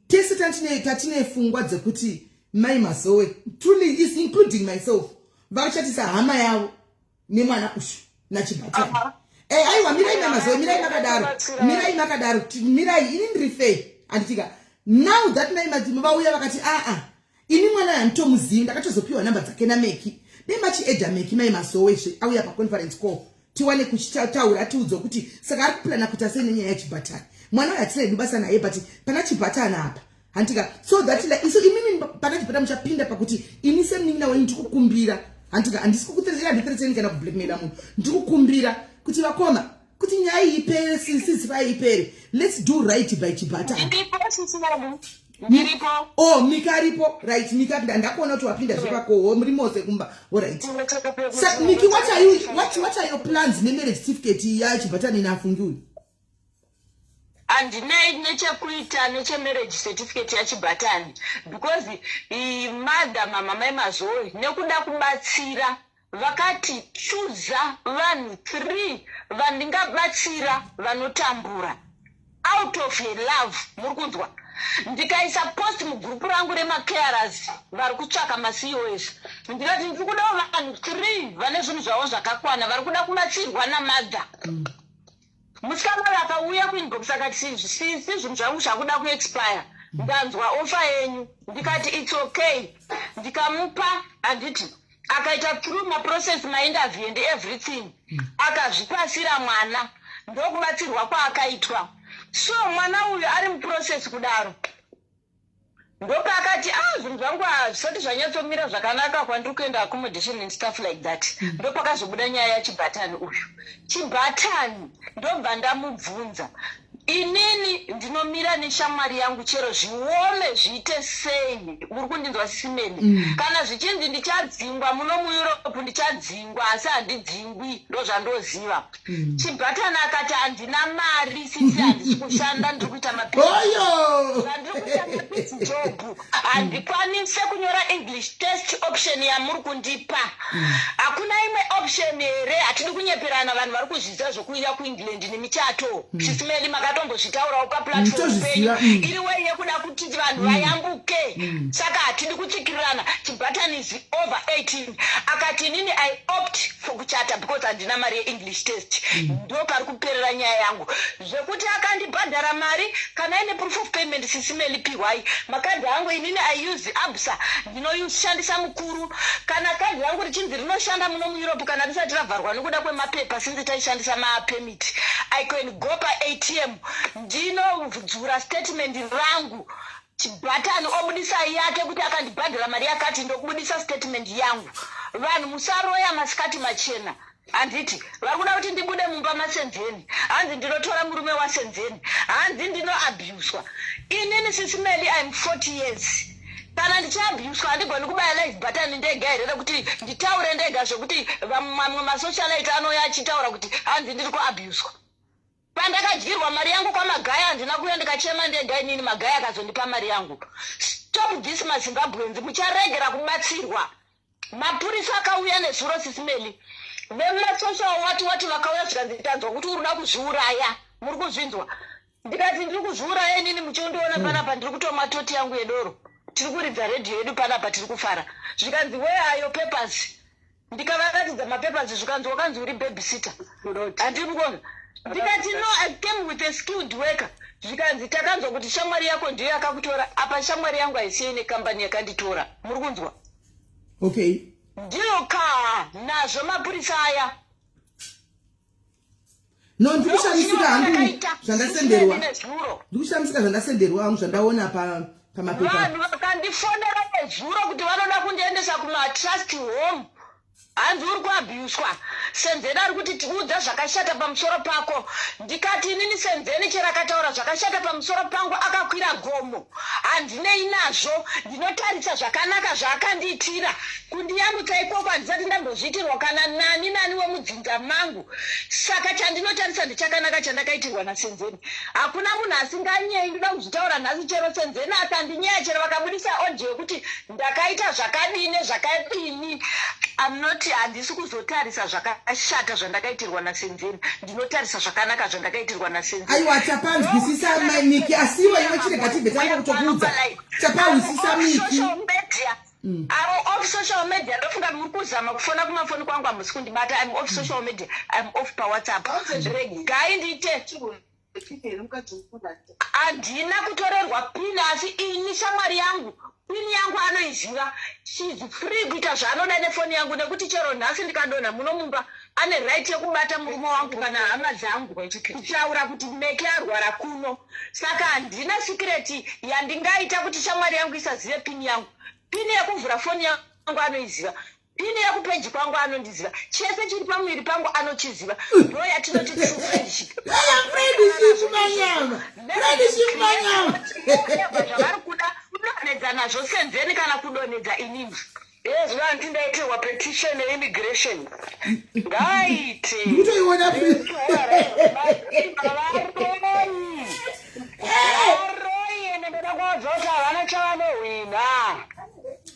Speaker 1: tese tatine pfungwa dzekuti mai Mazowe truly is, including myself, vachatisa hama yavo nemwana uyu naChibhatani. Aiwa, mirai, mai Mazowe, mirai makadaro, mirai makadaro, mirai. Ini ndiri fair, handitika? Now that mai Madzimo vauya vakati, aa, ini mwana handitomuzivi, ndakatozopiwa namba dzake naMeki. Dai machiedha Meki, mai Mazowezve auya paconference call, tiwane kuchitaura, atiudzwa kuti saka ari kuplana kuita sei nenyaya yeChibhatani. Mwana uyu hatina hedu basa naye, but pana Chibhatani apa, handika? So that like, so imimi pana Chibhatani muchapinda pakuti ini semunin'ina wenyu ndikukumbira, handika? Handisi kukuthreatena, handithreateni kana kublackmaila munhu. Ndikukumbira kuti vakoma, kuti nyaya iyi ipere, ceasefire ipere, let's do right by Chibhatani.
Speaker 2: Ndiripo, Sisimalu, ndiripo.
Speaker 1: Oh, Mika aripo. Right, Mika, ndakuona kuti wapinda zvepakoho, muri mose kumba. Alright. Sa Miki, what are your plans nemarriage certificate yaChibhatani naFungi uyu?
Speaker 5: Handinei nechekuita nechemarriage certificate yaChibhatani because mother, mama mai Mazoe, nekuda kubatsira vakati chuza vanhu three vandingabatsira vanotambura out of her love. Muri kunzwa? Ndikaisa post mugrupu rangu remacarers vari kutsvaka maCOS, ndikati ndiri kudawo vanhu three vane zvinhu zvavo zvakakwana, vari kuda kubatsirwa namother. Musikana uyo akauya kuinbox akati, "Sisi, zvinhu zvangu zvakuda kuexpire, ndanzwa offer yenyu." Ndikati, "It's okay." Ndikamupa, handiti? Akaita through maprocess, mainterview and everything, akazvipasira mwana, ndokubatsirwa kwaakaitwa. So mwana uyu ari muprocess kudaro, ndopaakati, "Ah, zvinhu zvangu hazvisati zvanyatsomira zvakanaka kwandiri kuenda, accommodation and stuff like that." Ndopakazobuda nyaya yachibhatani uyu. Chibhatani, ndobva ndamubvunza, "Inini ndinomira neshamwari yangu chero zviome zviite sei." Uri kundinzwa, Sis Melly?
Speaker 1: Mm.
Speaker 5: Kana zvichinzi ndichadzingwa muno muEurope, ndichadzingwa, asi handidzingwi, ndozvandoziva. Chibhatani akati, "Handina mari, sisi, handisi kushanda, ndiri kuita mapi
Speaker 1: Oyo.
Speaker 5: Zvandiri kuita mapiece job, handikwanise kunyora English test. Option yamuri kundipa, hakuna imwe option here?" Hatidi kunyeperana, vanhu vari kuzviziva zvokuuya kuEngland nemichato. Sis Melly, makatombozvitaurawo paplatform
Speaker 1: Tozviziva,
Speaker 5: penyu.
Speaker 1: Mm.
Speaker 5: Iri way yekuda kuti vanhu vayambuke, saka hatidi kutsikirirana. Chibhatani is over 18. Akati, "Inini I opt for kuchata because handina mari yeEnglish test." Ndo pari kuperera nyaya yangu. Zvekuti akandibhadhara mari, kana ine proof of payment, Sis Melly, pihwai makadhi angu. Inini I use Absa, ndinoshandisa mukuru. Kana kadhi rangu richinzi rinoshanda muno muEurope, kana risati ravharwa nekuda kwemapepa, sinzi taishandisa mapermit, I can go paATM, ndinodzura statement rangu. Chibhatani obudisa yake kuti akandibhadhara mari yakati, ndokubudisa statement yangu. Vanhu musaroya masikati machena. Handiti vari kuda kuti ndibude mumba maSenzeni? Hanzi ndinotora murume waSenzeni, hanzi ndinoabhuswa. Inini, Sis Melly, I'm 40 years. Kana ndichiabhuswa, handigoni kubaya live button ndega here rekuti nditaure ndega zvekuti mamwe masocialite anouya achitaura kuti hanzi ndiri kuabhuswa? Pandakadyirwa mari yangu kwaMagaya, handina kuuya ndikachema ndega inini. Magaya akazondipa mari yangu. Stop this, maZimbabweans, mucharegera kubatsirwa. Mapurisa akauya nezuro, Sis Melly, vemasocial wati wati vakauya, zvikanzi, "Tanzwa kuti uri kuda kuzviuraya." Muri kuzvinzwa? Ndikati, "Ndiri kuzviuraya inini? Muchiondiona panapa, ndiri kutomwa toti yangu yedoro, tiri kuridza redhiyo yedu panapa, tiri kufara." Zvikanzi, "Where are your papers?" Ndikavaratidza mapapers. Zvikanzi, "Wakanzi uri babysitter, handiri kuona." Ndikati, "No, I came with a skilled worker." Zvikanzi, "Takanzwa kuti shamwari yako ndiyo yakakutora apa." Shamwari yangu haisiyei nekambani yakanditora. Muri kunzwa?
Speaker 1: Okay.
Speaker 5: Ndiyo kaa nazvo mapurisa aya.
Speaker 1: No, ndiri kushamisika hangu zvandasenderwa.
Speaker 5: Nezuro.
Speaker 1: Ndiri kushamisika zvandasenderwa hangu, zvandaona pamapepa.
Speaker 5: Vanhu vakandifonera nezuro kuti vanoda kundiendesa kumatrust home, hanzi uri kuabhuswa, Senzeni ari kuti tiudza zvakashata pamusoro pako. Ndikati, "Inini Senzeni chero akataura zvakashata pamusoro pangu, akakwira gomo, handinei nazvo. Ndinotarisa zvakanaka zvaakandiitira kundiyambutsa ikoko. Handisati ndambozviitirwa kana nani nani wemudzinza mangu. Saka chandinotarisa ndichakanaka chandakaitirwa naSenzeni. Hakuna munhu asinganyei, ndoda kuzvitaura nhasi. Chero Senzeni akandinyeya, chero vakabudisa audio yekuti ndakaita zvakadini nezvakadini, I'm not, handisi kuzotarisa zvakashata zvandakaitirwa naSenzeni. Ndinotarisa zvakanaka zvandakaitirwa naSenzeni."
Speaker 1: Aiwa, tapanzwisisa, Miki, asiwa iwe chirega tibve tanga kutokuudza. Tapahwisisa, Miki.
Speaker 5: Social media. I'm off social media. Ndofunga muri kuzama kufona kumafoni kwangu, hamusi kundibata. I'm off social media, I'm off paWhatsApp. Regai ndiite, handina kutorerwa PIN, asi ini shamwari yangu PIN yangu anoiziva. She's free kuita zvaanoda nefoni yangu, nekuti chero nhasi ndikadonha muno mumba, ane right yekubata murume wangu kana hama dzangu kutaura kuti Meke arwara kuno. Saka handina secret yandingaita kuti shamwari yangu isazive PIN yangu. PIN yekuvhura foni yangu anoiziva, PIN yekupeji kwangu anondiziva, chese chiri pamuviri pangu anochiziva. Ndo yatinoti true friendship.
Speaker 1: Friendship manyama, friendship manyama.
Speaker 5: Zvavari kuda kudonhedza nazvo Senzeni kana kudonhedza inini.
Speaker 3: Yes, vanti ndaitirwa petition yeimmigration, ngaaite.
Speaker 1: Ndikutoiona.
Speaker 3: Varoi, varoi, ende ndoda kuvaudza kuti havana chavanohwina.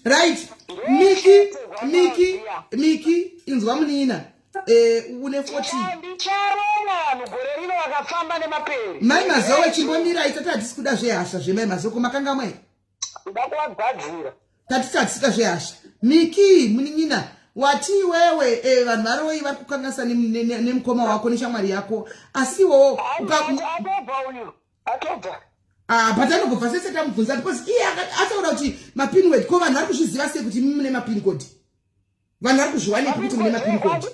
Speaker 1: Right, Miki, Miki, Miki, inzwa munina, une 40.
Speaker 3: Ndicharona vanhu gore rino vakafamba nemaperi.
Speaker 1: Mai Mazowe, chimbomirai, tati hatisi kuda zvehasha zvemai Mazoko makangamwa here?
Speaker 3: Nda kuvagadzira.
Speaker 1: Tati tatisida zvehasha. Miki munin'ina, wati iwewe vanhu varoi, vari kukanganisa nemukoma wako neshamwari yako, asiwo
Speaker 3: Atobva uyu, atobva.
Speaker 1: Ah, but anogobva sese tamubvunza, because iye ataura kuti mapin word, ko vanhu vari kuzviziva sei kuti mune mapin code? Vanhu vari kuzviwanepi kuti mune mapin code?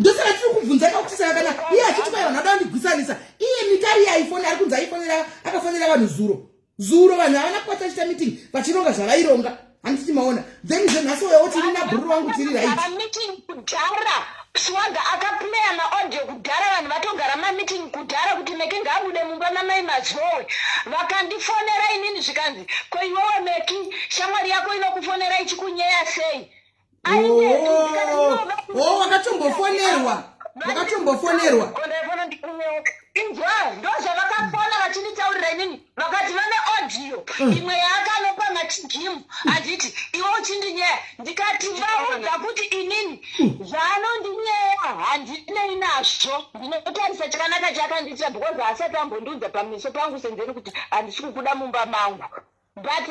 Speaker 1: Ndosaka tiri kubvunza ka kuti saka kana iye achiti kwai vanhu vada kundigwisanisa iye mitari yaifoni ari kunzi aifonera akafonera vanhu zuro zuro vanhu havana kukwata chiita meeting vachironga zvavaironga handiti maona then zvenhasi uya woti ini nabhururu wangu tiri right
Speaker 5: meeting kudhara swaga akaplaya maaudio kudhara vanhu vatogara mameeting kudhara kuti meke ngaabude mumba mamai mazowe vakandifonera inini zvikanzi ko iwewe meki shamwari yako inokufonera ichikunyeya sei
Speaker 1: oh, oh, wakatombofonerwa wakatombofonerwa
Speaker 5: inzwa ndozvavakafona vachinditaurira inini vakati vane audio mm. imwe yaakanopa machigimu achiti iwe uchindinyeya ndikati vaudza kuti inini mm. zvaanondinyeya handinei nazvo ndinotarisa chakanaka chaakandiitira because haasati ambondiudza pameso pangu senzeni kuti handisi kukuda mumba mangu but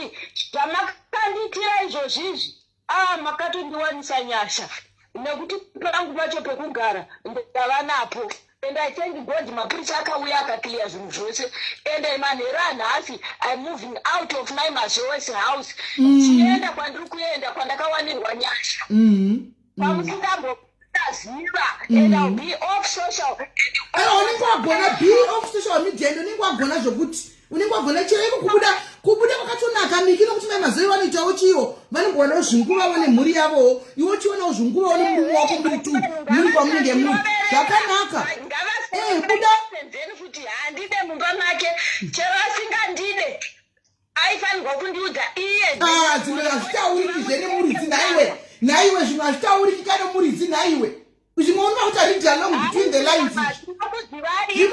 Speaker 5: zvamakandiitira izvozvizvi ah makatondiwanisa nyasha nekuti pangu pacho pekugara ndava napo and i thank god mapurisa akauya akaclear zvinhu zvose and manheru anhasi im moving out of my mazowes house mm. chienda mm. kwandiri kuenda kwandakawanirwa nyasha mm. pamusingamboziva mm. and ill be off social
Speaker 1: unenge wagona be off social media and unenge wagona zvokuti unenge wagona chaiko kubuda kubuda kwakatonaka miki nokuti mai mazoi vanoitawo chiwo vanombowanawo zvinguvawo nemhuri yavowo iwe uchionawo zvinguvawo nemurume wako muri tu muri kwamunenge muri zvakanaka eh, buda
Speaker 5: futi handide mumba make chero asingandide aifanirwa kundiudza iye
Speaker 1: ah, dzimwe hazvitauriki zvenemuridzi nhaiwe nhaiwe zvimwe hazvitauriki kane muridzi nhaiwe zvimwe unoda kuti read along between the lines
Speaker 5: izvi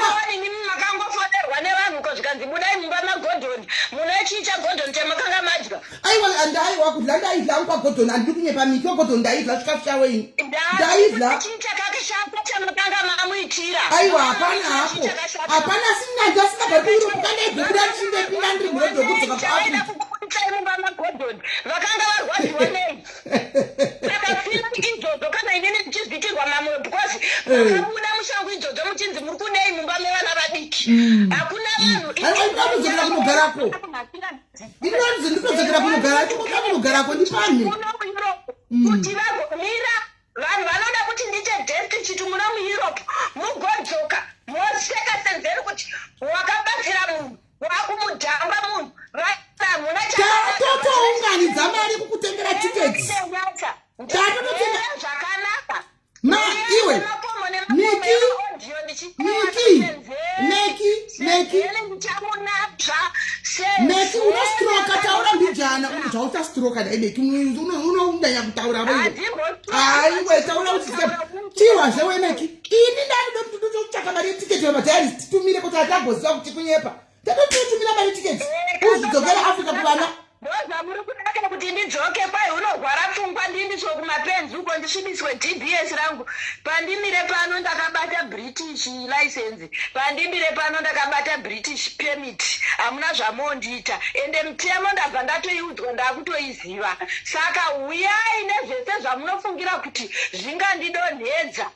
Speaker 5: makangofonerwa nevanhu ko zvikanzi budai mumba magodhoni mune chii chagodhoni chamakanga madya
Speaker 1: aiwa andaiwa kudla ndaidla angu kwagodhoni handidi kunyepa miki wagodhoni ndaidla chikafu chavo ini ndaidla
Speaker 5: chii chakakishata chamakanga mamuitira
Speaker 1: aiwa hapana hapo hapana asinandi asingabva kueurope kandaigobira ndichindepinda ndiri murodho kudzoka kuafrica
Speaker 5: mumba magodhoni vakanga varwadziwa nei saka feeling idzodzo kana inini ndichizviitirwa mamwe because eh. makabuda mushangu idzodzo muchinzi muri kudei mumba mevana vadiki mm. hakuna vanhu
Speaker 1: ndinodzokera kunogarako ndinonzi ndinodzokera kunogara ndinoda kunogarako ndipamhe
Speaker 5: mm. kuti vagomira vanhu vanoda kuti ndiite desti chiti muno mueurope mugodzoka moseka senzeri kuti wakabatsira munhu wakumudhamba munhu hamuna
Speaker 1: tatotounganidza mari kukutengera tiketi
Speaker 5: tatototenga zvakanaka
Speaker 1: ma iwe miki miki meki meki meki unostroka taura mbijana zvauchastroka dai meki unonyanya kutaura aiwe taura kuti chihwa zvewe meki ini ndanototsvaka mari yetiketi vamadiaris titumire kuti atagoziva kuti kunyepa tatotitumira mari yetiketi uzvidzokera africa kuvana
Speaker 5: ndozvamuri kudaka kuti ndidzoke kwai unorwara pfungwa ndiindiswe kumapenzi uko ndisvibiswe dbs rangu pandimire pano ndakabata british license pandimire pano ndakabata british permit hamuna zvamondiita ende mutemo ndabva ndatoiudzwa ndakutoiziva saka huyai nezvese zvamunofungira kuti zvingandidonhedza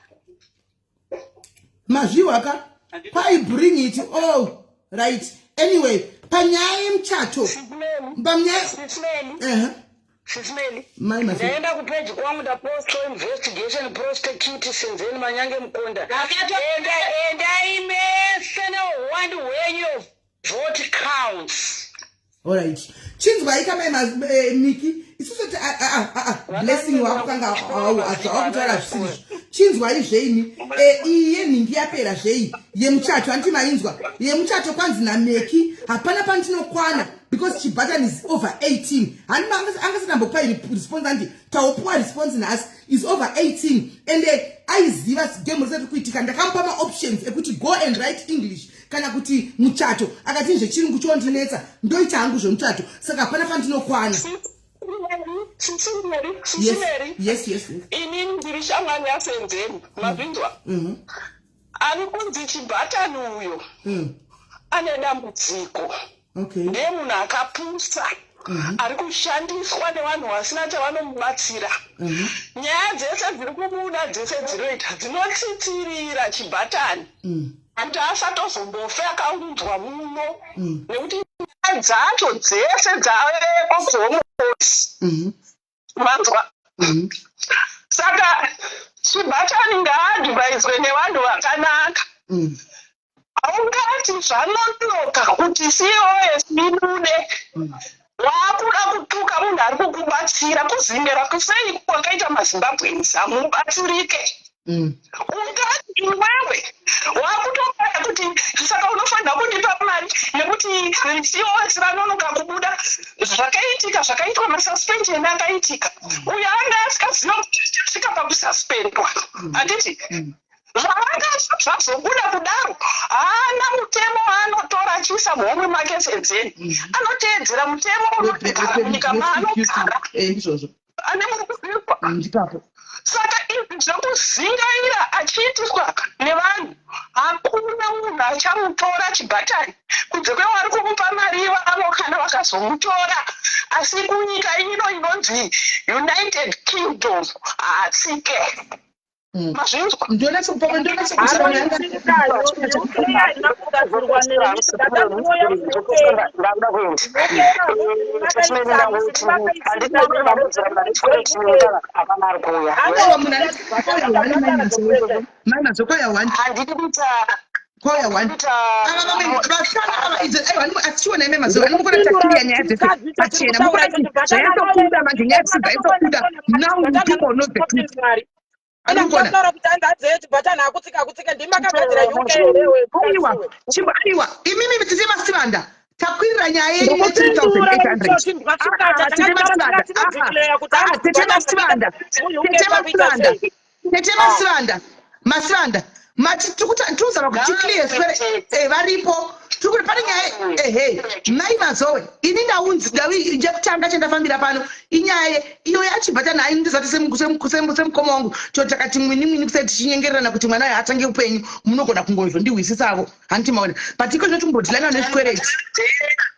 Speaker 1: Mazviwa ka kwai bring it all right anyway panyaya yemuchato panyaya
Speaker 3: Sisimeli, ndaenda kupeji kwangu ndaposto investigation prosecute Senzeni Manyange Mukonda. Enda endai mese neuwandu hwenyu vote counts.
Speaker 1: Alright. Chinzwai kamai eh, Miki isusu ti ah, ah, ah, blessing wako kanga zvawakutaura zvisirizvo. Chinzwai zveimi eh, iyi yenhingi yapera zvei yemuchato anti mainzwa yemuchato kwanzi naMeki hapana pandinokwana because chibutton is over 18 hani angasinambokupa response andi taupuwa response nhasi is over 18 and eh, aiziva game risati kuitika ndakamupa maoptions ekuti go and write english kana kuti muchato akati zvechirungu chondinetsa ndoita hangu zvemuchato saka hapana pandinokwana yes, yes, yes.
Speaker 3: Inini ndiri shamwari yasenzeni mazvinzwa mm -hmm. Ari kunzi chibhatani uyo mm. ane dambudziko
Speaker 1: okay.
Speaker 3: Ndiye munhu akapusa mm -hmm. ari kushandiswa nevanhu vasina chavanomubatsira mm -hmm. Nyaya dzese dziri kubuda dzese dzinoita dzinotsitirira chibhatani mm. Kuti asatozombofe akaunzwa muno mm. nekuti nyaya dzacho dzese dzaveko kuhomo. Manzwa? Saka Chibatani ngaadvaiswe nevanhu vakanaka. Haungati zvanonoka kuti COS ibude, waakuda kutuka munhu ari kukubatsira. Kuzingera kusei kwakaita maZimbabweans, hamubatsirike. Ungati iwewe wakutobaya kuti saka unofanira kundipa mari nekuti COS ranonoka kubuda. Zvakaitika zvakaitwa, masuspension akaitika, uyo anga asikaziva kuti achasvika pakususpendwa, handiti? Zvavanga zvazobuda kudaro, haana mutemo waanotora achiisa muhomwe make senzeni. Anoteedzera mutemo unogara munyika maanogara.
Speaker 1: Ndizvozvo.
Speaker 3: Ane muri kubikwa.
Speaker 1: Ndipapo.
Speaker 3: Saka izvi zvekuzingaira achiitiswa nevanhu, hakuna munhu achamutora Chibhatani kunze kwevari kumupa mari ivavo kana vakazomutora. Asi kunyika ino inonzi United Kingdom haatsike. Mazvinzwa?
Speaker 1: Ndiona sekupa, ndiona sekuti
Speaker 6: Haina kugadzirwa neni, ndakauya kuUK.
Speaker 1: Aiwa, munhu kwauya one, mai Mazowe. Mai Mazowe, kwauya one.
Speaker 3: Handidi kuita
Speaker 1: Kwauya one. Ava vamwe vasikana ava idzo, aiwa, asi chiona ime Mazowe, ani mukona takiriya nyaya dzese pachena. Mukona kuti zvayatokuda manje, nyaya dzese dzaitokuda. Now people know the truth. Anokona.
Speaker 6: Taura kuti hanzi adzeye Chibhatani akutsika akutsika, ndimi makagadzira UK here we?
Speaker 1: Aiwa, chimbo, aiwa, imimi tete Masivanda, takwirira nyaya yenyu ye
Speaker 6: Ndokupindura.
Speaker 1: 3800.
Speaker 6: Chimbwa
Speaker 1: Ah,
Speaker 6: chikata
Speaker 1: ah, tete Masivanda,
Speaker 6: tinodeclare kuti
Speaker 1: ah,
Speaker 6: hanzi
Speaker 1: tete
Speaker 6: Chibhatani
Speaker 1: Masivanda,
Speaker 6: muUK
Speaker 1: tete
Speaker 6: pakuita
Speaker 1: Masivanda,
Speaker 6: sei?
Speaker 1: tete Masivanda, Masivanda, mati tikuzama kuti ticlear swere varipo. Tiri kuti pane nyaya, ehe, mai Mazowe, ini ndaunzi ndawi chekutanga chandafambira pano inyaya iyo yaChibhatani. Ai, ndizati semukoma wangu cho takati mwini mwini kusai tichinyengererana kuti mwana uyu atange upenyu, munogona kungozondihwisisavo, handiti maona? But iko zvino timbodhilana nezvikwereti.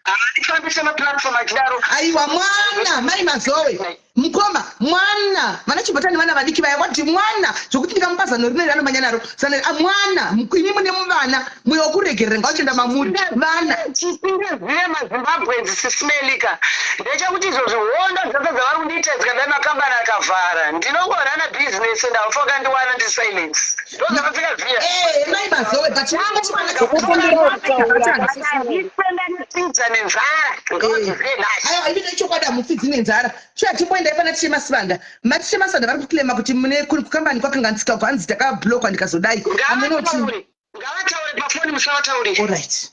Speaker 3: Hatifambise maplatform achidaro.
Speaker 1: Aiwa, mwana, mai Mazowe, mukoma, mwana, vana Chibhatani vana vadiki vaya kwati mwana zvokuti ndikamupa zano rino ranomanya naro zano mwana, imi mune muvana, mweya wokuregerera ngauchienda mamuri vana.
Speaker 3: Chisingazive maZimbabweans, sisimelika, ndechekuti izvozvi hondo dzose dzavari kundiita dzikadai makambani akavhara, ndinongorana business and haufa wakandiwana ndisilence. Ndozvavasingaziva.
Speaker 1: Mai Mazowe, but
Speaker 6: Ndikukumbirawo kutaura kasisina.
Speaker 3: Ndipidza nenzara, ngavazive nhasi.
Speaker 1: Aiwa, imi nechokwadi hamupfidzi nenzara. Chiya chimboendai pana Tishe Masivanda. Matishe Masivanda vari kuclaima kuti mune kukambani kwakanganisika, kwanzi takablockwa, ndikazodai amunoti.
Speaker 3: Ngavataure, ngavataure pafoni, musavataurire.
Speaker 1: Alright.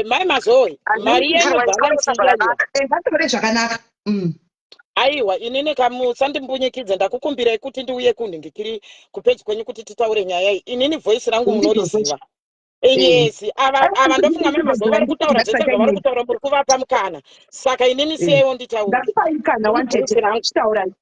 Speaker 6: Mai Mazoe, mari yenyu balance iyaiwa.
Speaker 1: Vataure zvakanaka.
Speaker 6: Aiwa, inini kamusandimbunyikidze, ndakukumbirai kuti ndiuye kunhingikiri kupedzi kwenyu kuti titaure nyaya iyi. Inini voice rangu munoriziva. Yes, ava ndofunga mai Mazoe vari kutaura zvese zvavari kutaura, muri kuvapa mukana, saka inini siyaiwo nditaure.
Speaker 1: Ndakupai mukana wantete.
Speaker 6: Voice rangu.
Speaker 1: Chitaurai.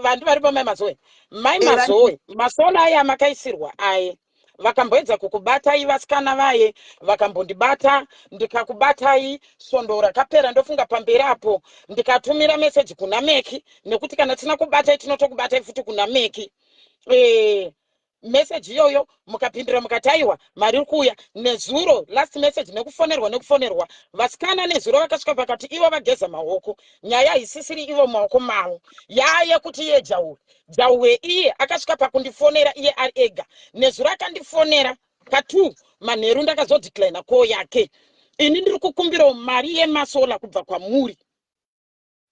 Speaker 6: Vanhu varipo, mai Mazoe, mai
Speaker 1: Mazoe.
Speaker 6: Mazoe, masolar aya makaisirwa aye, vakamboedza kukubatai vasikana vaye, vakambondibata, ndikakubatai svondo rakapera, ndofunga pamberi apo, ndikatumira meseji kuna Meki, nekuti kana tisina kubatai tinotokubatai futi kuna Meki. Meseji iyoyo mukapindura mukati aiwa, mari iri kuuya. Nezuro last message, nekufonerwa nekufonerwa, vasikana nezuro vakasvika pakati ivo vageza maoko, nyaya haisisiri ivo mumaoko mavo, yaye kuti iye Jauwe, Jauwe iye akasvika pakundifonera iye ari ega nezuro, akandifonera ka2 manheru, ndakazodeclina call yake. Ini ndiri kukumbirawo mari yemasolar kubva kwamuri,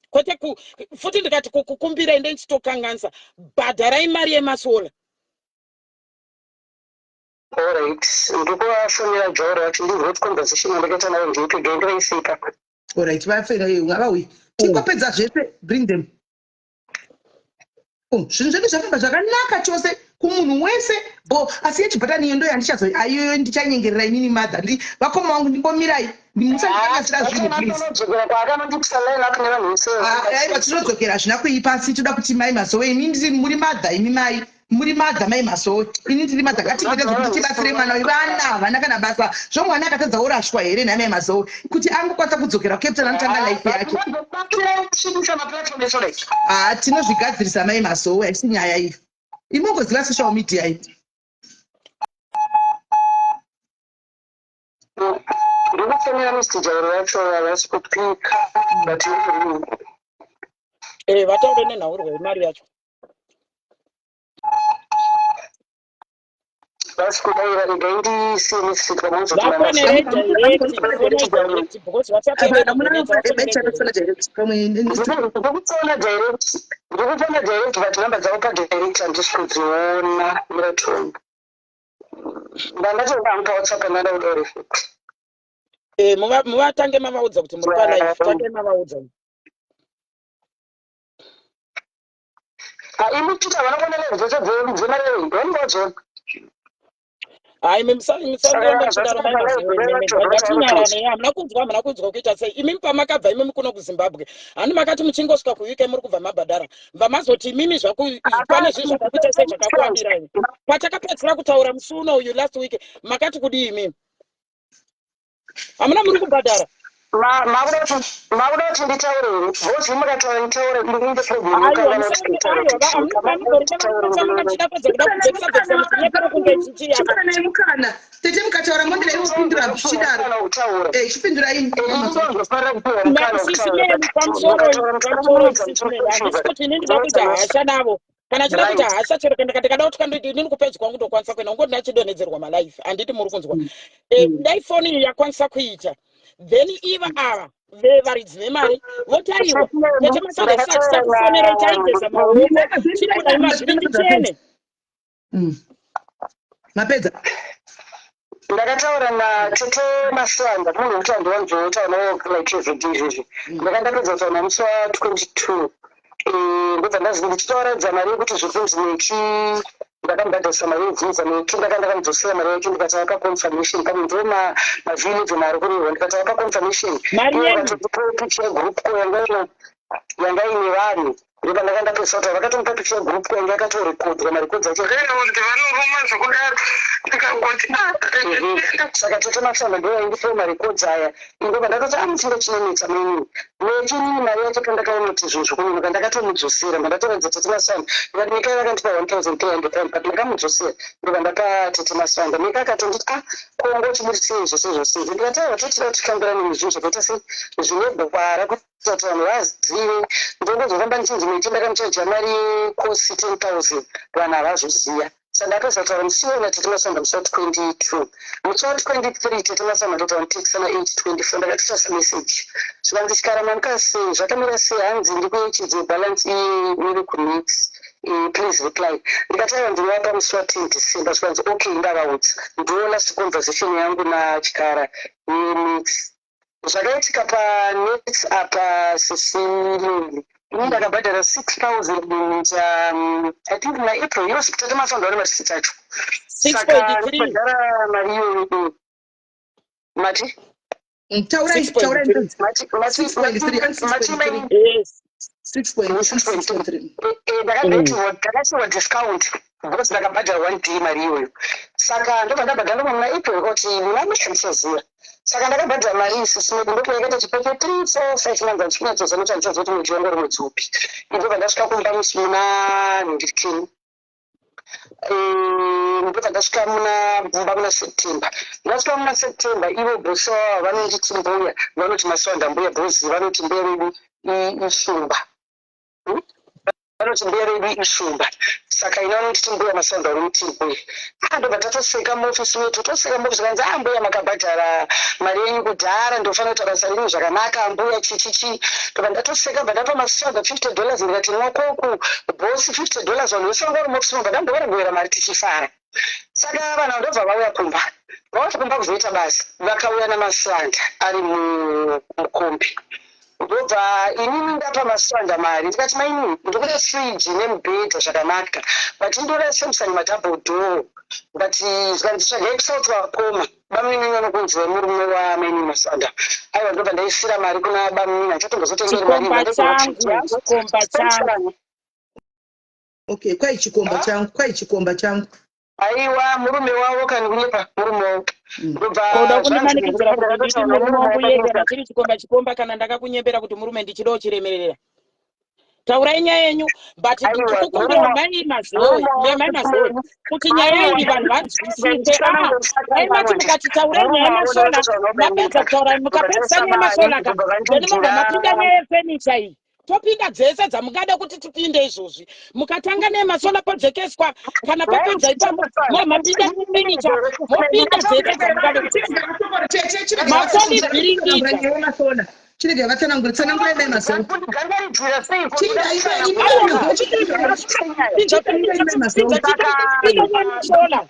Speaker 6: kwete ku futi ndikati kukukumbirai ndendichitokanganisa. Bhadharai mari yemasolar.
Speaker 3: Alright, ndikuvafonera Jaura kuti ndinzwe kuti conversation yandakaita nayo ndeipi, ndoendoisipa.
Speaker 1: Alright, vafena, ngavauye tingopedza zvese. Bring them. Oh, zvinhu zvedu zvafamba zvakanaka chose kumunhu wese bo, asi yechibhatani iyo ndo yandichazo aiyoyo ndichanyengerera inini madha ndi vakoma vangu, ndimbomirai, musandikanganisira zvinhu, please.
Speaker 3: Anodzokera kwaakanondipisa line up nevanhu vese.
Speaker 1: Ah, aiwa, tinodzokera, hazvina kuipa, asi toda kuti mai Mazowe, imi ndiri muri madha, imi mai muri madha, mai Mazowe, ini ndiri madha, ngatimboita zvekuti tibatsire mwana uyu. Vana havana kana basa zvomwana akatadza orashwa here nhai mai Mazowe? Kuti angokwanisa kudzokera kuCape Town anotanga life yake.
Speaker 3: Batsirai kusvibisa maplatform esodai.
Speaker 1: Ha, tinozvigadzirisa, mai Mazowe, haisi nyaya iyo, imongoziva social media iyi.
Speaker 3: Ndikufonera. least jairo vacho havasi kupika but
Speaker 6: Eh, vataure nenhaurwa yemari yacho.
Speaker 3: Vasi kudaira, regai ndisiye message pamanzoti.
Speaker 6: Vafonere direct, fonai direct because WhatsApp inoenda kunetsa, vafonere direct.
Speaker 3: Ndikufona direct, ndikufona direct, but namba dzavo padirect handisi kudziona. Miratonga ndandatoenda hangu paWhatsApp, andada kuda reflect.
Speaker 6: Eh, muvatange mavaudza kuti muri palive, tange mavaudza.
Speaker 3: Imi tita vanokuona live dzose dzemari, vanenge vadziona.
Speaker 6: Hayi, musandirambe muchidaro mai Mazowe, ngatinyarane. Hamuna kunzwa, hamuna kunzwa kuita sei? Imimi pamakabva imimi kuno kuZimbabwe, hani makati muchingosvika kuUK muri kubva mabhadhara, bva mazoti imimi pane zvinhu zvakakuita sei, zvakakuwambirai. Patakapedzisira kutaura musi uno uyu last week, makati kudii imimi? Hamuna muri kubhadhara.
Speaker 3: Makuda kuti nditaure here? Because mukataura nditaure inde problem.
Speaker 6: Aiwa, muchida pedza kuda kubvekisa bvekisa muchinyepera kunge chichiyapa.
Speaker 1: Chipananai mukana tete, mukataura mondera iwopindura zvichidaro. Chipindurai.
Speaker 6: Sisi Mary, pamusoro, pamusoro sisi Mary. Handisi kuti inini ndida kuita hasha navo kana chida kuita hasha chero kana ndikada kuti inini kupedzi kwangu ndokwanisa kuenda ungoti ndachidonhedzerwa malife, handiti muri kunzwa? Dai foni iyi yakwanisa kuita, then iva ava vevaridzi vemari votaiwa tete Masanda tisati takufonerai, taigeza maoko, chikudai mazviri ndichene.
Speaker 1: Mapedza?
Speaker 3: Ndakataura natete Maswanda, munhu wekuti handiwanzotaura like everyday izvezvi. Ndakandapedza kutaura namusi wa22, ndobva ndazi ndichitauraidza mari yekuti zviri kunzi neki ndakamubhadharisa mari yebvunza neki, ndakamudzosera mari yake, ndikati apa confirmation pamwe ndo maV11 ari kurehwa, ndikati apa confirmation.
Speaker 6: Mari yenyu?
Speaker 3: Vakatotipa picture yegroup ko yanga ine vanhu, ndopa ndakandapedza kutaura, vakatomupa picture yegroup ko yanga yakatorekodwa, marekodzi acho.
Speaker 4: Kuti vanoruma zvekudaro, ndikangoti ah.
Speaker 3: Saka tete Masamba ndo vaindipawo marekodzi aya. Ndobva ndakati amuchinge chinonetsa mainini neki inini mari yacho pandakaona kuti zvinhu zvokunonoka, ndakatomudzosera. Ndatoratidza tete Masamba, ndikati nekai vakandipa £1300, but ndakamudzosera, ndobva ndapa tete Masamba. Neka akatonditi, "Ah, kongo chiburitsei zvose zvose." Ndikati aiwa, totida kuti tifambirane nezvinhu zvakaita sei zvine gwara kuita kuti vanhu vazive. Ndongozofamba ndichinzi meti ndakamuchaja mari yekosi 10,000, vanhu havazoziva. Saka ndapedza kutaura musi iwona tete Masamba musi wa22, musi wa23 tete Masamba ndotaura mutekisa na8:24, ndakatotarisa message, zvikanzi, "Chikara, mamuka sei? Zvakamira sei?" Hanzi, "Ndikuyeuchidze balance iye neve kunix, please reply." Ndikati aiwa, ndinovapa musi wa10 December. Zvikanzi, "Okay, ndavaudza." Ndo last conversation yangu naChikara yemix. Zvakaitika panex apa, sisileli, ini ndakabhadhara 6000, I think naApril iyo, tete Masamba vane marisiti acho. Saka
Speaker 6: 6.3.
Speaker 3: Ndakabhadhara mari iyoyo, mati
Speaker 1: Taurai, taurai.
Speaker 3: Mati mati
Speaker 1: 6.3,
Speaker 3: mati
Speaker 1: 6.3.
Speaker 6: Yes.
Speaker 1: 6.3.
Speaker 3: Ndakasiwa discount because ndakabhadhara one day mari iyoyo. Saka ndobva ndabhadhara muna April kuti muna May handichaziva. Saka ndakabhadhara mari isisi medu, ndopo yakaita chipeke 3, 4, 5 months, handichinyatsoziva nokuti handichaziva kuti mwedzi wangu uri mwedzi upi. Ndobva ndasvika kumba musi muna nhingirikini, ndobva ndasvika muna mumba muna September. Ndasvika muna September, ivo bhosi vavo vanonditi mbuya, vanoti Maswanda mbuya bhozi, vanoti mbuya vedu ishumba. Vanoti mbuya vedu ishumba. Saka ina vanonditi mbuya Maswanda, vanomuti mbuya. Ah, ndobva tatoseka muofisi medu, toseka muofisi, kanzi, "Ah, mbuya, makabhadhara mari yenyu kudhara, ndofanira kuita basa renyu zvakanaka mbuya," chichichi. Ndobva ndatoseka, bva ndapa Maswanda $50, ndikati, "Mwakoku bhosi, $50." Vanhu vese vanga vari muofisi, mobva ndambovaregovera mari tichifara. Saka vanhu ndobva vauya kumba, vauya kumba kuzoita basa, vakauya naMaswanda ari mukombi. Ndobva inini ndapa Maswanda mari, ndikati, "Mainini, ndokuda friji nemubhedha zvakanaka, but ndoda Samsung madouble door." But zvikanzi, "Tsvagai kuSouth vakoma bamunini vanokunzi vemurume wamainini Maswanda." Aiwa, ndobva ndaisira mari kuna bamunini, handichatongozotengeri mari.
Speaker 6: Chikomba changu, chikomba changu.
Speaker 1: Okay, kwai chikomba changu, kwai chikomba changu.
Speaker 3: Aiwa, murume wavo kani, kunyepa, murume wavo. Ndobva
Speaker 6: Koda
Speaker 3: zvanzi
Speaker 6: kundimanikidzira kuti nditi
Speaker 3: ndakatotaura
Speaker 6: murume wangu
Speaker 3: murume
Speaker 6: iye kana chiri chikomba, chikomba, kana ndakakunyembera kuti murume, ndichidawo chiremerera. Taurai nyaya yenyu, but tikukumbirawo mai Mazoe, mai Mazoe, kuti nyaya iyi vanhu vanzwisise. Ah, dai mati mukati taurai nyaya yemasolar, mapedza kutaura, mukapedzisa nyaya yemasolar ka, then mobva mapinda nyaya yefurniture iyi. Topinda dzese dzamungada kuti tipinde izvozvi. Mukatanga nemasolar podzekeswa, kana papedza ipapo mapinda furniture, mopinda dzese dzamungada kuti. Makoni bhiringidza.
Speaker 1: Chirega vatsanangure, tsanangurai mai Mazoe.
Speaker 3: Kundigangaridzira seiko?
Speaker 6: Solar.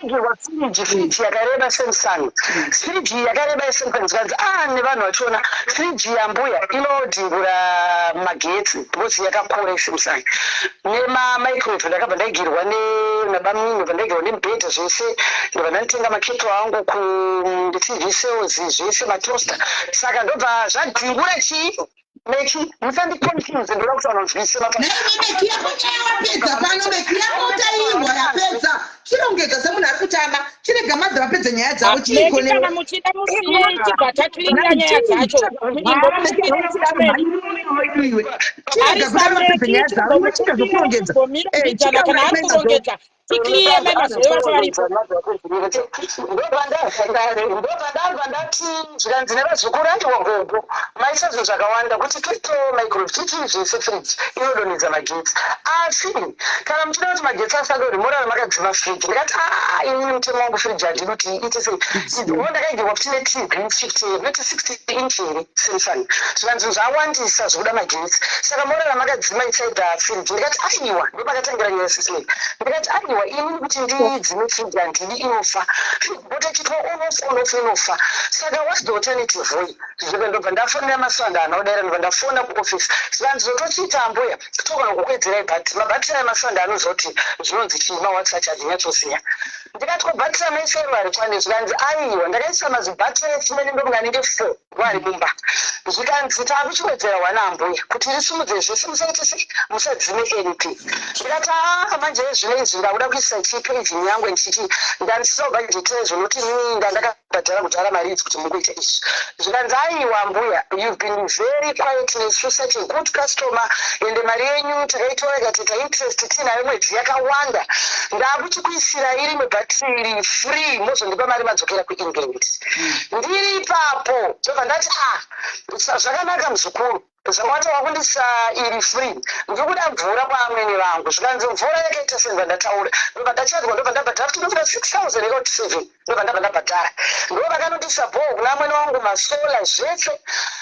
Speaker 3: Firiji yakareba Samsung, firiji yakareba yeSamsung. Zvikanzi a nevanhu vachiona firiji yambuya inodhingura magetsi because yakakura yeSamsung. Nemamicrowave ndakabva ndaigirwa nabamini, ndobva ndaigirwa nemubhedha zvese, ndobva ndanotenga maketo angu kuTV Sales zvese, matoaster. Saka ndobva zvadhingura chii meki. Musandiconfuse, ndoda kuti vanonzwise.
Speaker 1: Meki yako chaya wapedza pano, meki yako tairwa yapedza. Chirongedza semunhu ari kutamba, chirega madha vapedza nyaya dzavo. Chiiko?
Speaker 6: Meki, kana muchida musiyei tibva tacleara nyaya dzacho.
Speaker 1: Iwe chirega kuda vapedza nyaya dzavo, iwe chika zvokurongedza.
Speaker 6: Mbidzana kana ari kurongedza, ticlear mai Mazoe vacho varipo.
Speaker 3: Ndobva ndabva ndati, zvikanzi nevazukuru, aiwa gogo, maisa zvinhu zvakawanda kuti kettle, microwave, chichii zvese, firiji inodonhedza magetsi, asi kana muchida kuti magetsi asadonhe morara makadzima firiji. Ndikati, aa, inini mutemo wangu firiji handidi kuti iite sei o. Ndakaigirwa futi neTV 50, noti 60 inch here, Samsung. Zvikanzi zvawandisa zvikuda magetsi, saka morara makadzima inside firiji. Ndikati aiwa. Ndopakatangira nyaya sisei. Ndikati aiwa, inini kuti ndidzime firiji handidi, inofa. But ichitwa on off, on off, inofa. Saka what's the alternative way? Zvika ndobva ndafonera maswanda, anaodera. Ndobva ndafona kuoffice, zvikanzi zotochiita ambuya, togona kukwedzerai bhatiri. Mabhatiri aya maswanda anozoti zvinonzi chii, mawatts acho handinyatsoziya. Ndikati ko bhatiri amaisero ari kwane? Zvikanzi aiwa, ndakaisa mazibhatiri esimene ndokunge anenge four vari mumba. Zvikanzi taakuchiwedzera one ambuya kuti risumudze zvese, musaite sei, musadzime anything. Ndikati aa, manje zvino izvi ndakuda kuisa chipage yangu ndichiti ndandisina kubhajeti zvinoti inini ndandakabhadhara kudhara mari idzi kuti mukuita izvi. Zvikanzi aiwa mbuya, you've been very quiet nesu, such a good customer, ende mari yenyu takaitora ikatoita interest tiinayo mwedzi yakawanda. Ndakuchikuisirai rimwe bhatiri iri free, mozondipa mari madzokera kuEngland. Ndiri ipapo ndobva ndati, ah, zvakanaka muzukuru, zvawati wakundisa iri free, ndiri kuda mvura kwaamwene vangu. Zvikanzi mvura yakaita sendva ndataura. Ndobva ndachadwa, ndobva ndabhadhara futi, ndofunga 6000 ikakuti 7. Ndobva ndabva ndabhadhara, ndo vakanondisa bhoo kuna amwene wangu, masolar zvese.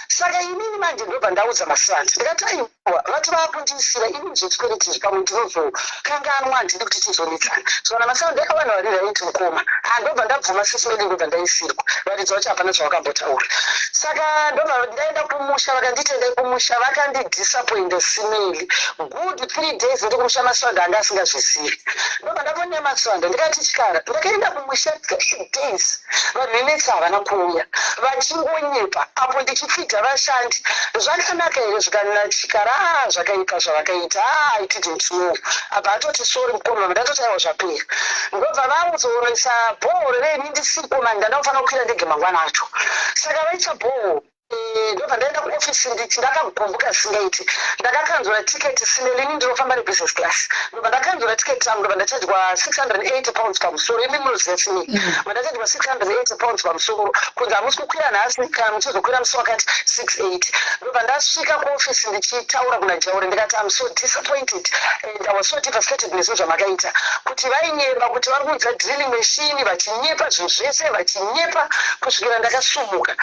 Speaker 3: Saka inini manje ndobva ndaudza masandi, ndikati aiwa, vati vakundiisira inini zvechikwereti izvi, pamwe ndinozokanganwa, handidi kuti tizonetsana. So kana masandi akavanhu vari right mukoma, handobva ndabvuma sisimedi, ndobva ndaisirwa. Varidzi vacho hapana zvavakambotaura. Saka ndobva ndaenda kumusha, vakanditi endai kumusha. Vakandidisappointa simeli good 3 days ndiri kumusha, maswanda anga asingazvizivi. Ndobva ndafonera maswanda, ndikati chikara, ndakaenda kumusha 3 days, vanhu venetsa havana kuuya, vachingonyepa apo ndichipfidza vashandi. Zvakanaka here? Zvikanina chikara, a zvakaipa zvavakaita. A, I didn't know. Abva atoti sorry mukoma. Ndatoti aiwa, zvapera. Ndobva vauzoonesa borehole reni ndisiko mani, ndandakufanira kukwira ndege mangwana acho. Saka vaita borehole. Ndobva ndaenda kuofisi nditi ndakagumbuka zvisingaiti. Ndakakanzura tiketi simelini, ndinofamba nebusiness class. Ndobva ndakanzura tiketi rangu, ndobva ndachajwa £680 pamusoro. Imi munoziva simei, ndobva ndachajwa £680 pamusoro, kunzi hamusi kukwira nhasi, kana muchizokwira musi wakati, 68. Ndobva ndasvika kuofisi ndichitaura kuna Jauri, ndikati, I'm so disappointed and I was so devastated nezvinhu zvamakaita, kuti vainyeba kuti vari kuudza drilling machine, vachinyepa zvinhu zvese, vachinyepa kusvikira ndakasumuka.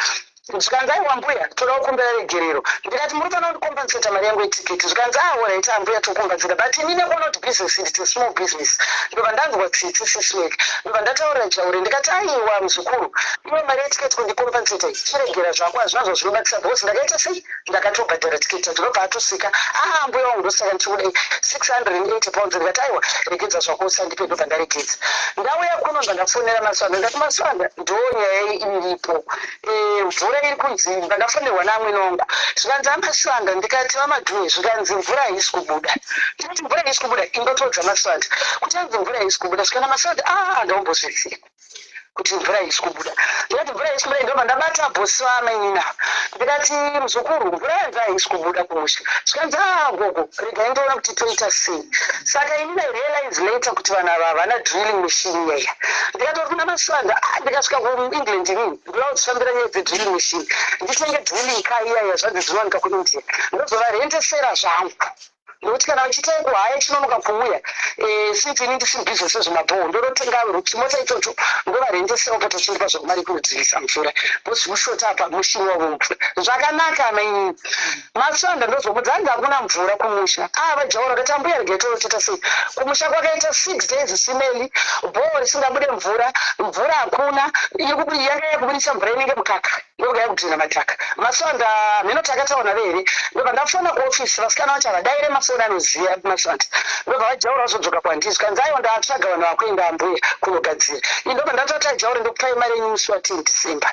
Speaker 3: Zvikanzi aiwa mbuya, toda kukumbira regerero. Ndikati muri fanira kundicompensata mari yangu yetiketi. Zvikanzi ah, alright ambuya, tocompensata, but inini nekuona kuti business, it's a small business. Ndobva ndanzwa tsitsi siswek. Ndobva ndataurira Jaure, ndikati aiwa muzukuru, iwe mari yetiketi kundicompensata, chiregera zvako, hazvina zvazvinobatisa because ndakaita sei, ndakatobhadhara tiketi yacho. Ndobva atoseka, ah, mbuya wangu, ndosaka ndichikudai £680. Ndikati aiwa, regedza zvako, usandipe. Ndobva ndaregedza. Ndauya kuno, ndobva ndafonera Maswanda, ndikati Maswanda, ndo nyaya iripo. Mvura iri kunzi, ndandafonerwa naamwene wangu, zvikanzi amaswanda. Ndikati vamadhuwe. Zvikanzi mvura haisi kubuda. Ndikati mvura haisi kubuda? Indotodza maswanda kuti anzi mvura haisi kubuda. Zvikana maswanda, a ndaumbozviziva. Kuti mvura haisi kubuda. Ndikati mvura haisi kubuda ndobva ndabata boss vamainini ava. Ndikati muzukuru mvura yanzi haisi kubuda kumusha. Zvikanzi haa gogo regai ndoona kuti toita sei. Saka inini I realize later kuti vanhu ava havana drilling machine iya iya. Ndikatoti kuna Masivanda ah ndikasvika kuEngland inini ndoda kudzifambira nyaya dzedrilling machine. Nditenge drilling car iya iya zvanzi dzinowanika kuIndia. Ndozovarendesera zvangu. Nekuti kana vachiita yekuhaya chinonoka kuuya eh, since ini ndisiri busy sezvemabhoho ndonotenga chimota ichocho ndovarendesera vopota chindipa zvangu mari yekunodzivisa mvura because ushota apa mushini wavo mvura zvakanaka amainini masanda ndozomudza hanzi hakuna mvura kumusha ah vajaura vakati ambuya regai totoita sei kumusha kwakaita six days simeli bhoho risingabude mvura mvura hakuna yanga yakubudisa mvura inenge mukaka Ndoga yakudhina madhaka. Maswanda hameno takataura nave here ndobva ndafona kuoffice vasikana vacho havadaire mafoni anoziva Maswanda ndobva vajaura vazodzoka kwandiri zvikanzi aiwa ndatsvaga vanhu vakuenda ambuya kunogadzira ini ndobva ndatoti ajaure ndokupai mari yenyu musi wa 10 December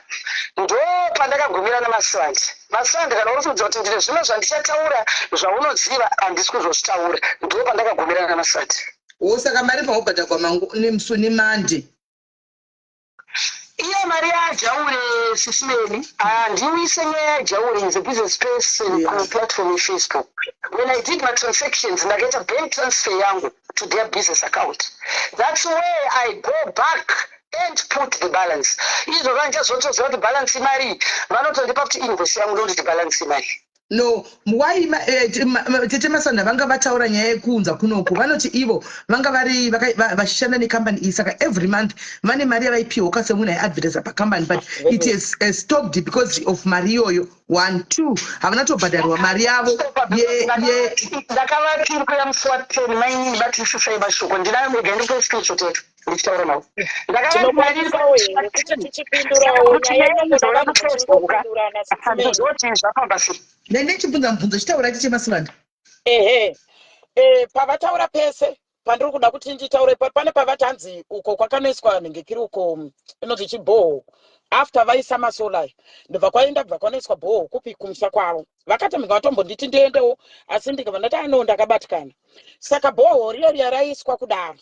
Speaker 3: ndopandakagumira naMaswanda Maswanda kana uri kuudza kuti ndine zvimwe zvandichataura zvaunoziva handisi kuzozvitaura ndopandakagumira naMaswanda.
Speaker 1: Wo saka mari paubhadhagwa mangu nemusi neMonday.
Speaker 3: Iyo mari yaJaure sisi Melly handiuise nyaya yaJaure is a business person yeah. kuplatform yefacebook when I did my transactions ndakaita bank transfer yangu to their business account that's where I go back and put the balance izvo vandichazotoziva kuti balance imari vanotondipa kuti invoice yangu ndokuti balance imari
Speaker 1: No, why eh, tete Masanda vanga vataura nyaya yekuunza kunoku vanoti ivo vanga vari vachishanda nekambani iyi saka every month vane mari yavaipiwa semunhu aiadvertisa pakambani but it has stopped because of mari iyoyo one two havana tobhadharwa mari yavo
Speaker 3: ndakavatirikuya musi wa ten mainini vatisisai mashoko ndinayo mega ndikupe screenshot yacho ndichitaura navo
Speaker 6: Tinokwanisawo here kuti tichipindurawo nyaya inongoda vanhu vachingopindurana sisimeni.
Speaker 3: ndozoti zvafamba sei
Speaker 1: Ndai ndichibvunza mubvunzo chitaura tete Masivanda.
Speaker 6: Ehe. Eh, pavataura pese pandiri kuda kuti nditaure pane pavati hanzi uko kwakanoiswa nhengekiri uko inonzi chibhoho after vaisa masolar ndobva kwaenda bva kwanoiswa bhoho kupi kumusha kwavo vakati ndinga vatombonditi ndiendewo asi ndikabva ndati ano ndakabatikana saka bhoho riya riya raiswa kudaro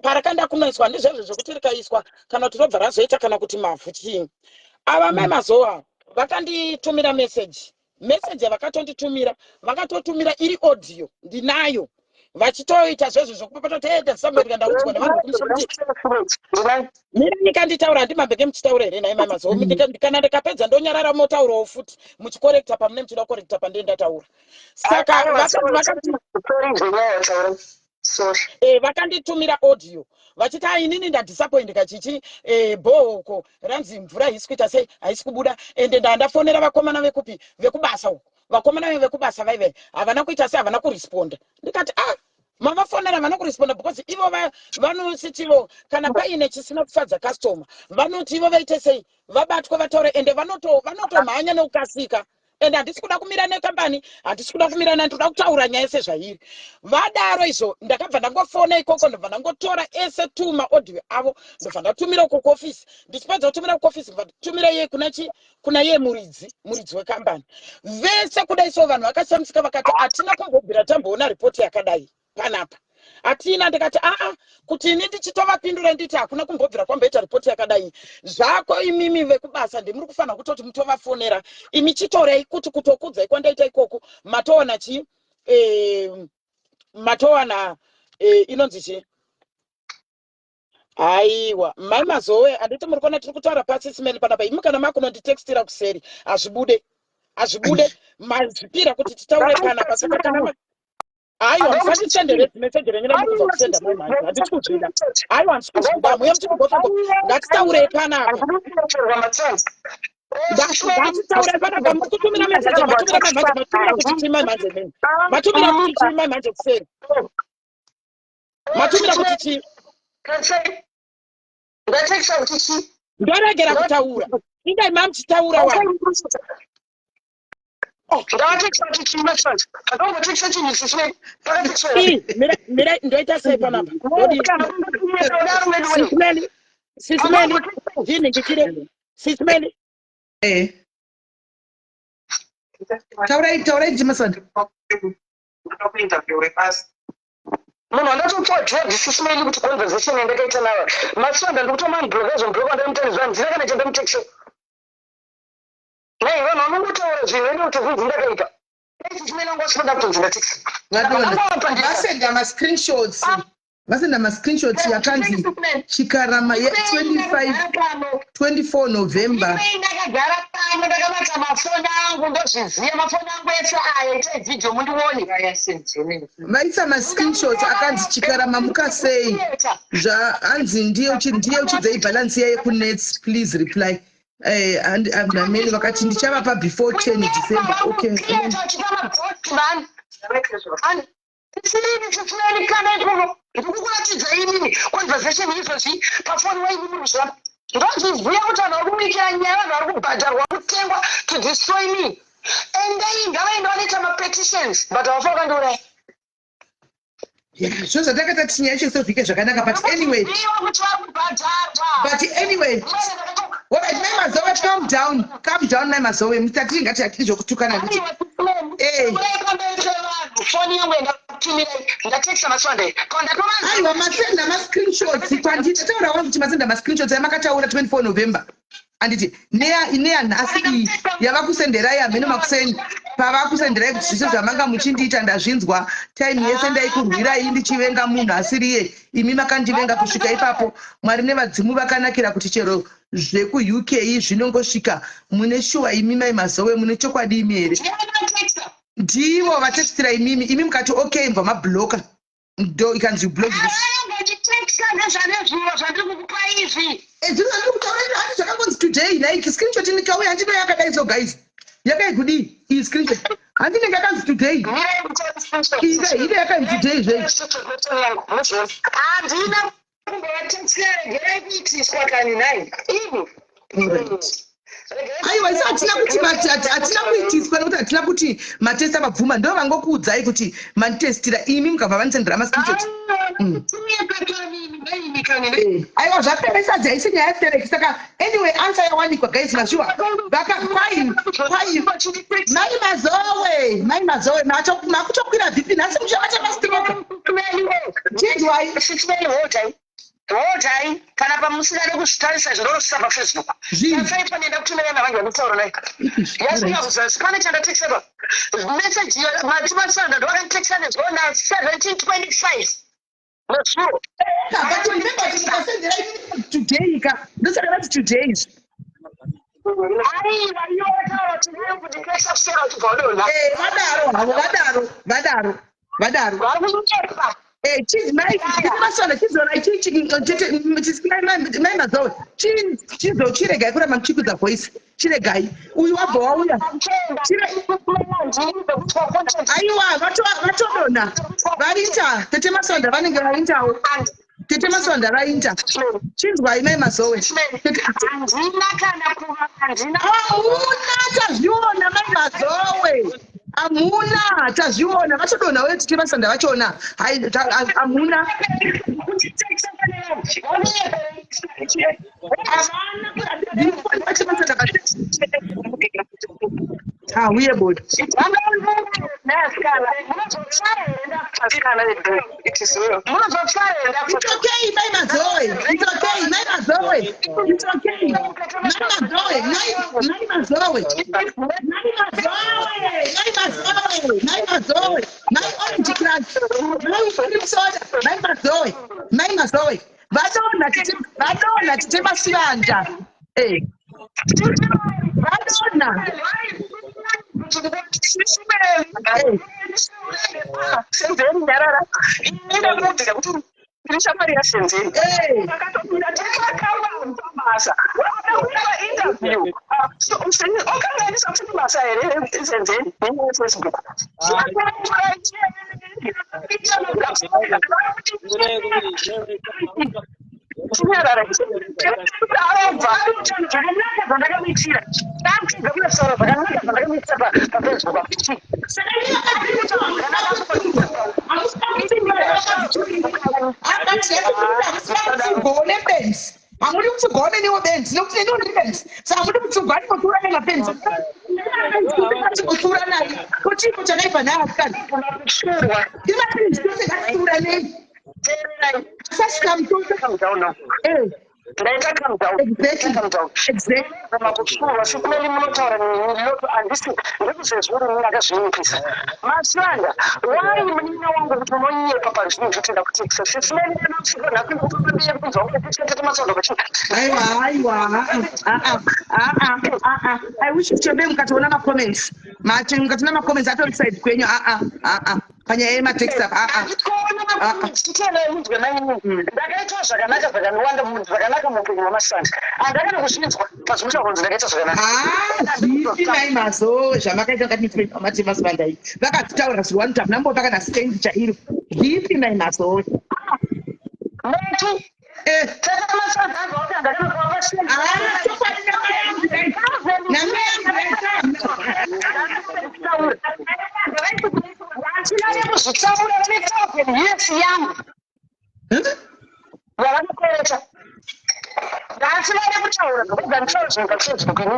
Speaker 6: parakanda kunoiswa ndizvezvo zvekuti rikaiswa kana kuti robva razoita kana kuti mavhu chii ava mai mazoa vakanditumira message message yavakatonditumira vakatotumira iri audio ndinayo vachitoita zvezvo zvekupa patoteeda somebody ndaudzwa nevanhu vekumusha kuti mira nyika nditaura handimambenge muchitaura here nhai mai mazoa kana ndikapedza ndonyarara motaurawo futi muchikorekta pamune muchida kukorekta pandee ndataura saka vakati
Speaker 3: Sorry.
Speaker 6: Eh, vakanditumira audio vachiti ah, inini ndadisappointika chichi eh, bhoo uko ranzi mvura haisi kuita sei haisi kubuda ende ndandafonera vakomana vekupi vekubasa uko vakomana ve vekubasa vaive havana kuita sei havana kuresponda ndikati ah mavafonera havana kuresponda because ivo vanositivo kana paine chisina kufadza customer vanoti ivo vaite sei vabatwe vataure ende vanotomhanya nekukasika and handisi kuda kumira nekambani handisi kuda kumira nani toda kutaura nyaya sezvairi vadaro izvo ndakabva ndangofona ikoko ndobva ndangotora ese two maaudio avo ndobva ndatumira uko kuofisi ndichipedza kutumira kuofisi ndobva ndatumira iye kuna chi kuna iye muridzi muridzi wekambani vese kudai so vanhu vakashamisika vakati hatina kumbobvira tamboona ripoti yakadai panapa hatina ndikati aa kuti ini ndichitovapindura nditi hakuna kumbobvira kwamboita ripoti yakadai zvako imimi vekubasa ndimuri kufanira kutoti mutovafonera imi chitorei kuti kutokudzai kwandaita ikoko matowana chii e, matowana e, inonzi chii Aiwa mai Mazowe handiti muri kuona tiri kutaura pasisimeni panapa imi kana makunonditextira kuseri hazvibude hazvibude mazvipira kuti titaure panapa saka kana aiwa musandisendere message renyu ramuri kubva kusenda mai manje handisi kuzvida aiwa handisi kuzvida muye muchimbotsvago ngatitaurei panapa ngatitaurei panapa muri kutumira message matumira mai manje matumira kuti chii mai manje neni matumira kuti chii mai manje kuseri matumira kuti chii
Speaker 3: ndatekisa kuti chii
Speaker 6: ndoregera kutaura ingai mamuchitaura wa
Speaker 3: ndatekisa kuti chii machanje akambotekisa chinhu chisine pakatekiswa
Speaker 6: mira ndoita sei panapa sisimeli sisimeli ndinhingikire sisimeli
Speaker 1: eh. taurai taurai ndichimasanda
Speaker 3: Munhu wandatopiwa drug sismaili kuti conversation yandakaita naye masonda ndikutomanbloka izvonbloka wandamutanizwa handina kana chandamutekisa. Nei vanhu vanongotaura zvinhu ende kutozonzi ndakaipa. Nei sismaili wangu asinoda kutonzi ndatekisa.
Speaker 1: Vasenda mascreenshots. Vasenda mascreenshots yakanzi chikarama ye 25 24 November.
Speaker 3: Ndakagara pano ndakabata mafoni angu ndozviziva mafoni angu ese aya itai vhidhiyo mundione.
Speaker 1: Vaisa mascreenshots akanzi chikarama muka sei zvaanzi ndiye ndiye uchidzei balance yaye kunets please reply. Eh, and amene vakati ndichavapa before 10 December. Okay.
Speaker 3: Tisini tisini kana ikoko ndikukuratidza inini conversation izvozvi pafoni waini muri kuzviona ndozviziva kuti vanhu vari kubikira nyaya vanhu vari kubhadharwa kutengwa to destroy me endai ngavaende vanoita mapetitions but havafa vakandiuraya.
Speaker 1: Zvo zvatakaita kuti nyaya yacho isovhike zvakanaka but anyway but anyway alright mai Mazowe calm down calm down mai Mazowe mutati ngati hatidi zvokutukana kuti eh
Speaker 3: foni yangu yandakutumirai ndatekisa masunday
Speaker 1: aiwa masenda mascreenshots kwanditi taura wangu kuti masenda mascreenshots amakataura 24 November anditi neyanhasi iyi yavakusenderai hameno makuseni pavakusenderai kuti zvise zvamanga muchindiita ndazvinzwa time yese ndaikurwirai ndichivenga munhu asiriye imi makandivenga kusvika ipapo mwari nevadzimu vakanakira kuti chero zvekuUK zvinongosvika mune shuwa imi mai Mazowe mune chokwadi imi here ndivo vatextira imimi imi mukati okay mubva mabloka ndo ikanzi you block this
Speaker 3: nezvanezviro zvandiri kukupa izvi
Speaker 1: zviro zvandiri kutaura izvi handi zvakangonzi today like screenshot ndikauya handino yakadai so guys yakai kudii iyi screenshot handinenge yakanzi today ine yakanzi today zvei
Speaker 3: handina kumbovatextira kuitiswa kani nhai ini.
Speaker 1: Aiwa isi hatina kuti hatina kuitiswa nekuti hatina kuti matest avabvuma ndo vangokuudzai kuti manditestira imi mukabva vandisendera mascreenshot. Aiwa zvapera isadzi haisi nyaya yastereki saka anyway answer yawanikwa guys mashuwa kwai kwai mai Mazowe mai Mazowe makutokwira vp nhasi muchabata mastroke chidwai.
Speaker 3: Hodai kana pamusingade kuzvitarisa zvinorosisa pafacebook. Tasai pane ndakutumira navanhu vandikutaura naye. Yasvika kuzasi pane chandatekisirwa. Message iyo mati masanda ndowakanditeksira nezuro na 1725 nezuro.
Speaker 1: But remember kuti mukasendera today ka ndosaka ndati today izvi.
Speaker 3: Aiwa iwe wataura kuti iwe kunditeksira kusera uchibva wadonha.
Speaker 1: Eh vadaro havo vadaro vadaro vadaro.
Speaker 3: Vari kunyepa.
Speaker 1: Eh, chizi mai masana chizora chichi mai Mazowe chizo chiregai kuramba muchikwidza voice chiregai uyu wabva wauya aiwa vatodonha varinta tete Masonda vanenge varintawo tete Masonda vainta chinzwai mai Mazowe.
Speaker 3: Handina kana kuva handina.
Speaker 1: Hamuna tazviona mai Mazowe hamuna tazviona vatodonha uye tete Masonda vachona hamuna havana uye bodo. It's okay, Mai Mazoe. It's okay, Mai Mazoe. It's okay. Mai Mazoe. Mai Mazoe. Mai Mazoe. Mai Mazoe. Mai Mazoe. Mai Orange Crush. Mai Cream Soda. Mai Mazoe. Mai Mazoe. Vadonha tete vadonha tete Masivanda. Eh. Vadonha. Eh.
Speaker 3: Senzeni nyarara ini ndakuudza kuti ndiri shamwari yaSenzeni.
Speaker 1: Eh.
Speaker 3: Akatomira takakawanda basa wakakuita interview okanganisa kuti basa here Senzeni nenyaya yefacebook. Chinyarara arobva zvakanaka zvandakamuitira ndakutidza kunotaura zvakanaka zvandakamuitira pafacebook apo.
Speaker 1: Saka iye akati nebenzi hamudi kutsugwawo neniwo benzi nekuti neniwo ndiri benzi saka hamudi kutsugwa andikotsiura nemapenzi kotsiura naye kochiiko chakaipa. apa nhai asikana?
Speaker 3: Kushurwa.
Speaker 1: Tiri tose ngatitsiuranei.
Speaker 3: Teererai.
Speaker 1: Sasvika mutose.
Speaker 3: Calm down now.
Speaker 1: Eh,
Speaker 3: Ndaita calm down.
Speaker 1: Exactly.
Speaker 3: Calm down.
Speaker 1: Exactly.
Speaker 3: Makushurwa sikumeli munotaura neni loto handisi ndekuzvezvuri nini akazvininipisa. Masanda, wai munin'ina wangu kuti unonyepa pazvinhu zvotenda kuTexas. Sisimeli ndinotsika nhasi ndikufamba kunzwa kuti tete masanda kuchi.
Speaker 1: Aiwa, aiwa, ah, ah, ah, ah, ah, ah. I wish chebe mukatoona macomments. Mati mukatoona macomments atori side kwenyu. Ah, ah, ah, ah. Panyaya yematext apa. Ah, ah.
Speaker 3: Andikuona macomments titenda munzwe mainini. Ndakaitwa zvakanaka zvakawanda zvakanaka muupenyu hwamasanda. Handakana kuzvinzwa pazvinotaurwa kunzi ndakaita zvakanaka.
Speaker 1: Ah, zvipi mai Mazowe zvamakaita ngati mati masibanda iyi. Vakazvitaura zviri wani hamuna mbopa kana stand chairo. Zvipi mai Mazowe?
Speaker 3: Mati,
Speaker 1: Eh.
Speaker 3: tete masanda anzwa kuti handakana kuvapa stand.
Speaker 1: Ah, chokwadi namai yangu dai. Namai yangu dai.
Speaker 3: Handina kuzvitaura vane thousand years yangu
Speaker 1: Huh?
Speaker 3: yavanokoreta. Ndasina kutaura because nditaura zvinhu paFacebook inini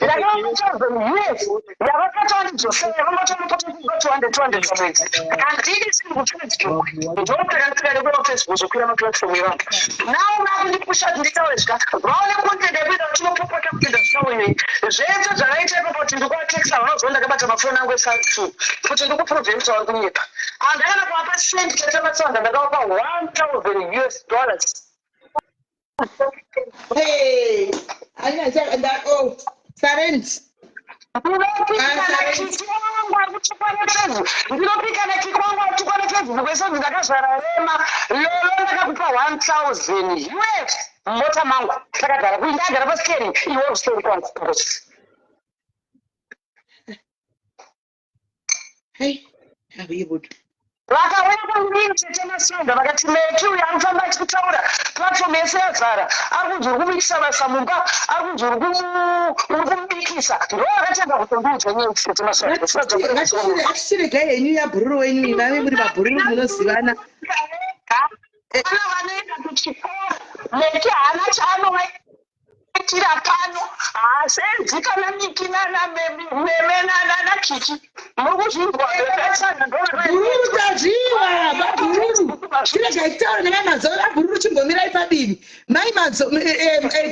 Speaker 3: ndakaona thousand years yavakatoandidzosera vangotoanipota 200 200 pamwedzi. Handidi siri kuFacebook ndosaka ndisingade kuenda kuFacebook zokwira maplatform evanhu. Now vakundipusha kuti nditaure zvika vaone content yekuita kuti tinopopota kupinda zvitaurei zvese zvavaita ipapo kuti ndikuvatekisa vanoziva ndakabata mafoni angu esatu kuti ndikuprove kuti vari kunyepa. Handakana kuvapa cent tete Matsanda ndakavapa 1000 US dollars.
Speaker 1: Hey, oh, Sarent.
Speaker 3: Ndinopika nakiki wangu ari kutukwa neFacebook. Ndinopika nakiki wangu ari kutukwa neFacebook esonzi ndakazvara rema. Lolo ndakakupa 1000 US mumota mangu. Takagara kui ndagara pasteering iwe kuseri kwangu pangozi.
Speaker 1: Hey, abuye bodo.
Speaker 3: Vakauya kwandiri tete Masunda vakati Meki uyu anofamba achitaura platform yese yazara ari kunzi uri kumubikisa basa mumba ari kunzi uri kumubikisa ndo vakatanga kutondiudza nyaya idzi tete Masunda.
Speaker 1: Ngatichiregai henyu yabhururu wenyu ivave muri mabhururu munozivana.
Speaker 5: Vana vanoenda kuchikoro Meki haana chaanovaitira pano haasenzi kana Miki nana Meme nana Kiki muri kuzvinzwa.
Speaker 1: Bhururu tazviwa babhururu. Chiregai titaure namai Mazowe. Abhururu chimbomirai padivi. Mai Mazo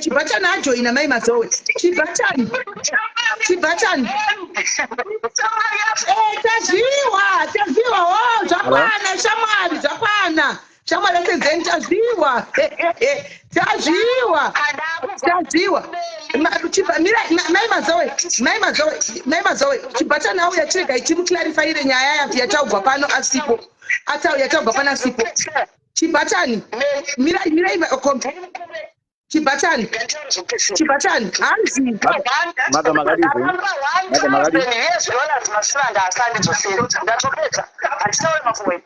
Speaker 1: Chibhatani ajoina mai Mazowe. Chibhatani. Chibhatani. Eh, tazviwa, tazviwa. Oh, zvakwana shamwari, zvakwana. Shamwari yasenzeni tazviwa. Tazviwa. Tazviwa. Mai Mazowe, mai Mazowe, mai Mazowe, Chibhatani auya chiregai timuclarifyire nyaya yataugwa pano asipo. Atauya yataugwa pano asipo. Chibhatani, mirai mirai kombi. Chibhatani, Chibhatani, hanzi.
Speaker 7: Madam makadii? Madam makadii?
Speaker 3: Yes dollars Masunda asandidzoseri ndatopedza handitaure mafuwe.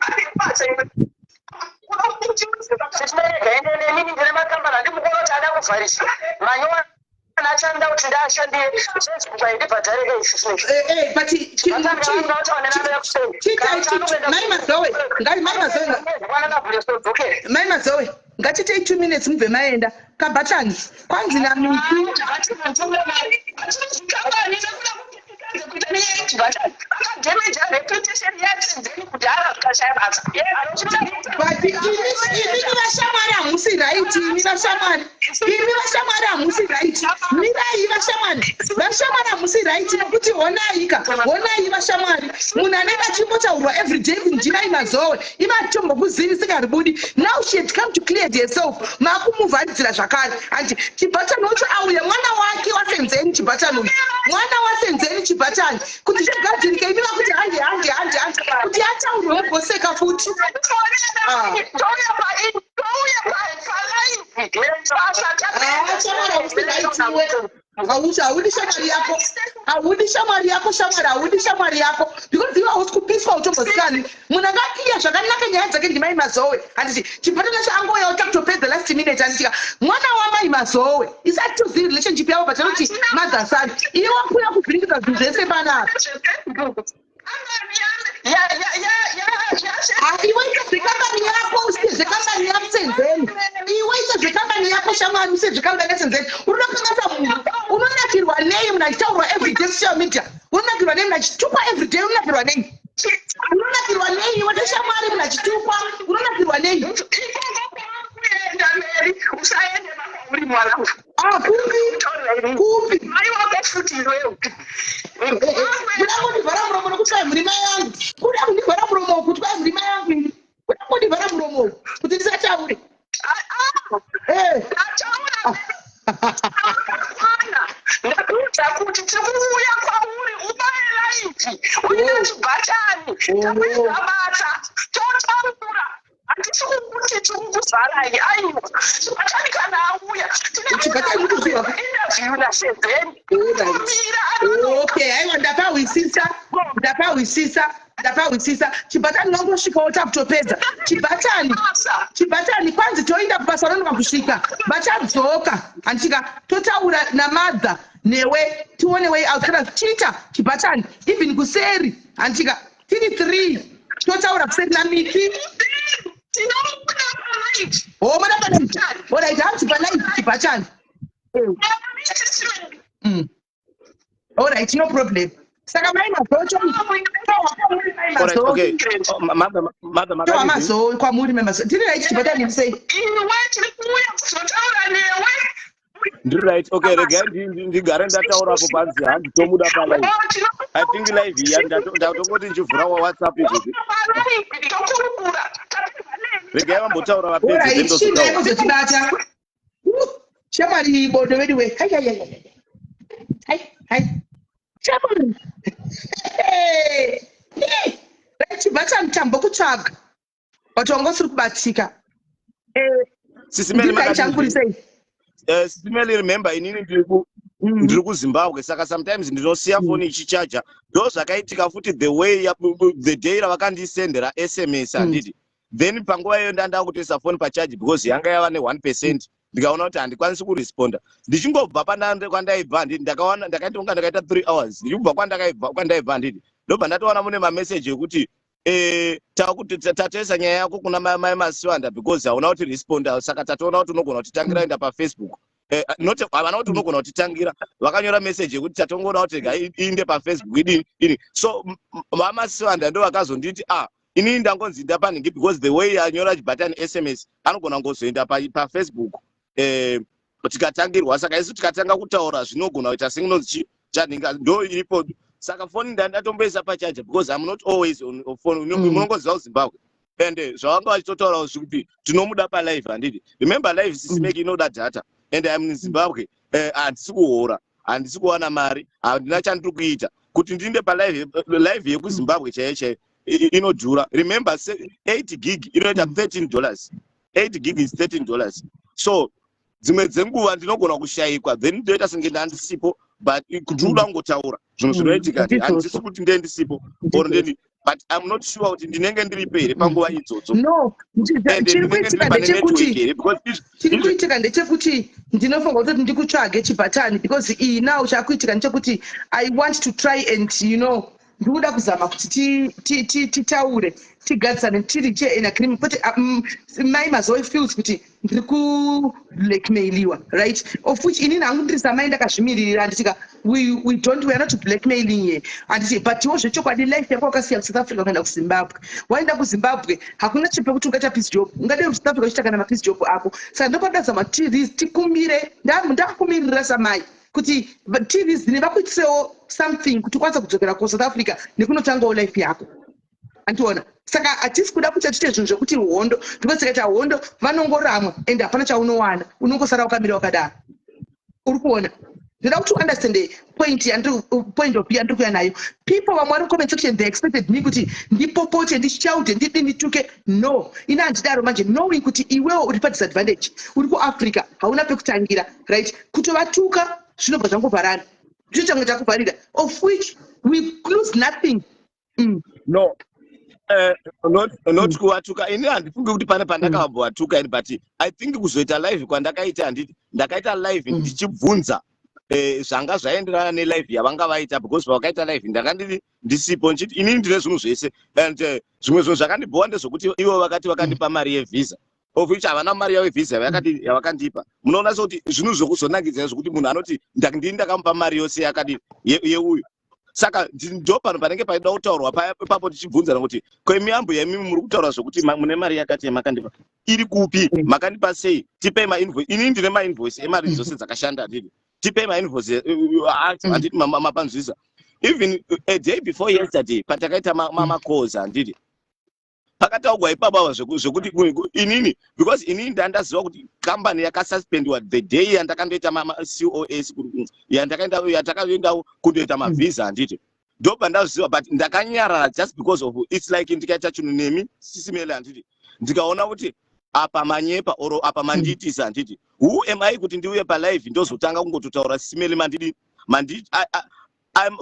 Speaker 3: Sisimerega ende nenini ndine makambani handimukuona kuti ada kuvharisa manyowa achanda kuti ndaashandire Facebook haindibhadhareka isi.
Speaker 1: Eh, but mai Mazowe, ngai mai Mazowe, mai Mazowe, ngatitei 2 minutes mubve maenda. Kabhatani, kwanzi naMiki. But imini vashamwari hamusi right, imi vashamwari, imi vashamwari hamusi right. Mirai vashamwari, vashamwari hamusi right nekuti honaika, honai vashamwari. Munhu anenge achimbotaurwa everyday ndimai Mazowe, iva achitombokuzivi singaribudi. Now she had come to clear herself, maakumuvharidzira zvakare. Hanti Chibhatani wacho auya mwana wake wasenzeni Chibhatani uyu. Mwana wasenzeni Chibhatani kuti zvigadzirike imi vakuti handi handi handi handi kuti ataurwe mugoseka futi. Ah. Ah, shamwari hausingaitiwe. Hausi haudi shamwari yako. Haudi shamwari yako shamwari haudi shamwari yako because iwe hausi kupiswa utombosikani. Munhu akakliya zvakanaka nyaya dzake ndimai Mazowe. Handiti Chibhatani chacho angouya utakutopedza last minute handitika mwana wamai Mazowe. Isati tozivi relationship yavo but anoti mother son. Iwe wakuya kuvhiringidza zvinhu zvese panapa. Ah, iwe ita zvekambani yako usiye zvekambani yasenzeni. Iwe ita zvekambani yako shamwari usiye zvekambani yasenzeni. Uri kukanganisa munhu. Unonakirwa nei munhu achitaurwa everyday social media? Unonakirwa nei munhu achitukwa everyday? Unonakirwa nei? Haufari munhu achitukwa, unonakirwa nei?
Speaker 3: Ikoko kwakuenda, Mary, usaende makwauri, mwanangu.
Speaker 1: Ah, kupi? Kupi?
Speaker 3: Mai wako futi iwewe.
Speaker 1: Kuda kundivhara muromo nokuti kwai muri mai yangu. Kuda kundivhara muromo kuti kwai muri mai yangu ini. Kuda kundivhara muromo kuti ndisataure. Eh.
Speaker 3: Ndataura kwana. Ndakuudza kuti tiri kuuya kwauri, ubaye live uine chibhatani. Tapedza basa, totaura. Handisi kukuti tiri kukuvharai, aiwa. Chibhatani kana auya,
Speaker 1: Chibhatani mukuziva?
Speaker 3: Interview naSevheni.
Speaker 1: Alright. Okay, aiwa, ndapahwisisa, ndapahwisisa, ndapahwisisa. Chibhatani nongosvikawo, takutopedza. Chibhatani, chibhatani, kwanzi toenda kubasa, ranonoka kusvika, vachadzoka, handichika totaura namadha newe, tione way out. Kana zvichiita, chibhatani, even kuseri, handichika tiri three, totaura kuseri namiki.
Speaker 3: Tinomuda palive.
Speaker 1: O, moda palive. Alright, hanzi palive, chibhatani. Alright, no problem. Saka mai Mazocho.
Speaker 7: Alright, okay. Oh, mother, mother,
Speaker 1: Towa
Speaker 7: makadii?
Speaker 1: Mazo kwamuri, mai Mazo. Tiri right, chibhatani, sei?
Speaker 3: Iwe, tiri kuuya kuzotaura newe.
Speaker 7: Ndiri right. Okay, regai ndigare ndataurapo panzi handi tomuda palive. I think live iya ndatongoti ndichivhura waWhatsApp izvozvi.
Speaker 3: Tokurukura.
Speaker 7: Regai vambotaura vapedze, then
Speaker 1: Alright, chinda
Speaker 7: ndozotaura.
Speaker 1: kuzotibata. Shamwari, bodo vedu. Hai hai hai. Hai hai. Shamwari. Hey. Right, chibhatani, tambo kutsvaga. But wanga usiri kubatika. Eh,
Speaker 7: Sisi Meli,
Speaker 1: ndiri
Speaker 7: makadii?
Speaker 1: sei?
Speaker 7: Sisi Meli, remember inini ndiri kuZimbabwe, saka sometimes ndinosiya foni ichichaja. Ndo zvakaitika futi the way the day ravakandisendera SMS, handiti? Then panguva iyoyo ndanda kutoisa foni pacharge because yanga yava ne1%. Ndikaona kuti handikwanisi kuresponda. Ndichingobva kwandaibva, handiti, ndakawana ndakaita kunga ndakaita 3 hours ndichibva kwandakaibva, kwandaibva, handiti, ndobva ndatoona mune mameseji ekuti takuti tatoisa nyaya yako kuna mai Masiwanda because hauna kuti responda, saka tatoona kuti unogona kutitangira, enda paFacebook. Not havana kuti unogona kutitangira, vakanyora message yekuti tatongoona kuti rega iinde paFacebook idini ini. So vaMasiwanda ndo vakazonditi, ah, inini ndangonzi nda panhingi because the way anyora chibhatani SMS anogona kungozoenda paFacebook, tikatangirwa. Saka isu tikatanga kutaura zvinogona kuita senginonzi chi chanhinga ndo iripo. Saka foni ndandatomboisa pachaja because I'm not always on phone. Munongoziva kuZimbabwe. And zvavanga vachitotaurawo zvekuti tinomuda palive, handiti? Remember, live, Sisi Meki, inoda data and I'm in Zimbabwe. Handisi kuhora, handisi kuwana mari, handina chandiri kuita kuti ndiinde palive. Live yekuZimbabwe chaiyo chaiyo inodhura. Remember, 8 gig inoita $13. 8 gig is $13. So dzimwe dzenguva ndinogona kushayikwa, then ndoita senge ndandisipo, but ndiri kuda kungotaura zvinhu zvinoitika.
Speaker 1: Ndizvozvo.
Speaker 7: Handisi kuti ndee ndisipo or ndeni, but I'm not sure kuti ndinenge ndiripo here panguva idzodzo.
Speaker 1: No,
Speaker 7: And
Speaker 1: chiri
Speaker 7: ndinenge
Speaker 1: kuitika
Speaker 7: ndiri pane network
Speaker 1: ndechekuti
Speaker 7: here because
Speaker 1: chiri kuitika ndechekuti ndinofanirwa kutoti ndikutsvage, chibhatani, because iyi now chakuitika ndechekuti I want to try and ndikuda kuzama kuti titaure, tigadzisane, tiri che an agreement, kwete mai Mazoe feels kuti ndiri kublackmailiwa, right? Of which inini hangu ndiri samai ndakazvimiririra, handitika? We don't, we are not blackmailing here, handiti? But iwo zvechokwadi life yako wakasiya kuSouth Africa kuenda kuZimbabwe. Waenda kuZimbabwe, hakuna chepekuti ungaita piece job. Ungadei kuSouth Africa uchiita kana mapiece job ako. Saka ndopada zama tikumbire, ndakumiririra samai kuti tirizine vakuitisewo something kuti ukwanise kudzokera kuSouth Africa nekunotangawo life yako, andiona? Saka hatisi kuda kuti tiite zvinhu zvekuti hondo, because tikaita hondo vanongoramwa and hapana chaunowana, unongosara wakamira wakadaro. Uri kuona? Ndoda kuti uunderstand point yandiri, point of view yandiri kuuya nayo. People vamwe vari comment section, they expected me kuti ndipopote, ndishaute, ndidi, ndituke. No, ina handidaro manje, knowing kuti iwewo uri padisadvantage, uri kuAfrica, hauna pekutangira, right? Kutovatuka zvinobva zvangovharana, ndicho chamwe chakuvharira, of which we lose nothing.
Speaker 7: No, not kuvatuka. Ini handifungi kuti pane pandakambovatuka ini, but I think kuzoita live kwandakaita, handiti ndakaita live ndichibvunza zvanga zvaenderana nelive yavanga vaita, because pavakaita live ndanga ndiri ndisipo, ndichiti inini ndine zvinhu zvese. And zvimwe zvinhu zvakandibhowa ndezvokuti ivo vakati vakandipa mari yevhisa, of which havana mari yavo yevhisa yavakandipa. Munoona sekuti zvinhu zvokuzonangidzira zvokuti munhu anoti ndini ndakamupa mari yose yakadi yeuyu. Saka ndo pano panenge paida kutaurwa paya ipapo, tichibvunzana kuti kwemiyambo yemimi muri kutaura zvokuti mune mari yakati yamakandipa, iri kupi? Makandipa sei? Tipei mainvoice. Inini ndine mainvoice emari dzose dzakashanda, handiti? Tipei mainvoice acho, handiti? Mapanzwisa? Even a day before yesterday, patakaita macalls, handiti, pakataurwa ipapo apa zvekuti inini, because inini ndandaziva kuti kambani yakasuspendwa the day yandakandoita maCOS, yandakaenda, yatakaenda kundoita mavhisa, handiti? Ndobva ndaziva, but ndakanyarara just because of, it's like ndikaita chinhu nemi, Sis Melly, handiti, ndikaona kuti apa manyepa or apa mandiitisa, handiti, who am I kuti ndiuye palive ndozotanga kungototaura, Sis Melly, mandidi mandi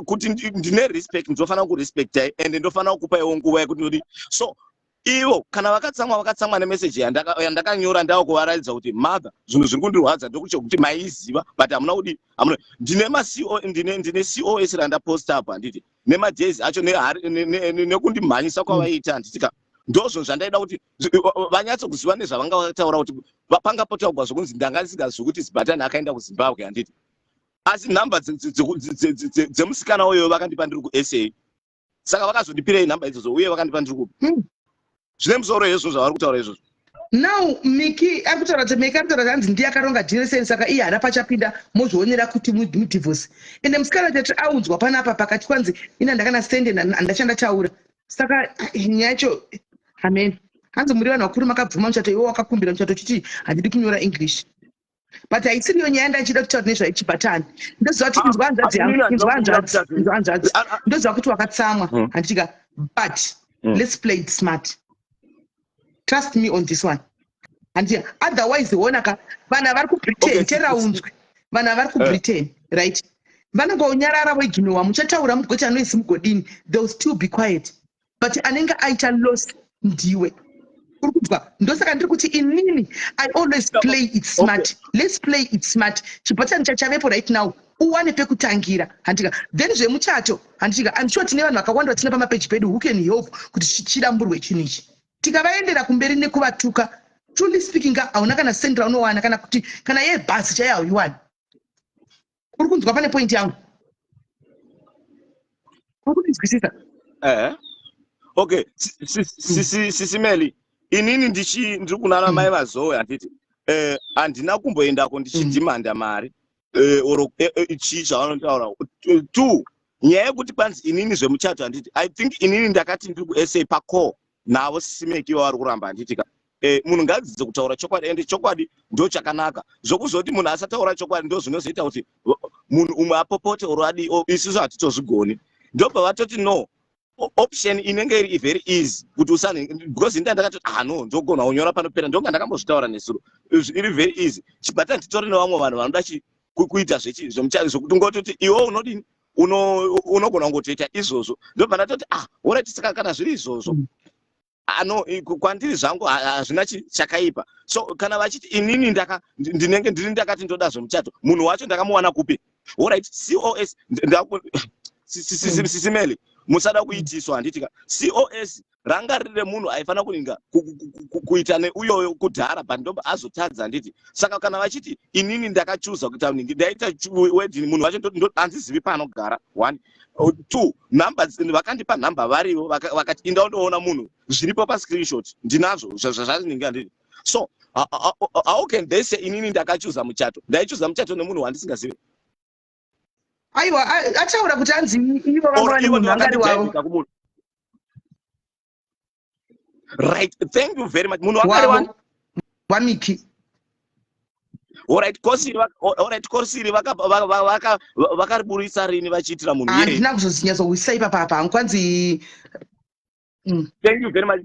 Speaker 7: kuti ndine respect, ndofanira kurespectai and ndofanira kukupaiwo nguva yekuti ndodi. So ivo kana vakatsamwa, vakatsamwa nemeseji yandakanyora ndava kuvaratidza kuti, "Mother, zvinhu zviri kundirwadza ndokuti kuti maiziva, but hamuna kudi, hamuna." Ndine maco, ndine COS randaposta apo, handiti, nemadays acho nekundimhanyisa kwavaiita, handiti ka? Ndozvo zvandaida kuti vanyatsokuziva nezvavanga vataura, kuti panga potaurwa zvokunzi ndanga ndisingazivi kuti Zibatani akaenda kuZimbabwe, handiti? Asi nhamba dzemusikana uyoyo vakandipa ndiri kuSA. Saka vakazondipirei nhamba idzodzo, uye vakandipa ndiri kupi? Zvine musoro here zvinhu zvavari kutaura izvozvo?
Speaker 1: Now Miki ari kutaura kuti, Miki ari kutaura kuti hanzi ndiye akaronga dhiri, saka iye haana pachapinda, mozvionera kuti mudivorce. Ende musikana tati audzwa panapa pakati kwanzi ina ndakana sende handachandataura. Saka nyaya yacho, amen. Hanzi muri vanhu vakuru, makabvuma muchato, iwo wakakumbira muchato uchiti handidi kunyora English, but haisiriyo nyaya ndachida kutaura nezvaichibatani. Ndoziva kuti, inzwa hanzvadzi yangu, inzwa hanzvadzi, inzwa hanzvadzi, ndoziva kuti wakatsamwa, handitika? But let's play it smart. Trust me on this one, handiti? Otherwise honaka vanhu vari kuBritain, teraunzwe vanhu vari kuBritain, right? Vanongonyarara, voignowa. Muchataura mugoti anoisi mugodini, they will still be quiet, but anenge aita loss ndiwe. Uri kunzwa? Ndosaka ndiri kuti inini I always play it smart. Let's play it smart. Chibhatani chachavepo right now, uwane pekutangira, handika? Then zvemuchato, handika, I'm sure tine vanhu vakawanda vatina pamapeji pedu who can help kuti chidamburwe chinhu ichi. Tikavaendera kumberi nekuvatuka, truly speaking, hauna kana sendi raunowana, kana kuti kana yebhasi chaiyo hauiwani. Uri kunzwa pane point yangu? Uri kundinzwisisa?
Speaker 7: Okay, Sis Melly, inini ndiri kunana mai vaZoe, handiti? Handina kumboendako ndichidhimanda mari or chii chavanotaura. Two, nyaya yekuti kwanzi inini zvemuchato, handiti, I think inini ndakati ndiri kuSA pacall navo, Sis Meki vari kuramba, handiti ka? Munhu ngadzidze kutaura chokwadi, ende chokwadi ndo chakanaka. Zvokuzoti munhu asataura chokwadi ndo zvinozoita kuti munhu umwe apopote or adi, isusu hatitozvigoni. Ndobva vatoti no option inenge iri very easy kuti usane, because inda ndakatoti, ah no, ndogona kunyora panopera, ndonga ndakambozvitaura nesuro, iri very easy. Chibata nditori nevamwe vanhu vanoda kuita zvemuchato, zvokuti ngototi iwe unodini, unogona kungotoita izvozvo. Ndobva ndatoti, ah, alright, saka kana zviri izvozvo, ano kwandiri zvangu hazvina chakaipa. So kana vachiti inini ndaka ndinenge ndiri ndakati ndoda zvemuchato, munhu wacho ndakamuwana kupi? Alright, COS, Sis Melly, musada kuitiswa, handiti ka? COS ranga riri remunhu aifanira kuninga kuita neuyoyo kudhara, but ndoba azotadza, handiti? Saka kana vachiti inini ndakachuza kuita ningi, ndaita wedding, munhu wacho handizivi paanogara, one. Two, nhamba vakandipa nhamba varivo, vakati inda undoona munhu, zviripo pascreenshot ndinazvo zvazviningi, handiti? So how can they say inini ndakachuza muchato? Ndaichuza muchato nemunhu wandisingazivi?
Speaker 1: Aiwa, ataura kuti anzi ivo vanga vane munhu angari wavo.
Speaker 7: Right, thank you very much. Munhu wangari wani?
Speaker 1: WaMiki.
Speaker 7: Alright, kosiri, alright, kosiri vakariburisa rini vachiitira munhu?
Speaker 1: Handina kuzozinyatsowisisa ipapa apa, kwanzi
Speaker 7: Thank you very much,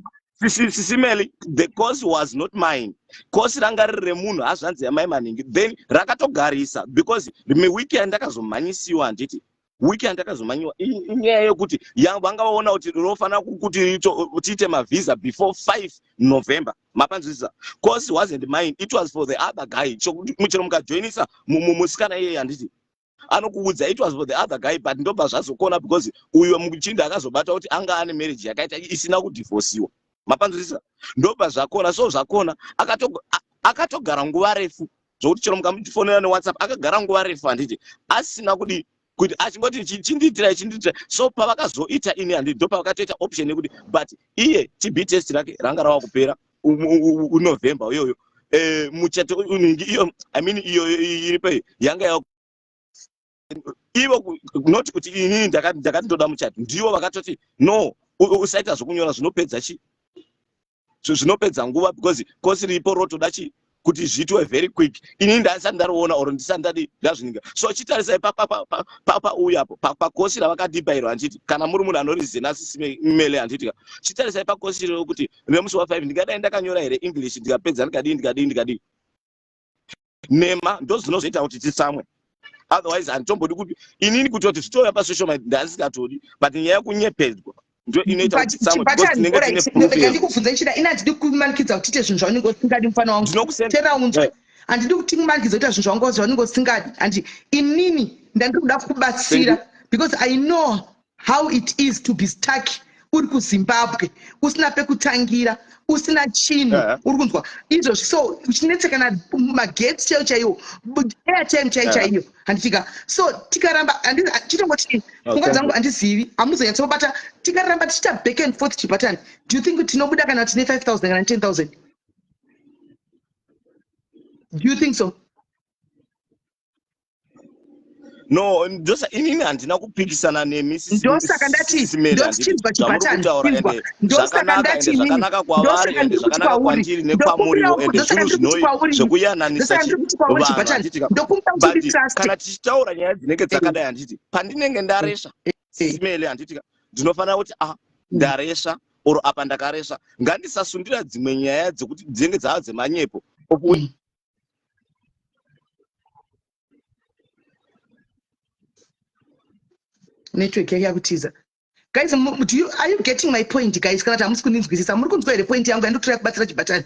Speaker 7: Sis Melly. The course was not mine. Course ranga riri remunhu, hazvanzi yamai maningi, then rakatogarisa because wiki yandakazomhanyisiwa, handiti, wiki yandakazomanyiwa inyaya yekuti vanga vaona kuti rinofanira kuti tiite mavhisa before 5 November. Mapanzwisisa? Course wasn't mine, it was for the other guy. Chero mukajoinisa musikana iyeye, handiti, anokuudza it was for the other guy, but ndobva zvazokona because uyo muchinda akazobata kuti anga ane marriage yakaita isina kudhivhosiwa. Mapanzwisisa? Ndobva zvakona. So zvakona, akatogara nguva refu zvokuti chero mukamufonera neWhatsApp, akagara nguva refu, handiti, asina kudi. Kuti achingoti chindiitirai chindiitirai. So pavakazoita ini handiti ndopavakatoita option yekuti but iye TB test rake ranga rava kupera uNovember uyoyo. Eh, muchato uningi iyo, I mean iyo iri pei yanga ya ivo, not kuti inini ndakati ndoda muchato, ndivo vakatoti no, usaita zvokunyora, zvinopedza chi zvinopedza nguva because kosi ripo rotoda chi kuti zviitwe very quick. Inini ndasati ndariona or ndisati ndadi ndazvininga. So chitarisai pauyu apo pakosi ravakadhibairwa, handiti? Kana muri munhu anorizena sisimele, handiti ka? Chitarisai pakosi rero kuti nemusi wa5 ndingadai ndakanyora here English, ndikapedza, ndikadii, ndikadii, ndikadii. Nema ndo zvinozoita kuti titsamwe. Otherwise handitombodi kuti inini kutoti zvitouya pasocial media, ndandisingatodi, but nyaya yekunyepedzwa ndo inoita kuti titsamwe because tinenge tine proof.
Speaker 1: Rega ndikubvunze chida ini, handidi kumanikidza kuti tiite zvinhu zvaunenge usingadi, mufana wangu.
Speaker 7: Ndinokusenda.
Speaker 1: Tera unzwe, handidi kuti kumanikidza kuita zvinhu zvaunenge usingadi. Handi inini ndandiri kuda kubatsira because I know how it is to be stuck uri kuZimbabwe, usina pekutangira, usina chinhu. Uri kunzwa izvozvi? So uchinetsekana magetsi chaiwo chaiwo, airtime chaiyo chaiyo, handitika? So tikaramba, chitongoti pfungwa dzangu handizivi, hamuzonyatsobata. Tikaramba tichiita back and forth, Chibhatani, do you think tinobuda kana tine 5000 kana 10,000? Do you think so?
Speaker 7: No, ndosa inini handina kupikisana nemi.
Speaker 1: Ndosaka ndati ndochinzwa, Chibhatani, inzwa, ndosaka ndati inini
Speaker 7: zvakanaka kwavari
Speaker 1: ndosaka
Speaker 7: ende
Speaker 1: ndiri kuti
Speaker 7: zvakanaka
Speaker 1: kwauri
Speaker 7: kwandiri nekwamuriwo, ende
Speaker 1: ndosaka
Speaker 7: zvinhu
Speaker 1: ndiri kuti kwauri
Speaker 7: zvekuyananisa
Speaker 1: ndosaka ndiri kuti kwauri,
Speaker 7: vanhu,
Speaker 1: Chibhatani,
Speaker 7: handitika?
Speaker 1: ndokumbira
Speaker 7: But
Speaker 1: kuti trust
Speaker 7: kana tichitaura nyaya dzinenge dzakadai, handiti pandinenge ndaresva, simele, handitika, ndinofanira kuti ah, ndaresva or apa ndakaresva, ngandisasundira dzimwe nyaya dzekuti dzinenge dzava dzemanyepo of which
Speaker 1: Network yake yakutiza, guys. Are you getting my point, guys, kana kuti hamusi kundinzwisisa? Muri kunzwa here point yangu yandikutoya kubatsira Chibhatani?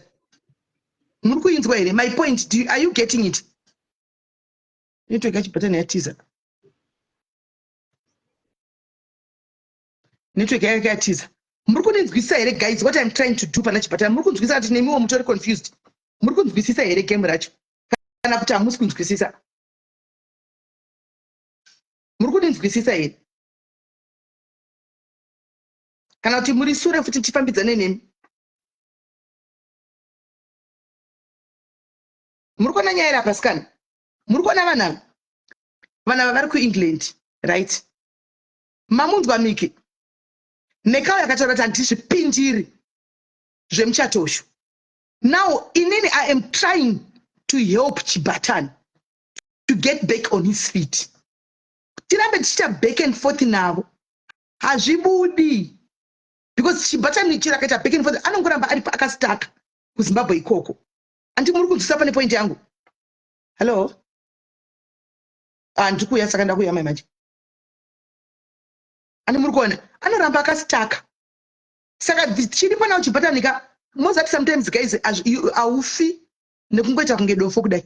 Speaker 1: Muri kuinzwa here my point? Are you getting it? Network yaChibhatani yatiza, network yake yatiza. Muri kundinzwisisa here, guys, what I'm trying to do pana Chibhatani? Muri kunzwisisa kuti nemiwo mutori confused? Muri kunzwisisa here game racho, kana kuti hamusi kunzwisisa? Muri kundinzwisisa here, kana kuti muri sure futi tifambidzane nemi? Muri kuona nyaya iri apa, sikana? Muri kuona vanhu ava? Vanhu ava vari kuEngland, right? Mamunzwa Miki Nekau yakataura kuti handizvipindiri zvemuchatosho. Now inini I am trying to help Chibhatani to get back on his feet. Tirambe tichiita back and forth navo, hazvibudi, because Chibhatani chiro akaita back and forth anongoramba aripo akastaka kuZimbabwe ikoko. Andi muri kunzwisa pane point yangu? Hello? Ah, ndiri kuuya, saka ndakuuya mai manje. Ani muri kuona anoramba akastaka. Saka chiripo nawo Chibhatanika, mozati sometimes, guys, haufi nekungoita kunge dofo kudai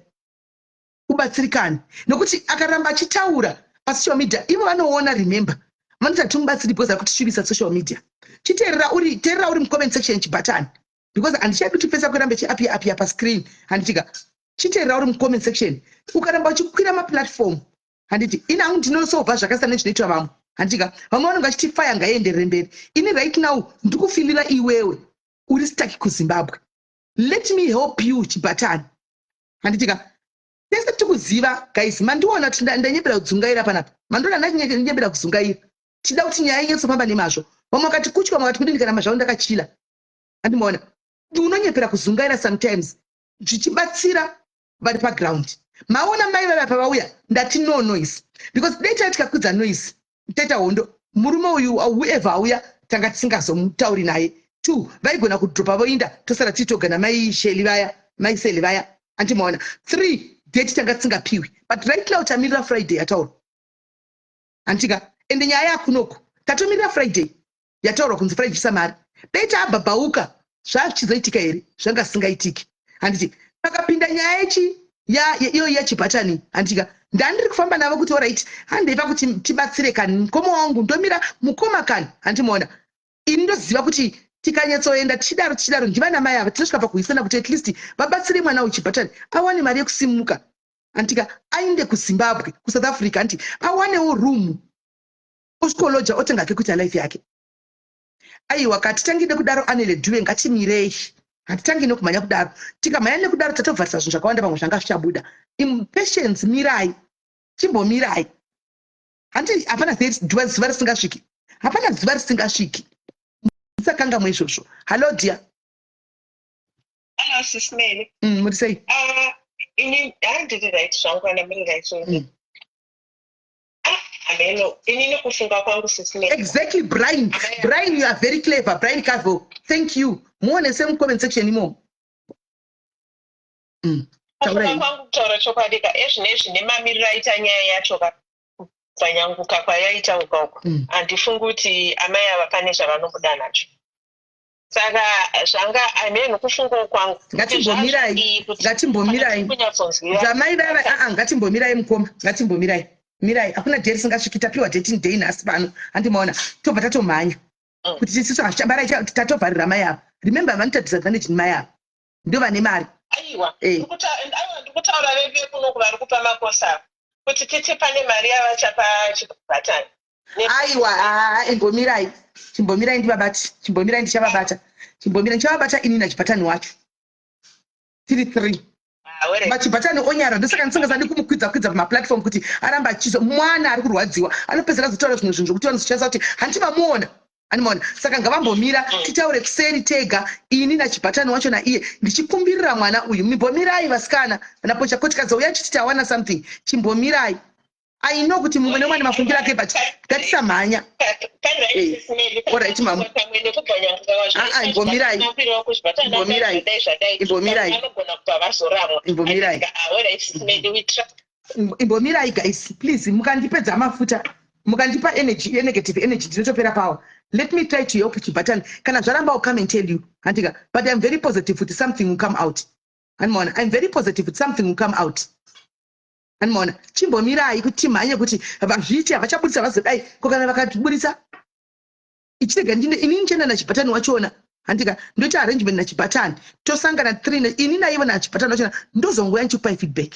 Speaker 1: ubatsirikane, nekuti akaramba achitaura pasocial media, ivo vanoona. Remember, vanoti hatimubatsiri because akutisvibisa social media. Chiteerera uri, teerera uri mucomment section, Chibhatani, because handichadi kuti face yako irambe ichiapia apia pascreen, handitika? Chiteerera uri mucomment section. Ukaramba uchikwira maplatform, handiti ini hangu ndinosolva zvakasiyana nezvinoitwa vamwe, handitika? Vamwe vanonge vachiti fire ngaienderere mberi. Ini right now ndikufilira iwewe uri stuck kuZimbabwe. Let me help you, Chibhatani, handitika? Tese tikuziva, guys. Mandiona kuti ndanyepera kudzungaira panapa? Mandiona ndanyepera kuzungaira? Tida kuti nyaya inyatsofamba nemazvo. Vamwe vakati kutya, vamwe vakati kudini, kana mazvavo ndakachila. Handimaona unonyepera kuzungaira sometimes zvichibatsira vari paground. Maona mai vava pavauya, ndati no noise, because dai tai tikakwidza noise, taita hondo, murume uyu, whoever auya, tanga tisingazomutauri naye. Two, vaigona kudropa voinda, tosara tiri toga namai Sheli vaya, mai Seli vaya, andimaona? Three, date tanga tisingapiwi. But right now tamirira Friday yataurwa, handitika? Ende nyaya yakunoku, tatomirira Friday yataurwa kunzi Friday chisa mari. Dai taabhabhauka, zvazvichizoitika here? Zvanga zvisingaitiki, handiti? Pakapinda nyaya yechi iyo yaChibhatani, handitika? Ndandiri kufamba navo kuti alright, handei pakuti tibatsire kani mukoma wangu, ndomira mukoma kani, handimaona? Ini ndoziva kuti tikanyatsoenda tichidaro tichidaro, ndivana mai ava tinosvika pakuwisana kuti at least vabatsire mwana uyu Chibhatani awane mari yekusimuka. Antika aende kuZimbabwe, kuSouth Africa, anti awanewo room, osvikoloja, otenga ke kuita life yake. Aiwa, katitangi nekudaro, Anele Dhuve. Ngatimirei, hatitangi nekumhanya kudaro. Tikamhanya nekudaro, tatovharisa zvinhu zvakawanda, pamwe zvanga zvichabuda. Patience, mirai, chimbomirai. Handi hapana zuva risingasviki, hapana zuva risingasviki, musakangamwe izvozvo. Hallo dear.
Speaker 8: Hello, Sis Melly.
Speaker 1: Muri sei?
Speaker 8: Ini handiri right zvangu, kana muri right. Ah, hameno, inini kufunga kwangu, Sis Melly.
Speaker 1: Exactly, Brian. Brian, you are very clever. Brian Cavo, thank you. Muone semucomment section imomo.
Speaker 8: Kufunga
Speaker 1: Taurai.
Speaker 8: kwangu, kutaura chokwadi ka, ezvinezvi nemamiriro aita nyaya yacho ka, kubvanyanguka kwayaita uka uko, handifungi kuti amai ava pane zvavanobuda nacho. Saka zvanga hameno, kufungawo kwangu.
Speaker 1: Ngatimbomirai, ngatimbomirai.
Speaker 8: Kunyatsonzwira.
Speaker 1: Zvamai vava, aa, ngatimbomirai mukoma, ngatimbomirai, mirai. Hakuna date risingasviki. Tapiwa date day nhasi pano, handimaona? Tobva tatomhanya kuti tisisu hazvichabarai, tatovharira mai ava. Remember, vanoita disadvantage nemai ava, ndo vane mari.
Speaker 8: Aiwa, aiwa, ndikutaura vekunoku vari kupa makosa ava, kuti titi pane mari yavachapa Chibhatani.
Speaker 1: Aiwa, haa, imbomirai, chimbomirai ndivabati, chimbomirai, ndichavabata, chimbomirai, ndichavabata ini naChibhatani wacho, tiri three. Machibhatani onyara, ndosaka ndisingasadi kumukwidza kwidza pamaplatform kuti aramba achizo. Mwana ari kurwadziwa, anopedzera azotaura zvimwe zvinhu zvokuti vanozoshandisa kuti hanti mamuona, animaona. Saka ngavambomira, titaure kuseri tega, ini naChibhatani wacho naiye, ndichikumbirira mwana uyu. Mimbomirai vasikana, napo chakotikadza chiti tawana something. Chimbomirai. I know kuti mumwe nemumwe nemafungiro ake, but ngatisamhanya. Alright, mama. Ah, imbomirai, imbomirai, imbomirai, imbomirai, imbomirai guys, please. Mukandipedza mafuta, mukandipa energy yenegative energy, ndinotopera power. Let me try to help Chibhatani. Kana zvaramba, will come and tell you, handika? But I'm very positive kuti something will come out, handimaona? I'm very positive kuti something will come out, handimaona? Chimbomirai kuti timhanye kuti vazviiti havachabudisa, vazodai. Ko kana vakatibudisa, ichirega ndine inini ndichaenda naChibhatani wachona, handika? Ndoita arrangement naChibhatani, tosangana three, ini naivo naChibhatani wachona. Ndozongoya ndichikupai feedback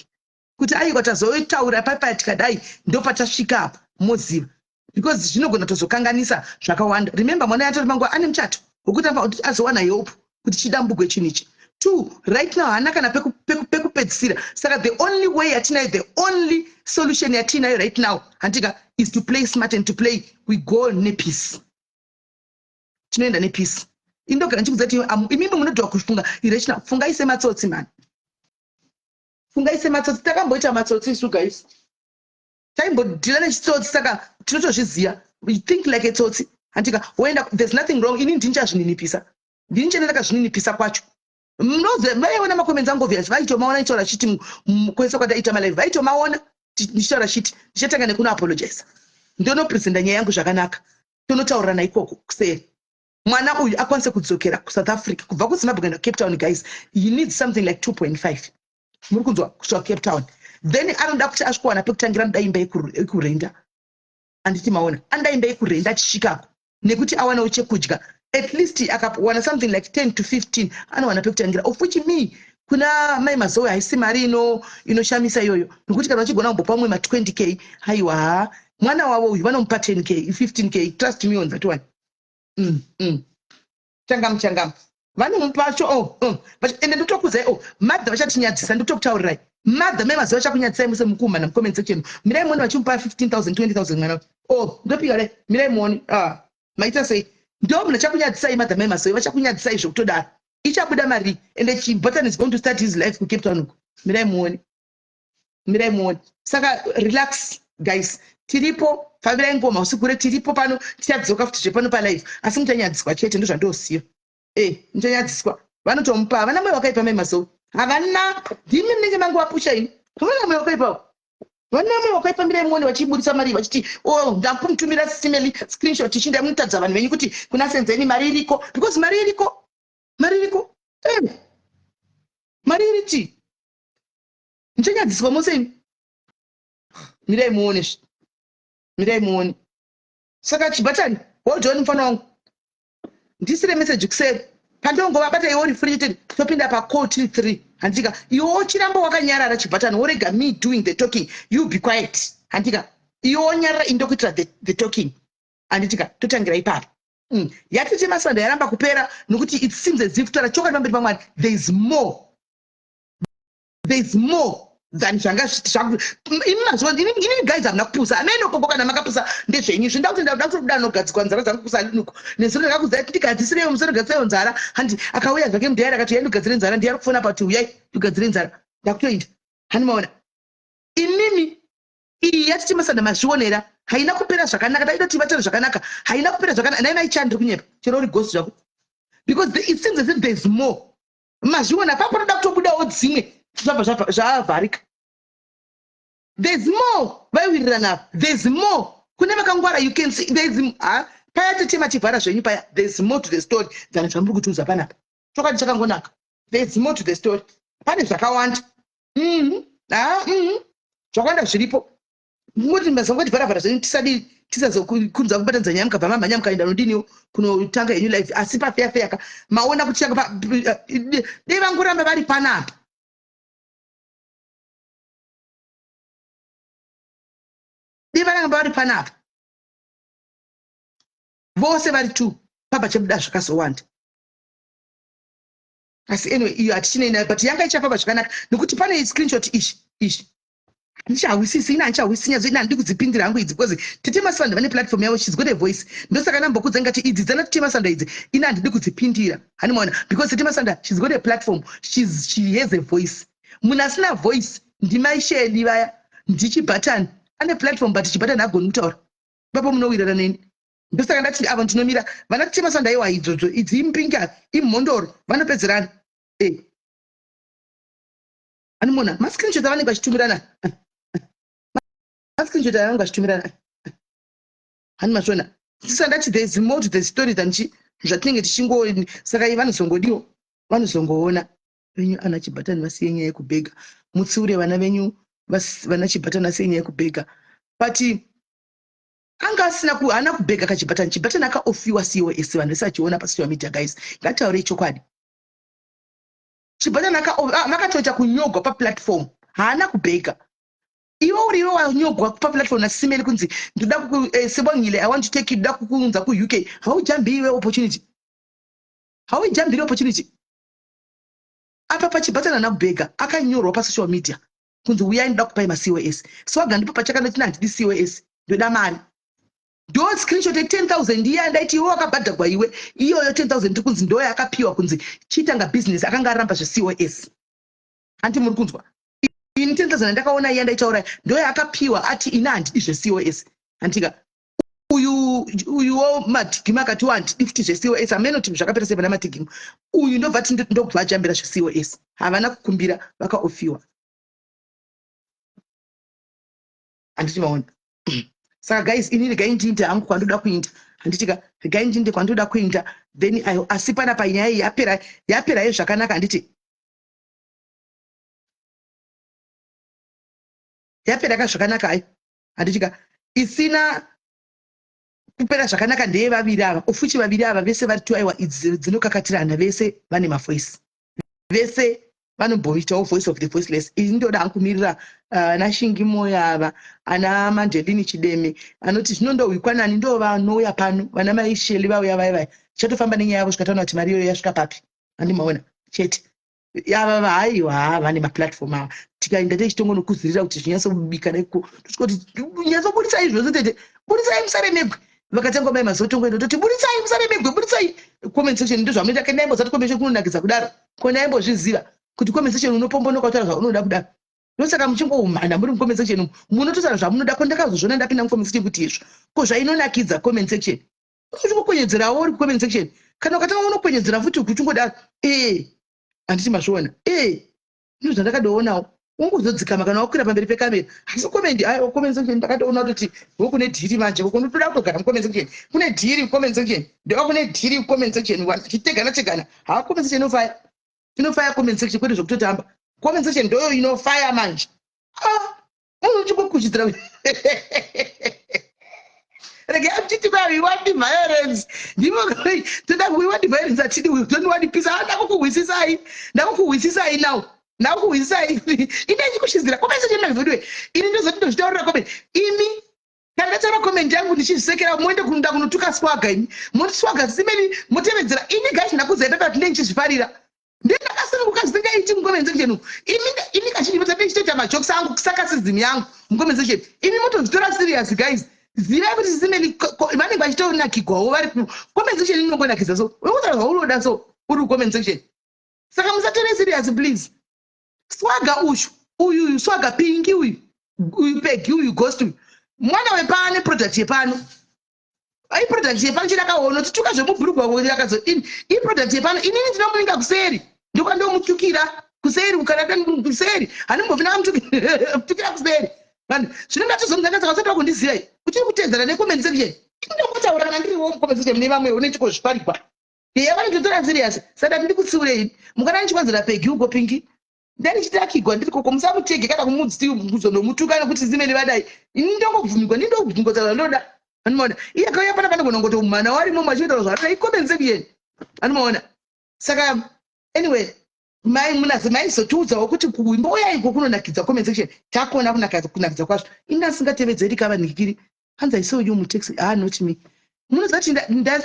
Speaker 1: kuti aiwa, tazotaura papaya, tikadai, ndopatasvika apa, moziva, because zvinogona tozokanganisa zvakawanda. Remember, mwana yatori manguva ane muchato wekuti anofanira kuti azowana help kuti chidambugwe chinhu ichi. Two, right now haana kana pekupedzisira. Saka the only way yatinayo, the only solution yatinayo right now, handika, is to play smart and to play, we go nepeace, tinoenda nepeace. Indogara ndichikudza kuti imimi munodhiwa kufunga irrational. Fungai sematsotsi mani, fungai sematsotsi. Takamboita matsotsi isu guys, taimbodhila nechitsotsi, saka tinotozviziva. We think like a tsotsi, handika? Woenda, there's nothing wrong. Ini ndini chazvininipisa, ndini chene ndakazvininipisa kwacho. Munoze vaiona macomments angu, obvious vaitomaona ndichitaura chiti kwese kwataita malive, vaitomaona ndichitaura chiti ndichatanga nekunoapologiza, ndonopresenta nyaya yangu zvakanaka, tonotaurirana ikoko kuseri. Mwana uyu akwanise kudzokera kuSouth Africa kubva kuZimbabwe kuenda Cape Town, guys, he needs something like 2.5, muri kunzwa, kusvika Cape Town. Then anoda kuti asvikowana pekutangira, anoda imba yekurenda, handiti maona? Anoda imba yekurenda achisvikako nekuti awanewo chekudya. At least akawana something like 10 to 15, anowana pekutangira, of which me kuna Mai Mazowe haisi mari inoshamisa iyoyo, nokuti kana vachigona kumbopa umwe ma20 k, haiwa, ha, mwana wavo uyu vanomupa 10 k, 15 k. Trust me on that one. Changamu, changamu, vanomupa cho. Oh. Ende ndotokuzai, oh, madha vachatinyadzisa, ndotokutaurirai. Madha mai Mazuva vachakunyadzisai muse mukuumana mucomment section. Mirai muone vachimupa 15 000, 20 000 mwana. Oh, ndopika dai, mirai muone. Ah, maita sei? Ndo munhu achakunyadzisai, madha mai Mazoe vachakunyadzisai zvekutodaro. Ichabuda mari, ende Chibhatani is going to start his life kuCape Town uko. Mirai muone, mirai muone. Saka relax guys, tiripo. Fambirai ngoma usiku, tiripo pano, tichadzoka futi zvepano palive, asi muchanyadziswa chete, ndozvandosiya. E, muchanyadziswa. Vanotomupa, havana moyo wakaipa mai Mazoe, havana. Ndimi munenge mangu vapusha ini, havana moyo wakaipa, vana moyo wakaipa. Mirai muone vachibudisa mari, vachiti, "Oh, ndakumutumira simeli screenshot." Ichinda munotadza vanhu venyu kuti kuna Senzeni mari iriko, because mari iriko, mari iriko. Eh, mari iriti, muchanyadziswa mose imi. Mirai muone, mirai muone. Saka Chibhatani, hold on, mufana wangu, ndisire message kuseri pandongovabata iwo uri free chete, topinda pacall tiri three. Handika iwe wochiramba wakanyarara chibhatani worega me doing the talking you be quiet. Handika iwe wonyarara ini ndokuitira the, the talking. Handitika totangira ipapo. Yatete masanda yaramba kupera nokuti it seems as if kutaura chokwadi pamberi pamwari there is more. There is more than zvanga imi mazuva ini ini guys hamuna kupusa amene koko kana makapusa ndezvenyu izvi ndakuti ndakuda kutobuda anogadzikwa nzara dzangu kusaliniko nezuro ndakakuzai kuti gadzisireyo musoro gadzisireyo nzara handi akauya zvake mudhayari akati uyai ndigadzire nzara ndiye ari kufona pati uyai ndigadzire nzara ndakutoenda hani maona imimi iyi yatiti masanda mazvionera haina kupera zvakanaka taida kuti ibatane zvakanaka haina kupera zvakanaka nai mai chandiri kunyepa chero uri ghost zvako because the, it seems as if there is more mazviona papo toda kutobudawo dzimwe zvabva zvavharika there's more vaiwirirana apa there's more kune vakangwara you can see there's ha paya tetema chivhara zvenyu paya there's more to the story than zvamuri kutiudza panapa chokwadi chakangonaka there's more to the story pane zvakawanda mm -hmm. mm -hmm. zvakawanda zviripo Moti mazongoti vhara vhara zvenyu tisadi tisazokunza kubatanidza nyaya mukabva mamhanya mukaenda nodiniwo kunotanga henyu live asi pafeya feya ka maona kuti changa dei vangoramba vari panapa dei varamba vari panapa vose vari two pabva chebuda zvakazowanda asi anyway iyo hatichinei nayo but yanga ichafamba zvakanaka nekuti pane screenshot ishi ishi handichahwisisi ini handichahwisisi nyazo ini handidi kudzipindira hangu idzi because tete masanda vane platform yavo she's got a voice ndosaka ndambokudza ngati idzi dzana tete masanda idzi ini handidi kudzipindira hani maona because tete masanda she's got a platform she's, she has a voice munhu asina voice ndimai sheli vaya ndichibhatani ane platform but chibhatani hagoni kutaura ipapo munowirana neni ndosaka ndati avo ndinomira vana tete masanda aiwa idzodzo idzi imbinga imhondoro vanopedzerana e eh. Animona ma screenshot avanenge vachitumirana. Ma screenshot avanenge vachitumirana. Hani mazviona. Sisa ndati there is more to the story than chi zvatinenge tichingo saka iye vanozongodiwo vanozongoona venyu ana chibhatani vasiye nyaya yekubhega mutsiure vana venyu vana chibhatani vasiye nyaya yekubhega but anga asina ku haana kubhega kachibhatani chibhatani akaofiwa cos vanhu vese vachiona pasocial media guys ngataurei chokwadi Chibhatani ah, vakatoita kunyogwa paplatform haana kubheka iwe uri iwe wanyogwa paplatform nasimeli kunzi ndoda eh, sibongile i want to take you ndoda kukuunza kuuk haujambi iwe opportunity hauijambiri opportunity apa pachibhatani haana kubhega akanyorwa pasocial media kunzi uyai ndoda kupai macos swaga ndipo pachakandoti handidi cos ndoda mari ndo screenshot ye 10000 iya ndaiti iwe wakabhadhagwa iwe iyoyo 10000 ndiri kunzi ndo yakapiwa kunzi chitanga business akanga aramba zvecos hanti muri kunzwa ini 10000 yandakaona iya ndaitaura ndo yaakapiwa ati ini handidi zvecos hantika uyu uyuwo matigima akatiwo handidi futi zvecos hameno kuti zvakapera sei pana matigima uyu ndobva ti ndobva ajambira zvecos havana kukumbira vakaofiwa handiti maona saka guys ini regai ndiinde hangu kwandoda kuinda handiti ka regai ndiinde kwandoda kuinda then ayo asi pana panyaya iyi yapera yapera ye zvakanaka handiti yapera ka zvakanaka ayo handiti ka isina kupera zvakanaka ndeye vaviri ava ofuchi vaviri ava vese vari tu aiwa idzi dzinokakatirana vese vane mafoisi vese vanomboitawo voice of the voiceless ini ndoda hangu kumirira eh, ana uh, shingi moyo ava ana mandelini chideme anoti zvino ndohwikwa nani ndo vanouya pano vana mai sheli vauya vaya vaya tichatofamba nenyaya yavo zvikataona kuti mari iyoyo yasvika papi andimaona chete ava vahaiwa haa vane maplatform ava tikaenda tichitongonokuzirira kuti zvinyatsobika neko tosvikoti nyatsoburitsai zvose tete buritsai musaremegwe vakatanga mai mazuva tongoenda toti buritsai musaremegwe buritsai comment section ndozvamunoita ke ndaimbozati comment section kunonakidza kudaro ko ndaimbozviziva kuti comment section unopombonoka kutaura zvaunoda kudaro ndosaka muchingoumana muri mucomment section umu munototaura zvamunoda ko ndakazozviona ndapinda mucomment section kuti izvo ko zvainonakidza comment section uchingokwenyedzerawo uri kucomment section kana ukatanga unokwenyedzera futi uchingodaro ee handiti mazviona ee ndizvo zvandakadoonawo ungozodzikama kana wakwira pamberi pekamera asi comment ayo comment section ndakatoona kutoti wo kune dhiri manje uko unotoda kutogara mucomment section kune dhiri comment section ndova kune dhiri comment section vanhu vachitegana tegana haa comment section inofaya inofaya comment section kwete zvekutotamba comment section ndoyo inofaya manje ah unochikukuchidzira rege atiti kwa we want the violence ndivo toda we want the violence atidi we don't want peace ah ndakukuhwisisai ndakukuhwisisai now Ndakuhwisai ini achikushidzira comment section inonakidza ini ndozoti ndozvitaurira comment imi kana ndataura comment yangu ndichizvisekera moende kunda kunotuka swaga imi moti swaga simeni motevedzera ini guys ndakuziva tata kuti ndichizvifarira ndendakasununguka zvisingaiti mucomment section umu imi imi kazhinji mota ndichitoita majokes angu sarcasm yangu mucomment section imi motozvitora serious guys zivai kuti simeni vanenge vachitonakigwawo vari comment section inongonakidza so unongotaura zvaunoda so uri kucomment section saka musatore serious please swaga uyu uyu uyu swaga pingi uyu uyu pegi uyu ghost uyu mwana wepano product yepano iproduct yepano chirakaona tituka zvemubhurugwa kuti akazodini iproduct yepano inini ndinomuninga kuseri ndokwandomutukira kuseri kana kuseri handimbofi ndakamutukira kuseri vanhu zvino ndatozomuzanga saka usati wakundiziva uchiri kuteedzana necomment section ndongotaura kana ndiriwo mucomment section mune vamwe une chikozviparigwa Eya vanototora serious saka ndiri kutsiurei mukana ndichiwanzira pegi uko pingi ndandichitakigwa ndiri koko musamutege kana kumuzonomutuka nekuti zimene vadai ini ndongobvumigwa ndi ndobvumigwa taura ndoda anomaona iye akauya pana panogona kungoti mwana warimo machitaura zvaanoda icomment section anomaona saka anyway mai munazi maizotiudzawo kuti kuimbouyai ko kunonakidza comment section takuona kunakidza kwazvo ini asingatevedzeri kava nhikiri hanzi i saw you mutaxi ah not me munoziva kuti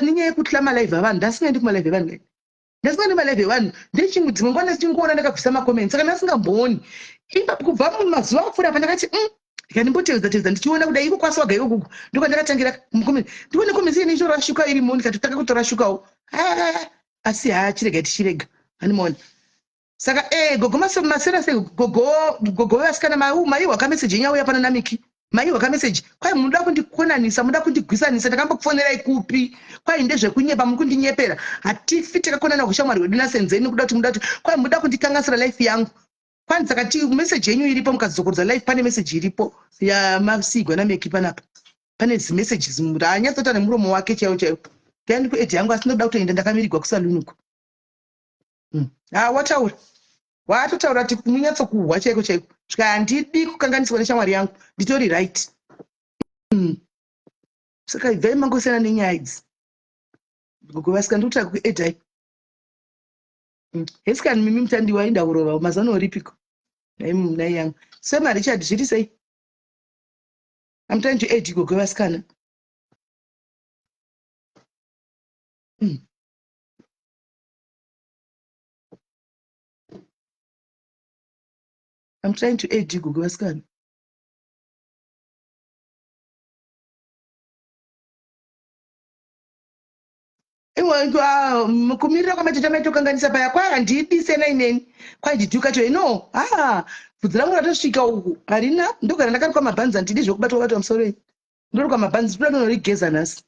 Speaker 1: nenyaya yekutla malive avanhu ndasingaendi kumalive evanhu ndasingaendi kumalive evanhu ndechimwe dzimwe nguva ndachingoona ndakabvisa macomments saka ndasingambooni ipapo kubva mumazuva apfuura apa ndakati mm, ndikandimbotevedza tevedza ndichiona kudai iko kwaswaga iko kuku ndokwandakatangira mucomment ndione comments ine ichorashuka irimo ndikatotanga kutorashukawo ah, asi haa chirega tichirega animona saka eh gogo masera sei gogo gogo vevasikana maiwa kameseji yenyu auya pano namiki maiwa kameseji kwai munoda kundikonanisa munoda kundigwisanisa ndakambokufonerai kupi kwai ndezvekunyepa muri kundinyepera hatifi takakonana ushamwari hwedu nasenzeni kuda kuti muda kuti kwai munoda kundikanganisira life yangu kwanzi saka ti meseji yenyu iripo mukadzokorodza life pane meseji iripo yamasigwa nameki panapa pane zimeseji raanyatsota nemuromo wake chaiwo chaiwo ndaindi kuedhi yangu asi ndoda kutoenda ndakamirigwa kusaluni uko mm. ah, wataura watotaura kuti kunyatsokuhwa chaiko chaiko svika handidi kukanganiswa neshamwari yangu nditori right mm. saka ibvai mangosiyana nenyaya idzi gogo vasika ndikuti kuedai mm. hesikani mimi mutandiwa inda kurova mazano uripiko nai yangu sema richard zviri sei I'm trying to aid gogo vasikana mm. I'm trying to aid you gogo vasikana. Ah, kumirira kwamaitota maitokanganisa paya kwai handidi sena ineni kwai did you cut your no ah bvudzi rangu ratosvika uku harina ndogara ndakarukwa mabhanzi handidi zvekubatwa batwa musoro ini ndorukwa mabhanzi toda tonorigeza nhasi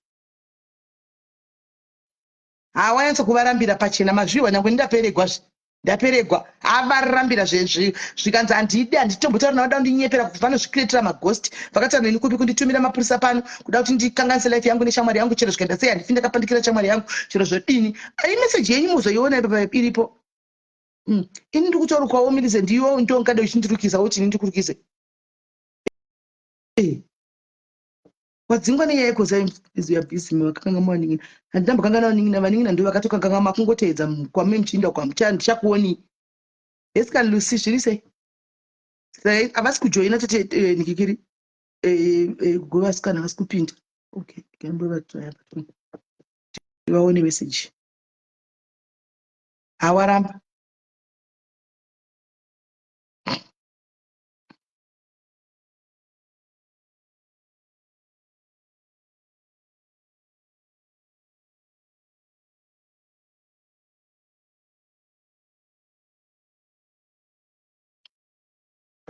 Speaker 1: haa wanyatso kuvarambira pachena mazvihwa nyangwe ndaperegwa zve ndaperegwa avarambira zvikanzi handidi handitombotaura navada kundinyepera kuti vanozvikreatira maghost vakataura neni kupi kunditumira mapurisa pano kuda kuti ndikanganise life yangu neshamwari yangu chero zvikaenda sei handifi ndakapandikira shamwari yangu chero zvodini ai meseji yenyu muzoiona ipapa iripo mm. ini ndiri kutorukwawo mirise ndiyo ndongade uchindirukisa woti ini ndikurukise eh. Wadzingwa nenyaya yekoza is you are busy makakanga manin'ina handina mbokangana vanin'ina vanin'ina ndo vakatokanganga makungoteedza kwame muchiinda kwamucha ndichakuoni hesikan lucy zviri sei havasi kujoina tete eh, nikikiri eh, eh, govasikana havasi kupinda okay gambovatraya vaone message hawaramba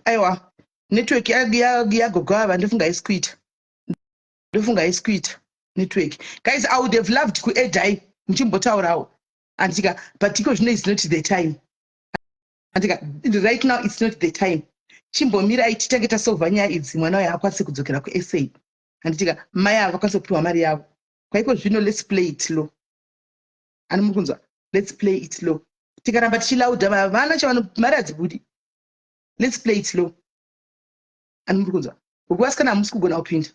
Speaker 1: aiwa network yagogo ava ndofunga haisi kuita ndofunga haisi kuita network guys i would have loved kuedai muchimbotaurawo andika but iko zvino is not the time andika right now it's not the time chimbomirai titange tasolva nyaya idzi mwana uyo akwanise kudzokera kusa handitika mai ava vakwanise kupiwa mari yavo kwaiko zvino let's play it low ani muri kunzwa let's play it low tikaramba tichilauda vana chavano mari hadzibudi let's play it low ani muri kunzwa ngokuvasikana hamusi kugona kupinda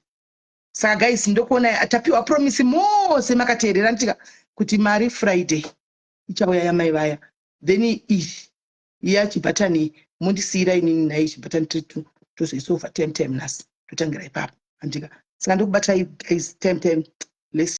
Speaker 1: saka guys ndokuona tapiwa promise mose makateerera nditika kuti mari friday ichauya yamai vaya then iyi Yachibhatani mondisiyira inini naye chibhatani tiri two, tozoisova time time nhasi, totangira ipapo, handika? Saka ndokubatai guys time time. Let's